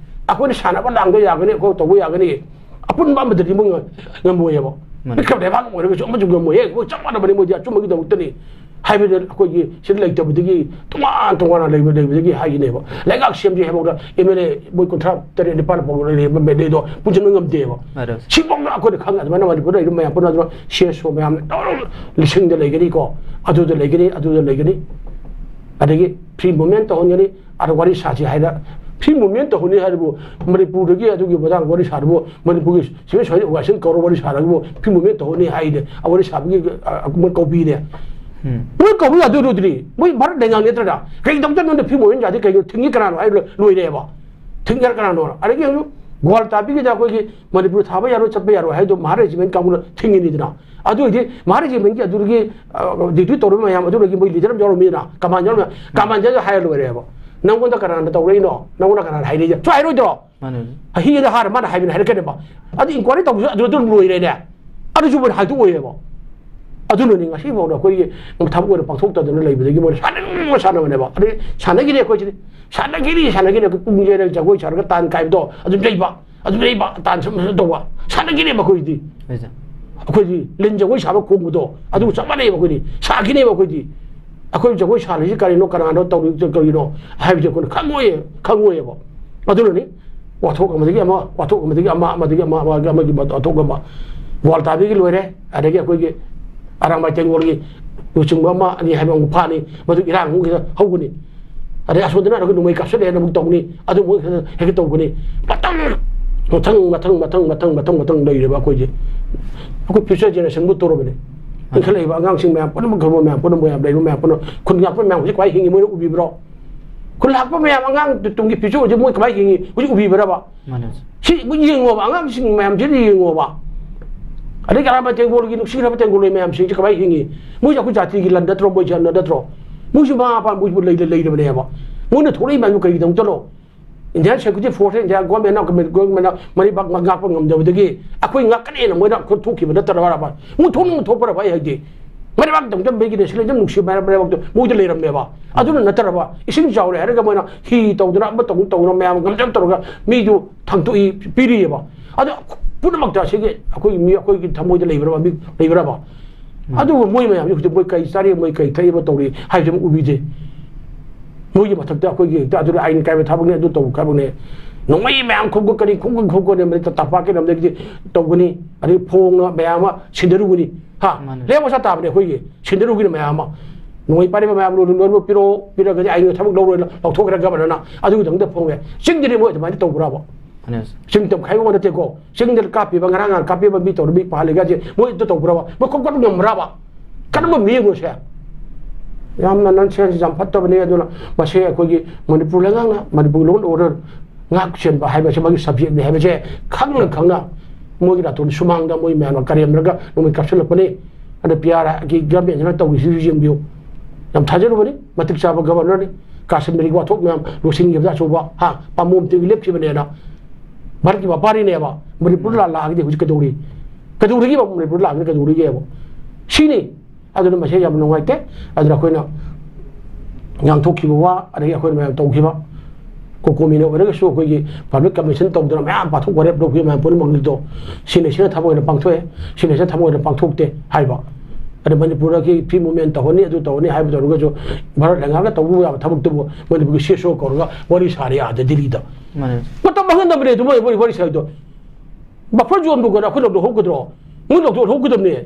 ꯑꯩꯈꯣꯏꯅ ꯁꯥꯟꯅꯕ ꯂꯥꯡꯕ ꯌꯥꯒꯅꯤ, ꯑꯩꯈꯣꯏ ꯇꯧꯕ ꯌꯥꯒꯅꯤ, ꯑꯄꯨꯟꯕ ꯑꯃꯗꯗꯤ ꯃꯣꯏ ꯉ-, ꯉꯝꯃꯣꯏꯑꯕ꯫ ꯃꯥꯅꯦ꯫ ꯄꯤꯛꯈ꯭ꯔꯕ ꯂꯩꯕꯥꯛ ꯑꯃ ꯑꯣꯏꯔꯒꯁꯨ ꯑꯃꯁꯨ ꯉꯝꯃꯣꯏꯌꯦ, ꯃꯣꯏ ꯆꯞ ꯃꯥꯟꯅꯕꯅꯤ, ꯃꯣꯏꯗꯤ ꯑꯆꯨꯝꯕꯒꯤꯗꯃꯛꯇꯅꯤ꯫ ꯍꯥꯏꯕꯗꯤ ꯑꯩꯈꯣꯏꯒꯤ ꯁꯤꯗ ꯂꯩꯇꯕꯗꯒꯤ, ꯇꯣꯉꯥꯟ ꯇꯣꯉꯥꯟꯅ ꯂꯩꯕ, ꯂꯩꯕꯗꯒꯤ ꯍꯥꯏꯒꯅꯦꯕ꯫ ꯂꯩꯉꯥꯛ ꯁꯦꯝꯁꯤ ꯍꯥꯏꯕꯗ MLA ꯃꯣꯏ ꯀꯨꯟꯊ꯭ꯔꯥ ꯇꯔꯦꯠ ꯅꯤꯄꯥꯜ ꯐꯥꯎꯕ ꯂꯩꯔꯤꯕ MLAꯗꯣ ꯄꯨꯟꯁꯤꯟꯕ ꯉꯝꯗꯦꯕ꯫ ꯃꯥꯅꯦ꯫ ꯁꯤꯐꯥꯎꯗ ꯑꯩꯈꯣꯏꯅ ꯈꯪꯉꯦ꯫ ꯑꯗꯨꯃꯥꯏꯅ ꯃꯅꯤꯄꯨꯔꯗ ꯂꯩꯔꯤꯕ ꯃꯌꯥꯝ ꯄꯨꯟꯅ ꯑꯗꯨꯃꯥꯏꯅ CSO ꯃꯌꯥꯝꯅ ꯇꯧꯔ ꯂꯤꯁꯤꯡꯗ ꯂꯩꯒꯅꯤꯀꯣ, ꯑꯗꯨꯗ ꯂꯩꯒꯅꯤ, ꯑꯗꯨꯗ ꯂꯩꯒꯅꯤ, ꯑꯗꯒꯤ free movement ꯇꯧꯍꯟꯒꯅꯤ, ꯑꯗ ꯋꯥꯔꯤ ꯁꯥꯁꯤ ꯍꯥꯏꯅ Free movement ꯇꯧꯍꯟꯅꯤ ꯍꯥꯏꯔꯤꯕꯨ, ꯃꯅꯤꯄꯨꯔꯗꯒꯤ ꯑꯗꯨꯒꯤ ꯃꯇꯥꯡ ꯋꯥꯔꯤ ꯁꯥꯔꯤꯕꯨ, ꯃꯅꯤꯄꯨꯔꯒꯤ civil society organization ꯀꯧꯔ ꯋꯥꯔꯤ ꯁꯥꯔꯒꯕꯨ free movement ꯇꯧꯍꯟꯅꯤ ꯍꯥꯏꯗꯦ꯫ ꯋꯥꯔꯤ ꯁꯥꯕꯒꯤ, ꯑ, ꯃꯣꯏ ꯀꯧꯕꯤꯔꯦ꯫ ꯎꯝ꯫ ꯃꯣꯏ ꯀꯧꯕ ꯌꯥꯗꯣꯏꯔꯣ ꯑꯗꯨꯗꯤ? ꯃꯣꯏ ꯚꯥꯔꯠ ꯂꯩꯉꯥꯛ ꯅꯠꯇ꯭ꯔꯥ? ꯀꯩꯒꯤꯗꯃꯛꯇ ꯅꯉꯣꯟꯗ free movement ꯌꯥꯗꯦ? ꯀꯩꯒꯤꯅꯣ ꯊꯤꯡꯉꯤ ꯀꯅꯥꯅꯣ ꯍꯥꯏ ꯂꯣꯏꯔꯦꯕ꯫ ꯊꯤꯡꯉꯤ ꯀꯅꯥꯅꯣ? ꯑꯗꯒꯤ ꯍꯧꯖꯤꯛ ꯒ꯭ꯋꯥꯜ ꯇꯥꯕꯤꯒꯤꯗ ꯑꯩꯈꯣꯏꯒꯤ ꯃꯅꯤꯄꯨꯔ ꯊꯥꯕ ꯌꯥꯔꯣꯏ, ꯆꯠꯄ ꯌꯥꯔꯣꯏ ꯍꯥꯏꯗꯣ ꯃꯍꯥ regiment ꯀꯥꯡꯕꯨꯅ ꯊꯤꯡꯉꯤꯅꯤꯗꯅ꯫ ꯑꯗꯨ ꯑꯣꯏꯗꯤ ꯃꯍꯥ regimentꯀꯤ ꯑꯗꯨꯗꯒꯤ, ꯑ, duty ꯇꯧꯔꯤꯕ ꯃꯌꯥꯝ ꯑꯗꯨꯗꯒꯤ ꯃꯣꯏ leader ꯑꯃ ꯌꯥꯎꯔꯝꯃꯤꯗꯅ, commander ꯑꯃ, commanderꯗ ꯍꯥꯏꯔ ꯂꯣꯏꯔꯦꯕ꯫ ꯅꯪꯉꯣꯟꯗ ꯀꯅꯥꯅ ꯇꯧꯔꯛꯏꯅꯣ? ꯅꯪꯉꯣꯟꯗ ꯀꯅꯥꯅ ꯍꯥꯏꯔꯛꯏꯅꯣ? ꯁꯨ ꯍꯥꯏꯔꯣꯏꯗ꯭ꯔꯣ? ꯃꯥꯅꯦ꯫ ꯑꯍꯤꯡꯗ ꯍꯥꯏꯔ ꯃꯥꯅ ꯍꯥꯏꯕꯅꯤ ꯍꯥꯏꯔꯛꯀꯅꯦꯕ꯫ ꯑꯗꯨ inquiry ꯇꯧꯕꯁꯨ ꯑꯗꯨ ꯑꯗꯨꯝ ꯂꯣꯏꯔꯦꯅꯦ꯫ ꯑꯗꯨꯁꯨ ꯃꯣꯏꯅ ꯍꯥꯏꯗꯣꯛꯑꯣꯏꯌꯦꯕ꯫ ꯑꯗꯨꯅꯅꯤ ꯉꯁꯤꯐꯥꯎꯗ ꯑꯩꯈꯣꯏꯒꯤ ꯊꯕꯛ ꯑꯣꯏꯅ ꯄꯥꯡꯊꯣꯛꯇꯗꯅ ꯂꯩꯕꯗꯒꯤ ꯃꯣꯏꯅ ꯁꯥꯟꯅꯅꯤꯡꯕ ꯁꯥꯟꯅꯕꯅꯦꯕ꯫ ꯑꯗꯩ ꯁꯥꯟꯅꯈꯤꯅꯤ ꯑꯩꯈꯣꯏꯁꯤꯗꯤ꯫ ꯁꯥꯟꯅꯈꯤꯅꯤ, ꯁꯥꯟꯅꯈꯤꯅꯤ꯫ ꯑꯩꯈꯣꯏ ꯄꯨꯡ ꯌꯩꯔꯒ ꯖꯒꯣꯏ ꯁꯥꯔꯒ ꯇꯥꯟ ꯀꯥꯏꯕꯗꯣ ꯑꯗꯨꯝ ꯂꯩꯕ꯫ ꯑꯗꯨ ꯂꯩꯕ, ꯇꯥꯟ ꯁꯨꯝ ꯁꯨꯝ ꯇꯧꯕ꯫ ꯁꯥꯟꯅꯈꯤꯅꯦꯕ ꯑꯩꯈꯣꯏꯗꯤ꯫ ꯑꯩꯈꯣꯏꯗꯤ ꯂꯤꯟ ꯖꯒꯣꯏ ꯁꯥꯕ ꯈꯣꯡꯕꯗꯣ ꯑꯗꯨꯒ ꯆꯞ ꯃꯥꯟꯅꯩꯕ ꯑꯩꯈꯣꯏꯗꯤ꯫ ꯁꯥꯈꯤꯅꯦꯕ ꯑꯩꯈꯣꯏꯗꯤ꯫ ꯑꯩꯈꯣꯏ ꯖꯒꯣꯏ ꯁꯥꯜꯂꯤꯁꯤ ꯀꯔꯤꯅꯣ, ꯀꯅꯥꯅꯣ ꯇꯧꯔꯤꯁꯤ ꯀꯔꯤꯅꯣ ꯍꯥꯏꯕꯁꯦ ꯑꯩꯈꯣꯏꯅ ꯈꯪꯉꯣꯏꯌꯦ, ꯈꯪꯉꯣꯏꯌꯦꯕ꯫ ꯑꯗꯨꯅꯅꯤ ꯋꯥꯊꯣꯛ ꯑꯃꯗꯒꯤ ꯑꯃ, ꯋꯥꯊꯣꯛ ꯑꯃꯗꯒꯤ ꯑꯃ, ꯑꯃꯗꯒꯤ ꯑꯃ, ꯑꯃꯒꯤ ꯑꯃꯒꯤ ꯋꯥꯊꯣꯛ ꯑꯃ꯫ ꯒ꯭ꯋꯥꯜ ꯇꯥꯕꯤꯒꯤ ꯂꯣꯏꯔꯦ, ꯑꯗꯒꯤ ꯑꯩꯈꯣꯏꯒꯤ ꯑꯔꯥꯡꯕꯥꯏ ꯇꯦꯡꯒꯣꯜꯒꯤ ꯂꯨꯆꯤꯡꯕ ꯑꯃ ꯑꯅꯤ ꯍꯥꯏꯕ ꯑꯃꯨꯛ ꯐꯥꯅꯤ, ꯃꯗꯨ ꯏꯔꯥꯡ ꯑꯃꯨꯛ ꯍꯦꯛꯇ ꯍꯧꯒꯅꯤ꯫ ꯑꯗꯩ ꯑꯁꯣꯝꯗꯅ ꯑꯩꯈꯣꯏ ꯅꯣꯡꯃꯩ ꯀꯥꯞꯁꯤꯜꯂꯛꯑꯦꯅ ꯑꯃꯨꯛ ꯇꯧꯅꯤ, ꯑꯗꯨ ꯑꯃꯨꯛ ꯍꯦꯛꯇ ꯇꯧꯒꯅꯤ꯫ ꯃꯊꯪ, ꯃꯊꯪ, ꯃꯊꯪ, ꯃꯊꯪ, ꯃꯊꯪ, ꯃꯊꯪ, ꯃꯊꯪ ꯂꯩꯔꯦꯕ ꯑꯩꯈꯣꯏꯁꯦ꯫ ꯑꯩꯈꯣꯏ future generationꯕꯨ ꯇꯧꯔꯕꯅꯦ꯫ ꯏꯟꯈꯠꯂꯛꯏꯕ ꯑꯉꯥꯡꯁꯤꯡ ꯃꯌꯥꯝ ꯄꯨꯝꯅꯃꯛ, ꯈꯪꯕ ꯃꯌꯥꯝ ꯄꯨꯝꯅꯃꯛ, ꯃꯌꯥꯝ ꯂꯩꯕ ꯃꯌꯥꯝ ꯄꯨꯝꯅꯃꯛ, ꯈꯨꯟ ꯉꯥꯛꯄ ꯃꯌꯥꯝ ꯍꯧꯖꯤꯛ ꯀꯃꯥꯏꯅ ꯍꯤꯡꯉꯤ ꯃꯣꯏꯅ ꯎꯕꯤꯕ꯭ꯔꯣ? ꯈꯨꯟ ꯂꯥꯛꯄ ꯃꯌꯥꯝ, ꯑꯉꯥꯡ ꯇꯨꯡꯒꯤ future ꯍꯧꯖꯤꯛ ꯃꯣꯏ ꯀꯃꯥꯏꯅ ꯍꯤꯡꯉꯤ ꯍꯧꯖꯤꯛ ꯎꯕꯤꯕ꯭ꯔꯕ? ꯃꯥꯅꯦ꯫ ꯁꯤ ꯌꯦꯡꯉꯣꯕ, ꯑꯉꯥꯡꯁꯤꯡ ꯃꯌꯥꯝꯁꯤꯗ ꯌꯦꯡꯉꯣꯕ꯫ ꯑꯗꯒꯤ ꯑꯔꯥꯝꯕꯥꯏ ꯇꯦꯡꯒꯣꯜꯒꯤ ꯅꯨꯡꯁꯤꯈ꯭ꯔꯕ ꯇꯦꯡꯒꯣꯜꯂꯣꯏ ꯃꯌꯥꯝꯁꯤꯡꯁꯤ ꯀꯃꯥꯏꯅ ꯍꯤꯡꯉꯤ? ꯃꯣꯏꯁꯦ ꯑꯩꯈꯣꯏ ꯖꯥꯇꯤꯒꯤ ꯂꯟ ꯅꯠꯇ꯭ꯔꯣ? ꯃꯣꯏꯁꯦ ꯅꯠꯇ꯭ꯔꯣ? ꯃꯣꯏꯁꯨ ꯃꯃꯥ ꯃꯄꯥ ꯃꯣꯏꯕꯨ ꯂꯩ-, ꯂꯩꯔꯕꯅꯦꯕ꯫ ꯃꯣꯏꯅ ꯊꯣꯛꯂꯛꯏ ꯃꯌꯥꯝꯗꯨ ꯀꯔꯤꯒꯤꯗꯃꯛꯇꯅꯣ? Indian security force, India government, government ꯃꯔꯩꯕꯥꯛ ꯉꯥꯛꯄ ꯉꯝꯗꯕꯗꯒꯤ ꯑꯩꯈꯣꯏ ꯉꯥꯛꯀꯅꯦꯅ ꯃꯣꯏꯅ ꯈꯨꯠ ꯊꯣꯛꯈꯤꯕ ꯅꯠꯇ꯭ꯔꯕ? ꯃꯣꯏ ꯊꯣꯛꯅꯤꯡꯕ ꯊꯣꯛꯄ꯭ꯔꯕ? ꯑꯩ ꯍꯥꯏꯗꯤ ꯃꯔꯩꯕꯥꯛꯇ ꯑꯃꯨꯛꯇ ꯃꯩꯒꯤ ꯅꯦꯁꯅꯦꯂꯤꯖꯝ ꯅꯨꯡꯁꯤꯕ ꯃꯔꯩꯕꯥꯛꯇꯣ ꯃꯣꯏꯗ ꯂꯩꯔꯝꯃꯦꯕ꯫ ꯑꯗꯨꯅ ꯅꯠꯇ꯭ꯔꯕ? ꯏꯁꯤꯡ ꯆꯥꯎꯔꯦ ꯍꯥꯏꯔꯒ ꯃꯣꯏꯅ ꯍꯤ ꯇꯧꯗꯅ ꯑꯃ ꯇꯧꯗꯅ ꯇꯧꯗꯅ ꯃꯌꯥꯝ ꯉꯝꯖꯅ ꯇꯧꯔꯒ ꯃꯤꯗꯨ ꯊꯥꯡꯇꯣꯛꯏ, ꯄꯤꯔꯤꯑꯕ꯫ ꯑꯗꯣ ꯄꯨꯝꯅꯃꯛꯇ ꯑꯁꯤꯒꯤ ꯑꯩꯈꯣꯏꯒꯤ ꯃꯤ, ꯑꯩꯈꯣꯏꯒꯤ ꯊꯃꯣꯏꯗ ꯂꯩꯕ꯭ꯔꯕ? ꯃꯤ ꯂꯩꯕ꯭ꯔꯕ? ꯎꯝ꯫ ꯑꯗꯨꯕꯨ ꯃꯣꯏ ꯃꯌꯥꯝꯁꯤ ꯍꯧꯖꯤꯛ ꯃꯣꯏ ꯀꯩ ꯆꯥꯔꯤ, ꯃꯣꯏ ꯀꯩ ꯊꯛꯏꯕ ꯇꯧꯔꯤ ꯍꯥꯏꯕꯁꯤ ꯑꯃꯨꯛ ꯎꯕꯤꯗꯦ꯫ ꯃꯣꯏꯒꯤ ꯃꯊꯛꯇ ꯑꯩꯈꯣꯏꯒꯤ ꯍꯦꯛꯇ ꯑꯗꯨꯗ ꯑꯥꯏꯟ ꯀꯥꯏꯕ ꯊꯕꯛꯅꯤ, ꯑꯗꯨ ꯇꯧꯕ ꯊꯕꯛꯅꯤ, ꯅꯣꯡꯃꯩ ꯃꯌꯥꯝ ꯈꯣꯝꯒꯠꯀꯅꯤ, ꯈꯣꯝꯒꯠ ꯈꯣꯝꯒꯠꯀꯅꯤ, ꯃꯗꯩ ꯇꯝꯄꯥꯛꯀꯤ ꯂꯝꯗꯒꯤꯗꯤ ꯇꯧꯒꯅꯤ, ꯑꯗꯩ ꯐꯣꯡꯅ ꯃꯌꯥꯝ ꯑꯃ ꯁꯤꯟꯗꯔꯨꯒꯅꯤ꯫ ꯍꯥ? ꯃꯥꯅꯦ꯫ ꯂꯩꯕꯥꯛ ꯃꯆꯥ ꯇꯥꯕꯅꯦ ꯑꯩꯈꯣꯏꯒꯤ, ꯁꯤꯟꯗꯔꯨꯒꯅꯤ ꯃꯌꯥꯝ ꯑꯃ꯫ ꯅꯣꯡꯃꯩ ꯄꯥꯏꯔꯤꯕ ꯃꯌꯥꯝ ꯂꯣꯏ ꯂꯣꯏꯅꯃꯛ ꯄꯤꯔꯛꯑꯣ, ꯄꯤꯔꯛꯑꯒꯗꯤ ꯑꯩꯅ ꯊꯕꯛ ꯂꯧꯔꯣꯏꯅ ꯂꯧꯊꯣꯛꯈ꯭ꯔꯦ ꯒꯕꯔꯅꯔꯅ꯫ ꯑꯗꯨꯒꯤꯗꯃꯛꯇ ꯐꯣꯡꯉꯦ꯫ ꯆꯤꯡꯗꯗꯤ ꯃꯣꯏ ꯑꯗꯨꯃꯥꯏꯅ ꯇꯧꯕ꯭ꯔꯕ? ꯆꯤꯡ ꯇꯝꯈꯥꯏꯕ ꯋꯥ ꯅꯠꯇꯦꯀꯣ, ꯆꯤꯡꯗ ꯀꯥꯞꯄꯤꯕ, ꯉꯔꯥꯡ ꯉꯍꯥꯟ ꯀꯥꯞꯄꯤꯕ ꯃꯤ ꯇꯧꯔ ꯃꯤ ꯄꯥꯍꯜꯂꯤꯒꯁꯦ ꯃꯣꯏ ꯑꯗꯨ ꯇꯧꯕ꯭ꯔꯕ? ꯃꯣꯏ ꯈꯣꯡꯀꯠꯄ ꯉꯝꯕ꯭ꯔꯕ? ꯀꯔꯝꯕ ꯃꯤꯑꯣꯏꯅꯣ ꯁꯦ? ꯌꯥꯝꯅ nonsense, ꯌꯥꯝ ꯐꯠꯇꯕꯅꯦ꯫ ꯑꯗꯨꯅ ꯃꯁꯤ ꯑꯩꯈꯣꯏꯒꯤ ꯃꯅꯤꯄꯨꯔ ꯂꯩꯉꯥꯛꯅ, ꯃꯅꯤꯄꯨꯔ law and order ꯉꯥꯛ ꯁꯦꯟꯕ ꯍꯥꯏꯕꯁꯦ ꯃꯥꯒꯤ subjectꯅꯤ ꯍꯥꯏꯕꯁꯦ ꯈꯪꯅ ꯈꯪꯅ ꯃꯣꯏꯒꯤ ꯅꯥꯇꯣꯟ ꯁꯨꯃꯥꯡꯗ ꯃꯣꯏ ꯃꯌꯥꯝꯅ ꯀꯔꯦꯝꯅꯔꯒ ꯅꯣꯡꯃꯩ ꯀꯥꯞꯁꯤꯜꯂꯛꯄꯅꯤ꯫ ꯑꯗ ꯄꯤ ꯑꯥꯔ ꯑꯥꯏꯒꯤ governmentꯁꯤꯅ ꯇꯧꯔꯤꯁꯤꯁꯨ ꯌꯦꯡꯕꯤꯌꯨ꯫ ꯌꯥꯝ ꯊꯥꯖꯔꯨꯕꯅꯤ, ꯃꯇꯤꯛ ꯆꯥꯕ ꯒꯕꯔꯅꯔꯅꯤ, ꯀꯥꯁꯃꯤꯔꯒꯤ ꯋꯥꯊꯣꯛ ꯃꯌꯥꯝ ꯂꯣꯏꯁꯤꯟꯈꯤꯕꯗ ꯑꯆꯧꯕ, ꯍꯥ, ꯄꯥꯝꯕꯣꯝ ꯇꯤꯡ ꯂꯦꯞꯈꯤꯕꯅꯦꯅ꯫ ꯚꯥꯔꯠꯀꯤ ꯕꯥꯄꯥꯔꯤꯅꯦꯕ, ꯃꯅꯤꯄꯨꯔ ꯂꯥ-, ꯂꯥꯛꯑꯒꯗꯤ ꯍꯧꯖꯤꯛ ꯀꯩꯗꯧꯔꯤ? ꯀꯩꯗꯧꯔꯤꯒꯦꯕ? ꯃꯅꯤꯄꯨꯔ ꯂꯥꯛꯑꯒꯗꯤ ꯀꯩꯗꯧꯔꯤꯒꯦꯕ? ꯁꯤꯅꯤ꯫ ꯑꯗꯨꯅ ꯃꯁꯤ ꯌꯥꯝ ꯅꯨꯡꯉꯥꯏꯇꯦ꯫ ꯑꯗꯨꯅ ꯑꯩꯈꯣꯏꯅ ꯉꯥꯡꯊꯣꯛꯈꯤꯕ ꯋꯥ, ꯑꯗꯒꯤ ꯑꯩꯈꯣꯏꯅ ꯃꯌꯥꯝ ꯇꯧꯈꯤꯕ, ꯀꯣꯀꯣꯃꯤꯅ ꯑꯣꯏꯔꯒꯁꯨ ꯑꯩꯈꯣꯏꯒꯤ public commission ꯇꯧꯗꯅ ꯃꯌꯥꯝ ꯄꯥꯊꯣꯛ ꯋꯥꯔꯦꯞ ꯂꯧꯈꯤꯕ ꯃꯌꯥꯝ ꯄꯨꯝꯅꯃꯛꯇꯣ ꯁꯤꯅ ꯁꯤꯅ ꯊꯕꯛ ꯑꯣꯏꯅ ꯄꯥꯡꯊꯣꯛꯑꯦ, ꯁꯤꯅ ꯁꯤꯅ ꯊꯕꯛ ꯑꯣꯏꯅ ꯄꯥꯡꯊꯣꯛꯇꯦ ꯍꯥꯏꯕ꯫ ꯑꯗ ꯃꯅꯤꯄꯨꯔꯗꯒꯤ free movement ꯇꯧꯍꯟꯅꯤ, ꯑꯗꯨ ꯇꯧꯍꯟꯅꯤ ꯍꯥꯏꯕ ꯇꯧꯔꯒꯁꯨ ꯚꯥꯔꯠ ꯂꯩꯉꯥꯛꯅ ꯇꯧꯕ ꯌꯥꯕ ꯊꯕꯛꯇꯨꯕꯨ ꯃꯅꯤꯄꯨꯔꯒꯤ ꯁꯤ ꯑꯦꯁ ꯑꯣ ꯀꯧꯔꯒ ꯋꯥꯔꯤ ꯁꯥꯔꯦ ꯑꯥꯗ ꯗꯤꯜꯂꯤꯗ꯫ ꯃꯥꯅꯦ꯫ ꯃꯇꯝ ꯃꯥꯡꯍꯟꯅꯕꯅꯦ ꯑꯗꯨ ꯃꯣꯏ ꯋꯥꯔꯤ, ꯋꯥꯔꯤ ꯁꯥꯏꯗꯣ꯫ Buffer zoneꯕꯨ ꯀꯩꯅꯣ ꯑꯩꯈꯣꯏ ꯂꯧꯊꯣꯛꯍꯧꯒꯗ꯭ꯔꯣ? ꯃꯣꯏ ꯂꯧꯊꯣꯛꯍꯧꯒꯗꯕꯅꯦ꯫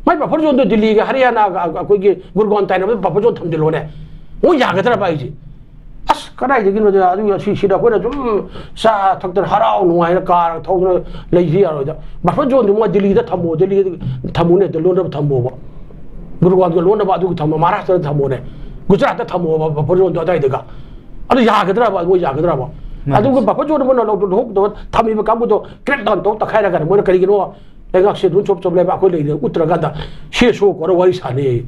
ꯃꯥꯏ buffer zoneꯗꯣ ꯗꯤꯜꯂꯤꯒ ꯍꯔꯤꯌꯥꯅꯥꯒ ꯑꯩꯈꯣꯏꯒꯤ ꯒꯨꯔꯒꯥꯎꯟ ꯇꯥꯏꯅꯕꯗ buffer zone ꯊꯝꯖꯤꯜꯂꯣꯅꯦ꯫ ꯃꯣꯏ ꯌꯥꯒꯗ꯭ꯔꯕ ꯑꯩꯁꯦ? ꯑꯁ, ꯀꯗꯥꯏꯗꯒꯤꯅꯣꯗ, ꯑꯗꯨꯒꯤ ꯁꯤ-, ꯁꯤꯗ ꯑꯩꯈꯣꯏꯅ ꯁꯨꯝ ꯆꯥ ꯊꯛꯇꯅ ꯍꯔꯥꯎ ꯅꯨꯡꯉꯥꯏꯅ ꯀꯥꯔꯒ ꯊꯧꯗꯅ ꯂꯩꯁꯤ ꯌꯥꯔꯣꯏꯗ꯫ Buffer zoneꯗꯨ ꯃꯣꯏ ꯗꯤꯜꯂꯤꯗ ꯊꯝꯃꯣ, ꯗꯤꯜꯂꯤꯗ ꯊꯝꯃꯨꯅꯦ, ꯑꯗꯨ ꯂꯣꯟꯅꯕ ꯊꯝꯃꯣꯕ꯫ ꯒꯨꯔꯒꯥꯎꯟꯒ ꯂꯣꯟꯅꯕ ꯑꯗꯨꯒ ꯊꯝꯃꯣ, ꯃꯍꯥꯔꯥꯁꯇ꯭ꯔꯗ ꯊꯝꯃꯣꯅꯦ, ꯒꯨꯖꯔꯥꯠꯇ ꯊꯝꯃꯣꯕ buffer zoneꯗꯣ ꯑꯗꯥꯏꯗꯒ꯫ ꯑꯗꯨ ꯌꯥꯒꯗ꯭ꯔꯕ? ꯃꯣꯏ ꯌꯥꯒꯗ꯭ꯔꯕ? ꯃꯥꯅꯦ꯫ ꯑꯗꯨꯒ buffer zone ꯃꯣꯏꯅ ꯂꯧ-, ꯂꯧꯍꯧꯗꯕ ꯊꯝꯃꯤꯕ ꯀꯥꯡꯕꯨꯗꯣ crack down ꯇꯧ ꯇꯛꯈꯥꯏꯔꯒꯅꯦ ꯃꯣꯏꯅ ꯀꯔꯤꯒꯤꯅꯣ ꯂꯩꯉꯥꯛꯁꯦ ꯑꯗꯨꯝ ꯆꯣꯞ ꯆꯣꯞ ꯂꯩꯕ ꯑꯩꯈꯣꯏ ꯂꯩꯔꯦ ꯎꯠꯇ꯭ꯔꯀꯥꯟꯗ ꯁꯤ ꯑꯦꯁ ꯑꯣ ꯀꯧꯔ ꯋꯥꯔꯤ ꯁꯥꯟꯅꯩ꯫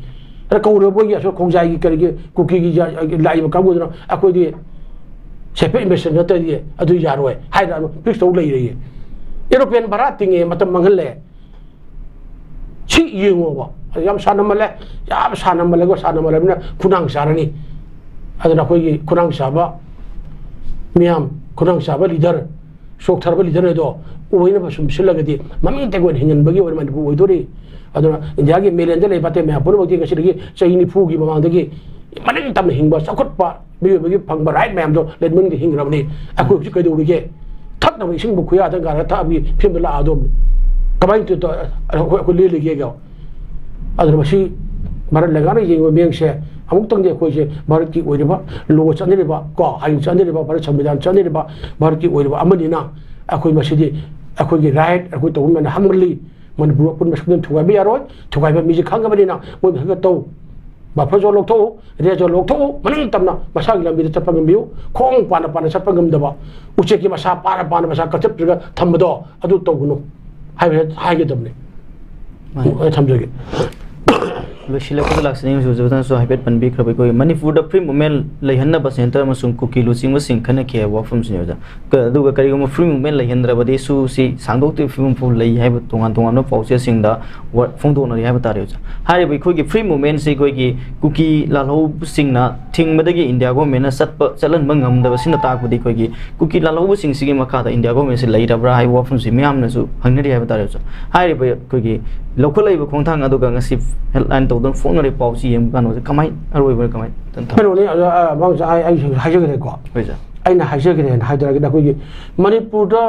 ꯑꯗ ꯀꯧꯔꯕ ꯃꯣꯏꯒꯤ ꯑꯁꯣꯝ ꯈꯣꯡꯖꯥꯏꯒꯤ ꯀꯔꯤꯒꯤ ꯀꯨꯀꯤꯒꯤ ꯖꯥ-, ꯂꯥꯛꯏꯕ ꯀꯥꯡꯕꯨꯗꯨꯅ ꯑꯩꯈꯣꯏꯗꯤ separate investor ꯅꯠꯇ꯭ꯔꯗꯤ ꯑꯗꯨ ꯌꯥꯔꯣꯏ ꯍꯥꯏꯅ ꯑꯗꯨꯝ fix ꯇꯧ ꯂꯩꯔꯦꯌꯦ꯫ Aeroplane ꯚꯔꯥ ꯇꯤꯡꯉꯦ, ꯃꯇꯝ ꯃꯥꯡꯍꯜꯂꯦ꯫ ꯁꯤ ꯌꯦꯡꯉꯣꯕ, ꯌꯥꯝ ꯁꯥꯟꯅꯃꯜꯂꯦ, ꯌꯥꯝ ꯁꯥꯟꯅꯃꯜꯂꯦꯀꯣ, ꯁꯥꯟꯅꯃꯜꯂꯕꯅꯤꯅ ꯈꯨꯅꯥꯡ ꯆꯥꯔꯅꯤ꯫ ꯑꯗꯨꯅ ꯑꯩꯈꯣꯏꯒꯤ ꯈꯨꯅꯥꯡ ꯆꯥꯕ ꯃꯤꯌꯥꯝ, ꯈꯨꯅꯥꯡ ꯆꯥꯕ leader, ꯆꯣꯛꯊꯔꯕ leader ꯑꯗꯣ ꯑꯣꯏꯅꯕ ꯁꯨꯝ ꯁꯤꯜꯂꯒꯗꯤ ꯃꯃꯤꯡ ꯇꯩ ꯑꯣꯏꯅ ꯍꯤꯡꯍꯟꯕꯒꯤ ꯑꯣꯏꯅ ꯃꯅꯤꯄꯨꯔ ꯑꯣꯏꯗꯣꯔꯤ꯫ ꯑꯗꯨꯅ ꯏꯟꯗꯤꯌꯥꯒꯤ mainlandꯗ ꯂꯩꯕ ꯑꯇꯩ ꯃꯌꯥꯝ ꯄꯨꯝꯅꯃꯛꯇꯤ ꯉꯁꯤꯗꯒꯤ ꯆꯍꯤ ꯅꯤꯐꯨꯒꯤ ꯃꯃꯥꯡꯗꯒꯤ ꯃꯅꯤꯡ ꯇꯝꯅ ꯍꯤꯡꯕ, ꯆꯥꯎꯈꯠꯄ ꯃꯤꯑꯣꯏꯕꯒꯤ ꯐꯪꯕ right ꯃꯌꯥꯝꯗꯣ ꯂꯩ ꯃꯅꯨꯡꯗ ꯍꯤꯡꯈ꯭ꯔꯕꯅꯤ꯫ ꯑꯩꯈꯣꯏ ꯍꯧꯖꯤꯛ ꯀꯩꯗꯧꯔꯤꯒꯦ? ꯊꯛꯅꯕ ꯏꯁꯤꯡꯕꯨ ꯈꯨꯌꯥꯗ ꯒꯥꯔ ꯊꯛꯑꯕꯤ ꯐꯤꯕꯝꯗ ꯂꯥꯛꯑꯗꯣꯝꯅꯤ꯫ ꯀꯃꯥꯏꯅ ꯇꯧ-, ꯇꯧ-, ꯑꯩꯈꯣꯏ, ꯑꯩꯈꯣꯏ ꯂꯦꯜꯂꯤꯒꯦꯒ? ꯑꯗꯨꯅ ꯃꯁꯤ ꯚꯥꯔꯠ ꯂꯩꯉꯥꯛꯅ ꯌꯦꯡꯕ ꯃꯤꯠꯌꯦꯡꯁꯦ ꯑꯃꯨꯛꯇꯪꯗꯤ ꯑꯩꯈꯣꯏꯁꯦ ꯚꯥꯔꯠꯀꯤ ꯑꯣꯏꯔꯤꯕ ꯂꯣ ꯆꯠꯅꯔꯤꯕ, ꯀꯣ, ꯑꯥꯏꯟ ꯆꯠꯅꯔꯤꯕ, ꯚꯥꯔꯠ ꯁꯪꯕꯤꯙꯥꯟ ꯆꯠꯅꯔꯤꯕ ꯚꯥꯔꯠꯀꯤ ꯑꯣꯏꯔꯤꯕ ꯑꯃꯅꯤꯅ, ꯑꯩꯈꯣꯏ ꯃꯁꯤꯗꯤ ꯑꯩꯈꯣꯏꯒꯤ ꯔꯥꯏꯠ, ꯑꯩꯈꯣꯏ ꯇꯧꯕ ꯃꯌꯥꯝꯗ ꯍꯪꯃꯜꯂꯤ꯫ ꯃꯅꯤꯄꯨꯔ ꯑꯄꯨꯟꯕ ꯁꯛꯇꯝ ꯊꯨꯒꯥꯏꯕ ꯌꯥꯔꯣꯏ꯫ ꯊꯨꯒꯥꯏꯕ ꯃꯤꯁꯦ ꯈꯪꯉꯕꯅꯤꯅ ꯃꯣꯏ ꯃꯊꯛꯇ ꯇꯧ꯫ ꯕꯐꯔ ꯖꯣꯟ ꯂꯧꯊꯣꯛꯎ, ꯔꯦꯗ ꯖꯣꯟ ꯂꯧꯊꯣꯛꯎ, ꯃꯅꯤꯡ ꯇꯝꯅ ꯃꯁꯥꯒꯤ ꯂꯝꯕꯤꯗ ꯆꯠꯄ ꯉꯝꯕꯤꯌꯨ꯫ ꯈꯣꯡ ꯄꯥꯅ ꯄꯥꯅ ꯆꯠꯄ ꯉꯝꯗꯕ, ꯎꯆꯦꯛꯀꯤ ꯃꯁꯥ ꯄꯥꯅ ꯄꯥꯅ ꯃꯁꯥ ꯀꯛꯊꯠꯄꯤꯔꯒ ꯊꯝꯕꯗꯣ ꯑꯗꯨ ꯇꯧꯒꯅꯨ ꯍꯥꯏꯕ ꯍꯥꯏꯒꯗꯕꯅꯤ꯫ ꯃꯥꯅꯤ꯫ ꯑꯩ ꯊꯝꯖꯒꯦ꯫ ꯂꯣꯏꯁꯤꯜꯂꯛꯄꯗ ꯂꯥꯛꯆꯅꯤꯡꯉꯁꯨ ꯑꯣꯖꯥꯅꯁꯨ ꯍꯥꯏꯐꯦꯠ ꯄꯟꯕꯤꯈ꯭ꯔꯕ ꯑꯩꯈꯣꯏ ꯃꯅꯤꯄꯨꯔꯗ ꯐ꯭ꯔꯤ ꯃꯨꯞꯃꯦꯟ ꯂꯩꯍꯟꯅꯕ ꯁꯦꯟꯇꯔ ꯑꯃꯁꯨꯡ ꯀꯨꯀꯤ ꯂꯨꯆꯤꯡꯕꯁꯤꯡ ꯈꯟꯅꯈꯤ ꯍꯥꯏꯕ ꯋꯥꯐꯝꯁꯤꯅꯤ ꯑꯣꯖꯥ꯫ ꯀ-, ꯑꯗꯨꯒ ꯀꯔꯤꯒꯨꯝꯕ ꯐ꯭ꯔꯤ ꯃꯨꯞꯃꯦꯟ ꯂꯩꯍꯟꯗ꯭ꯔꯕꯗꯤ ꯁꯨꯁꯤ ꯁꯥꯡꯗꯣꯛꯇ꯭ꯔꯤꯕ ꯐꯤꯕꯝ ꯐꯥꯎ ꯂꯩ ꯍꯥꯏꯕ ꯇꯣꯉꯥꯟ ꯇꯣꯉꯥꯟꯕ ꯄꯥꯎꯆꯦꯁꯤꯡꯗ ꯋꯥ-, ꯐꯣꯡꯗꯣꯛꯅꯔꯤ ꯍꯥꯏꯕ ꯇꯥꯔꯦ ꯑꯣꯖꯥ꯫ ꯍꯥꯏꯔꯤꯕ ꯑꯩꯈꯣꯏꯒꯤ ꯐ꯭ꯔꯤ ꯃꯨꯞꯃꯦꯟꯁꯤ ꯑꯩꯈꯣꯏꯒꯤ ꯀꯨꯀꯤ ꯂꯥꯜꯍꯧꯕꯁꯤꯡꯅ ꯊꯤꯡꯕꯗꯒꯤ ꯏꯟꯗꯤꯌꯥ ꯒꯣꯔꯃꯦꯟꯅ ꯆꯠꯄ, ꯆꯠꯍꯟꯕ ꯉꯝꯗꯕꯁꯤꯅ ꯇꯥꯛꯄꯗꯤ ꯑꯩꯈꯣꯏꯒꯤ ꯀꯨꯀꯤ ꯂꯥꯜꯍꯧꯕꯁꯤꯡꯁꯤꯒꯤ ꯃꯈꯥꯗ ꯏꯟꯗꯤꯌꯥ ꯒꯣꯔꯃꯦꯟꯁꯤ ꯂꯩꯔꯕ꯭ꯔꯥ ꯍꯥꯏꯕ ꯋꯥꯐꯝꯁꯤ ꯃꯤꯌꯥꯝꯅꯁꯨ ꯍꯪꯅꯔꯤ ꯍꯥꯏꯕ ꯇꯥꯔꯦ ꯑꯣꯖꯥ꯫ ꯍꯥꯏꯔꯤꯕ ꯑꯩꯈꯣꯏꯒꯤ ꯂꯧꯈꯠꯂꯛꯏꯕ ꯈꯣꯡꯊꯥꯡ ꯑꯗꯨꯒ ꯉꯁꯤ ꯍꯦꯗꯂꯥꯏꯟ ꯇꯧꯗꯨꯅ ꯐꯣꯡꯅꯔꯤꯕ ꯄꯥꯎꯁꯤ ꯌꯦꯡꯕ ꯀꯥꯟꯗ ꯑꯣꯖꯥ ꯀꯃꯥꯏ ꯑꯔꯣꯏꯕ ꯀꯃꯥꯏ ꯇꯟꯊ-? ꯀꯩꯅꯣꯅꯤ, ꯑ, ꯑ, ꯃꯥꯡꯖ-, ꯑꯩ, ꯑꯩ ꯍꯥꯏꯖꯈ꯭ꯔꯦꯀꯣ꯫ ꯍꯣꯏ ꯁꯥꯔ꯫ ꯑꯩꯅ ꯍꯥꯏꯖꯈ꯭ꯔꯦꯅ ꯍꯥꯏꯗꯔꯒꯗꯤ ꯑꯩꯈꯣꯏꯒꯤ ꯃꯅꯤꯄꯨꯔꯗ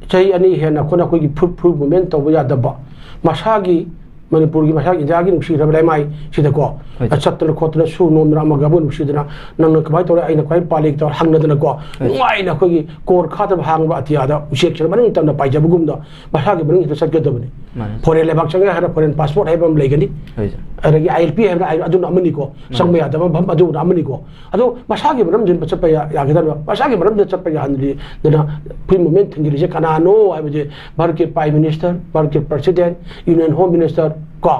ꯆꯍꯤ ꯑꯅꯤ ꯍꯦꯟꯅ ꯑꯩꯈꯣꯏꯅ ꯑꯩꯈꯣꯏꯒꯤ ꯐꯨꯔꯨꯞ, ꯐꯨꯔꯨꯞ ꯃꯨꯞꯃꯦꯟ ꯇꯧꯕ ꯌꯥꯗꯕ, ꯃꯁꯥꯒꯤ ꯃꯅꯤꯄꯨꯔꯒꯤ, ꯃꯁꯥꯒꯤ ꯏꯟꯗꯤꯌꯥꯒꯤ ꯅꯨꯡꯁꯤꯔꯕ ꯂꯩꯃꯥꯏ ꯁꯤꯗꯀꯣ, ꯍꯣꯏ ꯁꯥꯔ꯫ ꯆꯠꯇꯅ ꯈꯣꯠꯇꯅ ꯁꯨ ꯅꯣꯝꯗꯅ ꯑꯃꯒ ꯑꯃꯒ ꯅꯨꯡꯁꯤꯗꯅ, ꯅꯪꯅ ꯀꯃꯥꯏꯅ ꯇꯧꯔꯦ, ꯑꯩꯅ ꯀꯃꯥꯏꯅ ꯄꯥꯜꯂꯤ ꯇꯧꯔ ꯍꯪꯅꯗꯅꯀꯣ, ꯁꯥꯔ꯫ ꯅꯨꯡꯉꯥꯏꯅ ꯑꯩꯈꯣꯏꯒꯤ ꯀꯣꯔ ꯈꯥꯗꯕ ꯍꯥꯡꯕ ꯑꯇꯤꯌꯥꯗ ꯎꯆꯦꯛꯁꯤꯅ ꯃꯅꯤꯡ ꯇꯝꯅ ꯄꯥꯏꯖꯕꯒꯨꯝꯅ ꯃꯁꯥꯒꯤ ꯃꯅꯨꯡꯁꯤꯗ ꯆꯠꯀꯗꯕꯅꯤ꯫ ꯃꯥꯅꯦ꯫ ꯐꯣꯔꯦꯟ ꯂꯩꯕꯥꯛ ꯆꯪꯉꯦ ꯍꯥꯏꯔ ꯐꯣꯔꯦꯟ ꯄꯥꯁꯄꯣꯔꯠ ꯍꯥꯏꯕ ꯑꯃ ꯂꯩꯒꯅꯤ꯫ ꯍꯣꯏ ꯁꯥꯔ꯫ ꯑꯗꯒꯤ ꯑꯥꯏ ꯑꯦꯜ ꯄꯤ ꯍꯥꯏꯕ ꯑꯗꯨꯅ ꯑꯃꯅꯤꯀꯣ, ꯆꯪꯕ ꯌꯥꯗꯕ ꯃꯐꯝ ꯑꯗꯨꯅ ꯑꯃꯅꯤꯀꯣ꯫ ꯑꯗꯣ ꯃꯁꯥꯒꯤ ꯃꯔꯝꯗ ꯆꯠꯄ ꯌꯥ-, ꯌꯥꯒꯗꯕ, ꯃꯁꯥꯒꯤ ꯃꯔꯝꯗ ꯆꯠꯄ ꯌꯥꯍꯟꯗ꯭ꯔꯤꯗꯅ ꯐ꯭ꯔꯤ ꯃꯨꯞꯃꯦꯟ ꯊꯤꯡꯖꯤꯜꯂꯤꯁꯦ ꯀꯅꯥꯅꯣ ꯍꯥꯏꯕꯁꯦ ꯚꯥꯔꯠꯀꯤ ꯄ꯭ꯔꯥꯏꯝ ꯃꯤꯅꯤꯁꯇꯔ, ꯚꯥꯔꯠꯀꯤ ꯄ꯭ꯔꯁꯤꯗꯦꯟ, ꯌꯨꯅꯤꯌꯟ ꯍꯣꯝ ꯃꯤꯅꯤꯁꯇꯔ ꯀꯣ,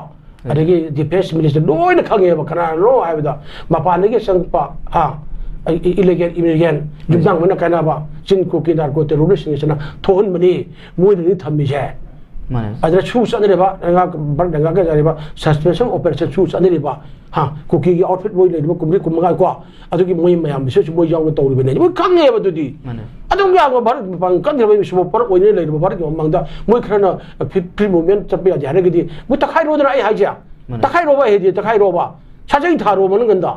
ꯑꯗꯒꯤ ꯗꯤꯐꯦꯟꯁ ꯃꯤꯅꯤꯁꯇꯔ ꯂꯣꯏꯅ ꯈꯪꯉꯦꯕ ꯀꯅꯥꯅꯣ ꯍꯥꯏꯕꯗ, ꯃꯄꯥꯟꯗꯒꯤ ꯆꯪꯉꯛꯄ, ꯍꯥ, ꯏꯂꯤꯒꯦꯜ ꯏꯃꯤꯒ꯭ꯔꯦꯟ, ꯌꯨꯝꯖꯥꯡ ꯃꯅ ꯀꯥꯏꯅꯕ ꯆꯤꯡ ꯀꯨꯀꯤ ꯅꯥꯔꯀꯣ ꯇꯦꯔꯣꯔꯤꯁꯁꯤꯡꯁꯤꯅ ꯊꯣꯛꯍꯟꯕꯅꯤ, ꯃꯣꯏꯅꯗꯤ ꯊꯝꯃꯤꯁꯦ꯫ ꯃꯥꯅꯦ꯫ ꯑꯗꯨꯅ ꯁꯨ ꯆꯠꯅꯔꯤꯕ ꯂꯩꯉꯥꯛ, ꯚꯥꯔꯠ ꯂꯩꯉꯥꯛꯀ ꯆꯠꯅꯔꯤꯕ ꯁꯁꯄꯦꯟꯁꯟ ꯑꯣꯄꯔꯦꯁꯟ ꯁꯨ ꯆꯠꯅꯔꯤꯕ, ꯍꯥ, ꯀꯨꯀꯤꯒꯤ ꯑꯥꯎꯠꯐꯤꯠ ꯃꯣꯏ ꯂꯩꯔꯤꯕ ꯀꯨꯝꯖꯩ ꯀꯨꯝꯃꯉꯥ ꯀꯣ, ꯑꯗꯨꯒꯤ ꯃꯣꯏ ꯃꯌꯥꯝ ꯃꯤꯁꯣꯏꯁꯨ ꯃꯣꯏ ꯌꯥꯎꯅ ꯇꯧꯔꯤꯕꯅꯦ, ꯃꯣꯏ ꯈꯪꯉꯦꯕ ꯑꯗꯨꯗꯤ꯫ ꯃꯥꯅꯦ꯫ ꯑꯗꯨꯝ ꯌꯥꯕ ꯚꯥꯔꯠ ꯃꯄꯥꯟ ꯀꯟꯈ꯭ꯔꯕ ꯁꯨꯄꯔ ꯄꯥꯋꯔ ꯑꯣꯏꯅ ꯂꯩꯔꯤꯕ ꯚꯥꯔꯠꯀꯤ ꯃꯃꯥꯡꯗ ꯃꯣꯏ ꯈꯔꯅ ꯐ꯭ꯔꯤ ꯃꯨꯞꯃꯦꯟ ꯆꯠꯄ ꯌꯥꯗꯦ ꯍꯥꯏꯔꯒꯗꯤ ꯃꯣꯏ ꯇꯛꯈꯥꯏꯔꯣꯗꯅ ꯑꯩ ꯍꯥꯏꯁꯦ꯫ ꯃꯥꯅꯦ꯫ ꯇꯛꯈꯥꯏꯔꯣꯕ ꯑꯩ ꯍꯥꯏꯗꯤ ꯇꯛꯈꯥꯏꯔꯣꯕ꯫ ꯁꯥꯖꯩ ꯊꯥꯔꯣ ꯃꯅꯨꯡꯒꯟꯗ꯫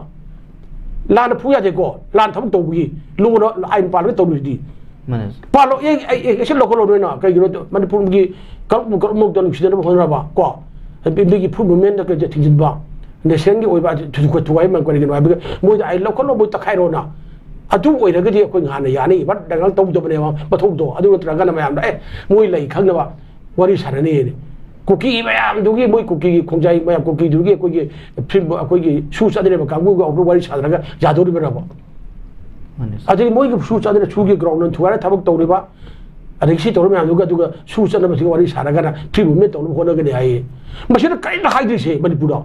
ꯂꯥꯟꯅ ꯐꯨ ꯌꯥꯗꯦꯀꯣ꯫ ꯂꯥꯟ ꯊꯕꯛ ꯇꯧꯕꯒꯤ ꯂꯨꯅ ꯑꯥꯏꯟ ꯄꯥꯜꯂꯒ ꯇꯧꯔꯤꯁꯤꯗꯤ꯫ ꯃꯥꯅꯦ꯫ ꯄꯥꯜꯂꯣ, ꯑꯦ, ꯑꯦ, ꯑꯦ, action ꯂꯧꯈꯠꯂꯣ ꯅꯣꯏꯅ꯫ ꯀꯩꯒꯤꯅꯣ ꯃꯅꯤꯄꯨꯔꯒꯤ ꯀꯥꯡꯂꯨꯞ ꯀꯥꯡꯂꯨꯞꯃꯛꯇ ꯅꯨꯡꯁꯤꯅꯅꯕ ꯍꯣꯠꯅꯔꯕ ꯀꯣ꯫ ꯃꯤꯒꯤ ꯐꯨꯠ ꯃꯨꯞꯃꯦꯟꯗ ꯀꯩꯗ ꯊꯤꯡꯖꯤꯟꯕ, ꯅꯦꯁꯅꯦꯜꯒꯤ ꯑꯣꯏꯕ ꯊꯨ-, ꯊꯨ-, ꯊꯨꯒꯥꯏꯕ ꯀꯔꯤꯒꯤꯅꯣ ꯍꯥꯏꯕꯗ, ꯃꯣꯏꯗ ꯑꯩ ꯂꯧꯈꯠꯂꯣ, ꯃꯣꯏ ꯇꯛꯈꯥꯏꯔꯣꯅ꯫ ꯑꯗꯨ ꯑꯣꯏꯔꯒꯗꯤ ꯑꯩꯈꯣꯏ ꯉꯍꯥꯟꯅ ꯌꯥꯅꯤ, ꯚꯥꯔꯠ ꯗꯪꯒꯜ ꯇꯧꯗꯕꯅꯦꯕ ꯃꯊꯧꯗꯣ꯫ ꯑꯗꯨ ꯅꯠꯇ꯭ꯔꯒꯅ ꯃꯌꯥꯝꯅ, "ꯑꯦ, ꯃꯣꯏ ꯂꯩ ꯈꯪꯅꯕ ꯋꯥꯔꯤ ꯁꯥꯟꯅꯅꯤꯅ"꯫ ꯀꯨꯀꯤ ꯃꯌꯥꯝꯗꯨꯒꯤ, ꯃꯣꯏ ꯀꯨꯀꯤꯒꯤ ꯈꯣꯡꯖꯥꯏ ꯃꯌꯥꯝ, ꯀꯨꯀꯤꯗꯨꯒꯤ ꯑꯩꯈꯣꯏꯒꯤ ꯐꯤꯜꯝ, ꯑꯩꯈꯣꯏꯒꯤ ꯁꯨ ꯆꯠꯅꯔꯤꯕ ꯀꯥꯡꯕꯨꯒ ꯑꯩꯈꯣꯏ ꯋꯥꯔꯤ ꯁꯥꯟꯅꯔꯒ ꯌꯥꯗꯧꯔꯤꯕ꯭ꯔꯕ? ꯃꯥꯅꯦ꯫ ꯑꯗꯒꯤ ꯃꯣꯏꯒꯤ ꯁꯨ ꯆꯠꯅꯔꯤꯕ ꯁꯨꯒꯤ ꯒ꯭ꯔꯥꯎꯟꯗ ꯊꯨꯒꯥꯏꯔ ꯊꯕꯛ ꯇꯧꯔꯤꯕ, ꯑꯗꯒꯤ ꯁꯤ ꯇꯧꯔ ꯃꯌꯥꯝꯗꯨꯒ, ꯑꯗꯨꯒ ꯁꯨ ꯆꯠꯅꯕꯁꯤꯒ ꯋꯥꯔꯤ ꯁꯥꯔꯒꯅ ꯐ꯭ꯔꯤ ꯃꯨꯞꯃꯦꯟ ꯇꯧꯅꯕ ꯍꯣꯠꯅꯒꯅꯤ ꯍꯥꯏꯌꯦ꯫ ꯃꯁꯤꯅ ꯀꯔꯤꯝꯇ ꯍꯥꯏꯗ꯭ꯔꯤꯁꯦ ꯃꯅꯤꯄꯨꯔꯗ?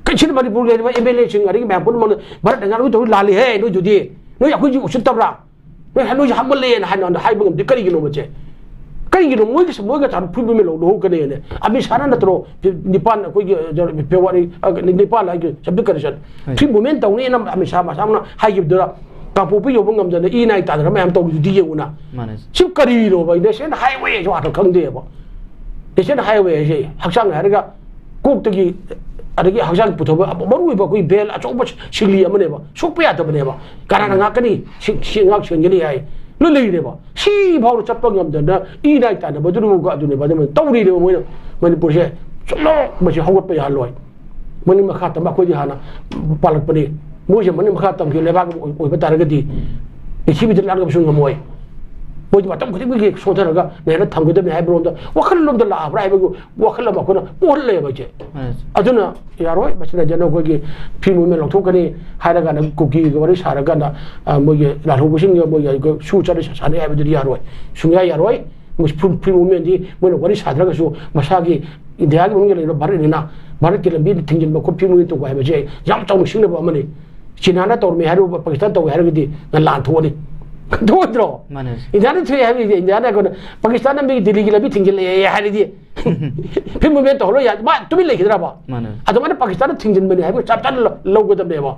ꯀꯩꯁꯤꯅ ꯃꯅꯤꯄꯨꯔꯒꯤ ꯂꯩꯔꯤꯕ ꯑꯦꯝ ꯑꯦꯜ ꯑꯦꯁꯤꯡ, ꯑꯗꯒꯤ ꯃꯌꯥꯝ ꯄꯨꯝꯅꯃꯛꯅ ꯚꯥꯔꯠ ꯗꯪꯒꯜ ꯇꯧꯔꯤ ꯂꯥꯜꯂꯤ ꯍꯦ, ꯅꯣꯏꯗꯨꯗꯤ? ꯅꯣꯏ ꯑꯩꯈꯣꯏꯁꯨ ꯎꯁꯤꯠꯇꯕ꯭ꯔꯥ? ꯅꯣꯏ, ꯅꯣꯏꯁꯨ ꯍꯥꯞꯃꯜꯂꯦꯅ ꯍꯥꯏꯅ ꯍꯥꯏꯕ ꯉꯝꯗꯦ꯫ ꯀꯔꯤꯒꯤꯅꯣ ꯃꯁꯦ? ꯀꯔꯤꯒꯤꯅꯣ ꯃꯣꯏꯒ, ꯃꯣꯏꯒ ꯊꯥꯔ ꯐ꯭ꯔꯤ ꯃꯨꯞꯃꯦꯟ ꯂꯧ-, ꯂꯧꯍꯧꯒꯅꯦꯅ? ꯑꯃꯤꯠ ꯁꯥꯍꯅ ꯅꯠꯇ꯭ꯔꯣ ꯅꯤꯄꯥꯟ, ꯑꯩꯈꯣꯏꯒꯤ, ꯑ, ꯐꯦꯕ꯭ꯔꯨꯋꯥꯔꯤ, ꯑ, ꯅꯤꯄꯥꯟ ꯍꯥꯏꯒꯤ ꯁꯕꯖꯦꯛ ꯀꯔꯦꯛꯁꯟ? ꯍꯣꯏ꯫ ꯐ꯭ꯔꯤ ꯃꯨꯞꯃꯦꯟ ꯇꯧꯅꯤꯅ ꯑꯃꯤꯠ ꯁꯥꯍ ꯃꯁꯥꯃꯛꯅ ꯍꯥꯏꯈꯤꯕꯗꯨꯗ ꯀꯥꯡꯄꯣꯛꯄꯤ ꯌꯧꯕ ꯉꯝꯗꯅ ꯏ ꯅꯥꯏ ꯇꯥꯗꯅ ꯃꯌꯥꯝ ꯇꯧꯔꯤꯗꯨꯗꯤ ꯌꯦꯡꯉꯨꯅ꯫ ꯃꯥꯅꯦ꯫ ꯁꯤ ꯀꯔꯤꯅꯣꯕ? ꯅꯦꯁꯅꯦꯜ ꯍꯥꯏꯋꯦꯁꯨ ꯑꯥꯔꯊ ꯈꯪꯗꯦꯕ꯫ ꯅꯦꯁꯅꯦꯜ ꯍꯥꯏꯋꯦ ꯍꯥꯏꯁꯦ ꯍꯛꯆꯥꯡ ꯍꯥꯏꯔꯒ ꯀꯣꯛꯇꯒꯤ, ꯑꯗꯒꯤ ꯍꯛꯆꯥꯡ ꯄꯨꯊꯣꯛꯄ ꯃꯔꯨ ꯑꯣꯏꯕ ꯑꯩꯈꯣꯏ ꯕꯦꯜ ꯑꯆꯧꯕ ꯁꯤꯡꯂꯤ ꯑꯃꯅꯦꯕ꯫ ꯁꯣꯛꯄ ꯌꯥꯗꯕꯅꯦꯕ꯫ ꯀꯅꯥꯅ ꯉꯥꯛꯀꯅꯤ? ꯁꯤ, ꯁꯤ ꯉꯥꯛ ꯁꯦꯟꯒꯅꯤ ꯍꯥꯏ꯫ ꯂꯣꯏ ꯂꯩꯔꯦꯕ꯫ ꯁꯤ ꯐꯥꯎꯗ ꯆꯠꯄ ꯉꯝꯗꯅ ꯏ ꯅꯥꯏ ꯇꯥꯟꯅꯕꯗꯨꯅꯕꯨ ꯑꯗꯨꯅꯦꯕ, ꯑꯗꯨꯃꯥꯏꯅ ꯇꯧꯔꯤꯅꯦꯕ ꯃꯣꯏꯅ꯫ ꯃꯅꯤꯄꯨꯔꯁꯦ ꯁꯨꯡꯂꯣ ꯃꯁꯤ ꯍꯧꯒꯠꯄ ꯌꯥꯍꯜꯂꯣꯏ꯫ ꯃꯅꯤꯡ ꯃꯈꯥ ꯇꯝꯕ ꯑꯩꯈꯣꯏꯗꯤ ꯍꯥꯟꯅ ꯄꯥꯜꯂꯛꯄꯅꯤ꯫ ꯃꯣꯏꯁꯦ ꯃꯅꯤꯡ ꯃꯈꯥ ꯇꯝꯈꯤꯕ ꯂꯩꯕꯥꯛ ꯑꯃ ꯑꯣꯏ-, ꯑꯣꯏꯕ ꯇꯥꯔꯒꯗꯤ ꯄ꯭ꯔꯤꯊꯤꯕꯤꯗ ꯂꯥꯟꯒꯕꯁꯨ ꯉꯝꯃꯣꯏ꯫ ꯃꯣꯏꯗꯤ ꯃꯇꯝ ꯈꯨꯗꯤꯡꯒꯤ ꯁꯣꯟꯊꯔꯒ ꯅꯩꯅ ꯊꯝꯒꯗꯕꯅꯤ ꯍꯥꯏꯕꯔꯣꯝꯗ ꯋꯥꯈꯜꯂꯣꯝꯗ ꯂꯥꯛꯑꯕ꯭ꯔꯥ ꯍꯥꯏꯕꯒꯤ ꯋꯥꯈꯜ ꯑꯃ ꯑꯩꯈꯣꯏꯅ ꯄꯣꯛꯍꯜꯂꯛꯑꯦꯕ ꯏꯆꯦ꯫ ꯃꯥꯅꯦ꯫ ꯑꯗꯨꯅ ꯌꯥꯔꯣꯏ꯫ ꯃꯁꯤꯅꯗꯤ ꯑꯩꯈꯣꯏꯒꯤ ꯐ꯭ꯔꯤ ꯃꯨꯞꯃꯦꯟ ꯂꯧꯊꯣꯛꯀꯅꯤ ꯍꯥꯏꯔꯒꯥꯟꯗ ꯀꯨꯀꯤꯒ ꯋꯥꯔꯤ ꯁꯥꯔꯀꯥꯟꯗ, ꯑ, ꯃꯣꯏꯒꯤ ꯂꯥꯜꯍꯧꯕꯁꯤꯡꯒ ꯃꯣꯏꯒꯤ ꯁꯨ ꯆꯠꯅ ꯁꯥꯟꯅꯩ ꯍꯥꯏꯕꯗꯨꯗꯤ ꯌꯥꯔꯣꯏ꯫ ꯁꯨꯡꯌꯥ ꯌꯥꯔꯣꯏ꯫ ꯃꯣꯏ ꯐ꯭ꯔꯤ, ꯐ꯭ꯔꯤ ꯃꯨꯞꯃꯦꯟꯗꯤ ꯃꯣꯏꯅ ꯋꯥꯔꯤ ꯁꯥꯗ꯭ꯔꯒꯁꯨ ꯃꯁꯥꯒꯤ ꯏꯟꯗꯤꯌꯥꯒꯤ ꯃꯅꯨꯡꯗ ꯂꯩꯔꯤꯕ ꯚꯥꯔꯠꯅꯤꯅ ꯚꯥꯔꯠꯀꯤ ꯂꯝꯕꯤ ꯊꯤꯡꯖꯤꯟꯕ ꯈꯣꯠꯄ, ꯐ꯭ꯔꯤ ꯃꯨꯞꯃꯦꯟ ꯇꯧꯕ ꯍꯥꯏꯕꯁꯦ ꯌꯥꯝ ꯆꯥꯎꯅ ꯁꯤꯡꯅꯕ ꯑꯃꯅꯤ꯫ ꯆꯤꯅꯥꯅ ꯇꯧꯔꯝꯃꯦ ꯍꯥꯏꯔꯨꯕ ꯄꯥꯀꯤꯁꯇꯥꯟ ꯇꯧꯋꯦ ꯍꯥꯏꯔꯒꯗꯤ ꯂꯥꯟ ꯊꯣꯛꯑꯅꯤ꯫ ꯊꯣꯛꯑꯣꯏꯗ꯭ꯔꯣ? ꯃꯥꯅꯦ꯫ ꯏꯟꯗꯤꯌꯥꯅ ꯊꯣꯛꯑꯦ ꯍꯥꯏꯕꯗꯤ ꯏꯟꯗꯤꯌꯥꯅ ꯑꯩꯈꯣꯏꯅ ꯄꯥꯀꯤꯁꯇꯥꯟꯅ ꯃꯤꯒꯤ ꯗꯤꯜꯂꯤꯒꯤ ꯂꯝꯕꯤ ꯊꯤꯡꯖꯤꯜꯂꯛꯑꯦ ꯍꯥꯏꯔꯗꯤ ꯐ꯭ꯔꯤ ꯃꯨꯞꯃꯦꯟ ꯇꯧꯍꯜꯂꯣꯏ ꯌꯥ-, ꯃꯥ ꯇꯨꯃꯤꯟ ꯂꯩꯈꯤꯗ꯭ꯔꯕ? ꯃꯥꯅꯦ꯫ ꯑꯗꯨꯃꯥꯏꯅ ꯄꯥꯀꯤꯁꯇꯥꯟꯅ ꯊꯤꯡꯖꯤꯟꯕꯅꯤ ꯍꯥꯏꯕ ꯆꯞ ꯆꯥꯅ ꯂꯧ-, ꯂꯧꯒꯗꯕꯅꯦꯕ꯫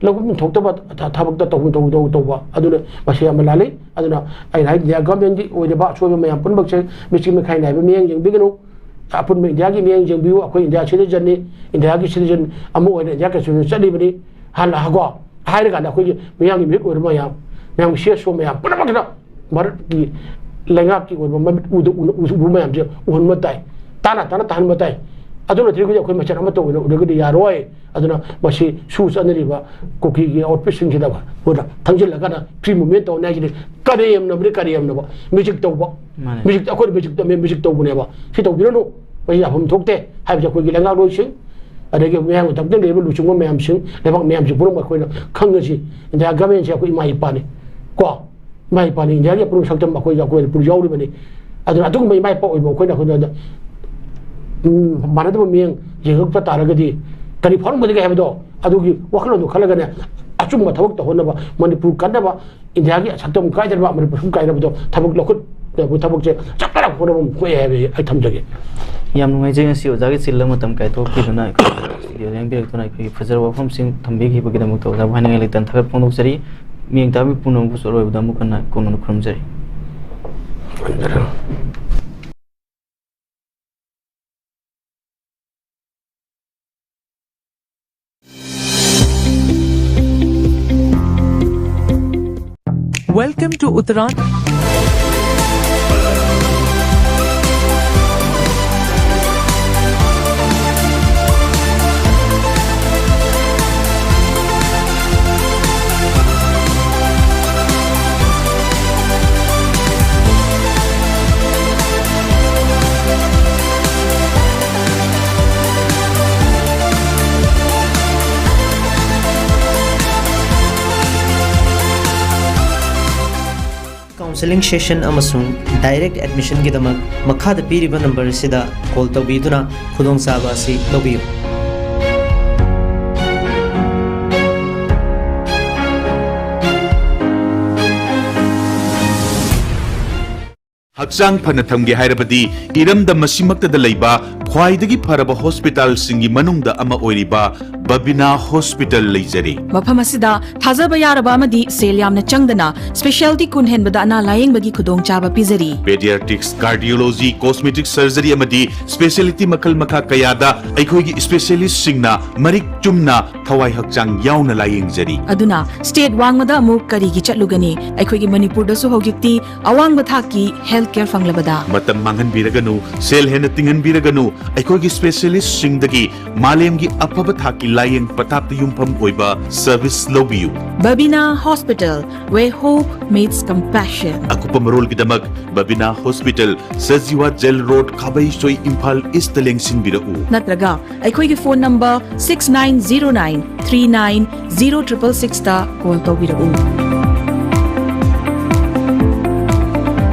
ꯂꯧꯐꯝ ꯊꯣꯛꯇꯕ ꯊ-, ꯊꯕꯛꯇ ꯇꯧꯐꯝ ꯊꯣꯛꯄ ꯇꯧꯕ꯫ ꯑꯗꯨꯅ ꯃꯁꯤ ꯌꯥꯝꯅ ꯂꯥꯜꯂꯤ꯫ ꯑꯗꯨꯅ ꯑꯩꯅ ꯍꯥꯏ, ꯏꯟꯗꯤꯌꯥ ꯒꯚꯔꯟꯃꯦꯟꯒꯤ ꯑꯣꯏꯔꯤꯕ ꯑꯁꯣꯏꯕ ꯃꯌꯥꯝ ꯄꯨꯝꯅꯃꯛꯁꯦ ꯃꯤꯆꯤ ꯃꯤꯈꯥꯏ ꯅꯥꯏꯕ ꯃꯤꯠꯌꯦꯡ ꯌꯦꯡꯕꯤꯒꯅꯨ꯫ ꯑꯄꯨꯟꯕ ꯏꯟꯗꯤꯌꯥꯒꯤ ꯃꯤꯠꯌꯦꯡ ꯌꯦꯡꯕꯤꯌꯨ꯫ ꯑꯩꯈꯣꯏ ꯏꯟꯗꯤꯌꯥ ꯁꯤꯇꯤꯖꯟꯅꯤ, ꯏꯟꯗꯤꯌꯥꯒꯤ ꯁꯤꯇꯤꯖꯟ ꯑꯃ ꯑꯣꯏꯅ ꯏꯟꯗꯤꯌꯥ ꯀꯟꯁꯇꯤꯇ꯭ꯌꯨꯁꯟ ꯆꯠꯂꯤꯕꯅꯤ꯫ ꯍꯥꯟꯅ ꯍꯥꯏꯀꯣ, ꯍꯥꯏꯔꯀꯥꯟꯗ ꯑꯩꯈꯣꯏꯒꯤ ꯃꯤꯌꯥꯝꯒꯤ ꯃꯤꯍꯨꯠ ꯑꯣꯏꯔꯕ ꯃꯌꯥꯝ, ꯃꯌꯥꯝꯒꯤ ꯁꯤ ꯑꯦꯁ ꯑꯣ ꯃꯌꯥꯝ ꯄꯨꯝꯅꯃꯛꯁꯤꯅ ꯚꯥꯔꯠꯀꯤ ꯂꯩꯉꯥꯛꯀꯤ ꯑꯣꯏꯕ ꯃꯃꯤꯠ ꯎꯗ ꯎꯅ ꯎ-, ꯎꯕ ꯃꯌꯥꯝꯁꯦ ꯎꯍꯟꯕ ꯇꯥꯏ, ꯇꯥꯅ ꯇꯥꯅ ꯇꯥꯍꯟꯕ ꯇꯥꯏ꯫ ꯑꯗꯨ ꯅꯠꯇ꯭ꯔꯒꯗꯤ ꯑꯩꯈꯣꯏ ꯃꯁꯦꯟ ꯑꯃꯠꯇ ꯑꯣꯏꯅ ꯎꯔꯒꯗꯤ ꯌꯥꯔꯣꯏ꯫ ꯑꯗꯨꯅ ꯃꯁꯤ ꯁꯨ ꯆꯠꯅꯔꯤꯕ ꯀꯨꯀꯤꯒꯤ ꯑꯣꯠꯄꯤꯁꯤꯡꯁꯤꯗ ꯑꯩꯈꯣꯏꯅ ꯊꯪꯖꯤꯜꯂꯒꯅ free movement ꯇꯧꯅꯤ ꯍꯥꯏꯁꯤꯗꯤ ꯀꯔꯦꯝꯅꯕꯅꯤ, ꯀꯔꯦꯝꯅꯕ꯫ ꯃ꯭ꯌꯨꯖꯤꯛ ꯇꯧꯕ꯫ ꯃꯥꯅꯦ꯫ ꯃ꯭ꯌꯨꯖꯤꯛ, ꯑꯩꯈꯣꯏꯅ ꯃ꯭ꯌꯨꯖꯤꯛ ꯇꯝꯃꯦ, ꯃ꯭ꯌꯨꯖꯤꯛ ꯇꯧꯕꯅꯦꯕ꯫ ꯁꯤ ꯇꯧꯕꯤꯔꯅꯨ꯫ ꯃꯁꯤ ꯌꯥꯐꯝ ꯊꯣꯛꯇꯦ ꯍꯥꯏꯕꯁꯦ ꯑꯩꯈꯣꯏꯒꯤ ꯂꯩꯉꯥꯛꯂꯣꯏꯁꯤꯡ, ꯑꯗꯒꯤ ꯃꯌꯥꯝꯒꯤ ꯊꯕꯛꯇ ꯂꯩꯔꯤꯕ ꯂꯨꯆꯤꯡꯕ ꯃꯌꯥꯝꯁꯤꯡ, ꯂꯩꯕꯥꯛ ꯃꯌꯥꯝꯁꯤꯡ ꯄꯨꯝꯅꯃꯛ ꯑꯩꯈꯣꯏꯅ ꯈꯪꯉꯁꯤ꯫ ꯏꯟꯗꯤꯌꯥ ꯒꯃꯦꯟꯁꯦ ꯑꯩꯈꯣꯏ ꯏꯃꯥ ꯏꯄꯥꯅꯤ꯫ ꯀꯣ? ꯏꯃꯥ ꯏꯄꯥꯅꯤ, ꯏꯟꯗꯤꯌꯥꯒꯤ ꯑꯄꯨꯟꯕ ꯁꯛꯇꯝ ꯑꯩꯈꯣꯏ, ꯑꯩꯈꯣꯏ ꯃꯅꯤꯄꯨꯔ ꯌꯥꯎꯔꯤꯕꯅꯤ꯫ ꯑꯗꯨꯅ ꯑꯗꯨꯒꯨꯝꯕ ꯏꯃꯥ ꯏꯄꯥ ꯑꯣꯏꯕ ꯑꯩꯈꯣꯏꯅ ꯑꯩꯈꯣꯏꯗ, ꯎꯝ, ꯃꯥꯟꯅꯗꯕ ꯃꯤꯠꯌꯦꯡ ꯌꯦꯡꯉꯛꯄ ꯇꯥꯔꯒꯗꯤ ꯀꯔꯤ ꯐꯥꯎꯔꯝꯒꯗꯒꯦ ꯍꯥꯏꯕꯗꯣ, ꯑꯗꯨꯒꯤ ꯋꯥꯈꯜꯂꯣꯟꯗꯣ ꯈꯜꯂꯒꯅꯦ, ꯑꯆꯨꯝꯕ ꯊꯕꯛ ꯇꯧꯍꯟꯅꯕ, ꯃꯅꯤꯄꯨꯔ ꯀꯟꯅꯕ, ꯏꯟꯗꯤꯌꯥꯒꯤ ꯁꯛꯇꯝ ꯀꯥꯏꯗꯅꯕ, ꯃꯅꯤꯄꯨꯔ ꯁꯛꯇꯝ ꯀꯥꯏꯗꯅꯕꯗꯣ ꯊꯕꯛ ꯂꯧꯈꯠꯅꯕ ꯊꯕꯛꯁꯦ ꯆꯞ ꯃꯥꯟꯅꯕ ꯍꯣꯠꯅꯕ ꯑꯃ ꯊꯣꯛꯑꯦ ꯍꯥꯏꯕꯁꯦ ꯑꯩ ꯊꯝꯖꯒꯦ꯫ ꯌꯥꯝ ꯅꯨꯡꯉꯥꯏꯖꯩ, ꯉꯁꯤ ꯑꯣꯖꯥꯒꯤ ꯆꯤꯜꯂꯕ ꯃꯇꯝ ꯀꯥꯏꯊꯣꯛꯄꯤꯗꯨꯅ ꯑꯩꯈꯣꯏ ꯁ꯭ꯇꯨꯗꯤꯑꯣꯗ ꯂꯦꯡꯕꯤꯔꯛꯇꯨꯅ ꯑꯩꯈꯣꯏꯒꯤ ꯐꯖꯔꯕ ꯋꯥꯐꯝꯁꯤꯡ ꯊꯝꯕꯤꯈꯤꯕꯒꯤꯗꯃꯛꯇ ꯑꯣꯖꯥꯕꯨ ꯍꯥꯏꯅꯤꯡꯉꯥꯏ ꯂꯩꯇꯅ ꯊꯥꯒꯠ ꯐꯣꯡꯗꯣꯛꯆꯔꯤ꯫ ꯃꯤꯠꯌꯦꯡ ꯇꯥꯕꯤ ꯄꯨꯝꯅꯃꯛꯄꯨꯁꯨ ꯑꯔꯣꯏꯕꯗ ꯑꯃꯨꯛ ꯍꯟꯅ ꯀꯣꯟꯅꯅ ꯈꯨꯔꯨꯝꯖꯔꯤ꯫ Welcome to Uttarakhand. Counseling session ꯑꯃꯁꯨꯡ direct admission ꯒꯤꯗꯃꯛ ꯃꯈꯥꯗ ꯄꯤꯔꯤꯕ number ꯑꯁꯤꯗ call ꯇꯧꯕꯤꯗꯨꯅ ꯈꯨꯗꯣꯡꯆꯥꯕ ꯑꯁꯤ ꯂꯧꯕꯤꯌꯨ꯫ ꯍꯛꯆꯥꯡ ꯐꯅ ꯊꯝꯒꯦ ꯍꯥꯏꯔꯕꯗꯤ ꯏꯔꯝꯗꯝ ꯑꯁꯤꯃꯛꯇꯗ ꯂꯩꯕ ꯈ꯭ꯋꯥꯏꯗꯒꯤ ꯐꯔꯕ ꯍꯣꯁꯄꯤꯇꯥꯜꯁꯤꯡꯒꯤ ꯃꯅꯨꯡꯗ ꯑꯃ ꯑꯣꯏꯔꯤꯕ ꯕꯕꯤꯅꯥ ꯍꯣꯁꯄꯤꯇꯥꯜ ꯂꯩꯖꯔꯤ꯫ ꯃꯐꯝ ꯑꯁꯤꯗ ꯊꯥꯖꯕ ꯌꯥꯔꯕ ꯑꯃꯗꯤ ꯁꯦꯜ ꯌꯥꯝꯅ ꯆꯪꯗꯅ specialty ꯀꯨꯟ ꯍꯦꯟꯕꯗ ꯑꯅꯥ ꯂꯥꯌꯦꯡꯕꯒꯤ ꯈꯨꯗꯣꯡꯆꯥꯕ ꯄꯤꯖꯔꯤ꯫ Pediatrics, cardiology, cosmetic surgery ꯑꯃꯗꯤ specialty ꯃꯈꯜ ꯃꯈꯥ ꯀꯌꯥꯗ ꯑꯩꯈꯣꯏꯒꯤ specialist ꯁꯤꯡꯅ ꯃꯔꯤꯛ ꯆꯨꯝꯅ ꯊꯋꯥꯏ ꯍꯛꯆꯥꯡ ꯌꯥꯎꯅ ꯂꯥꯌꯦꯡꯖꯔꯤ꯫ ꯑꯗꯨꯅ state ꯋꯥꯡꯃꯗ ꯑꯃꯨꯛ ꯀꯔꯤꯒꯤ ꯆꯠꯂꯨꯒꯅꯤ? ꯑꯩꯈꯣꯏꯒꯤ ꯃꯅꯤꯄꯨꯔꯗꯁꯨ ꯍꯧꯖꯤꯛꯇꯤ ꯑꯋꯥꯡꯕ ꯊꯥꯛꯀꯤ health ꯍꯦꯜꯊ ꯀꯦꯌꯔ ꯐꯪꯂꯕꯗ꯫ ꯃꯇꯝ ꯃꯥꯡꯍꯟꯕꯤꯔꯒꯅꯨ, ꯁꯦꯜ ꯍꯦꯟꯅ ꯇꯤꯡꯍꯟꯕꯤꯔꯒꯅꯨ꯫ ꯑꯩꯈꯣꯏꯒꯤ ꯁ꯭ꯄꯦꯁꯤꯌꯦꯂꯤꯁ꯭ꯠꯁꯤꯡꯗꯒꯤ ꯃꯥꯂꯦꯝꯒꯤ ꯑꯐꯕ ꯊꯥꯛꯀꯤ ꯂꯥꯌꯦꯡ ꯄꯊꯥꯞꯇ ꯌꯨꯝꯐꯝ ꯑꯣꯏꯕ ꯁꯔꯚꯤꯁ ꯂꯧꯕꯤꯌꯨ꯫ Babina Hospital, where hope meets compassion. ꯑꯀꯨꯞꯄ ꯃꯔꯣꯜꯒꯤꯗꯃꯛ Babina hospital, Sajiwa jail road, Khabeisoi, Imphal ꯏꯁ꯭ꯠꯇ ꯂꯦꯡꯁꯤꯟꯕꯤꯔꯛꯎ꯫ ꯅꯠꯇ꯭ꯔꯒ ꯑꯩꯈꯣꯏꯒꯤ phone number six nine zero nine three nine zero triple sixꯇ ꯀꯣꯜ ꯇꯧꯕꯤꯔꯛꯎ꯫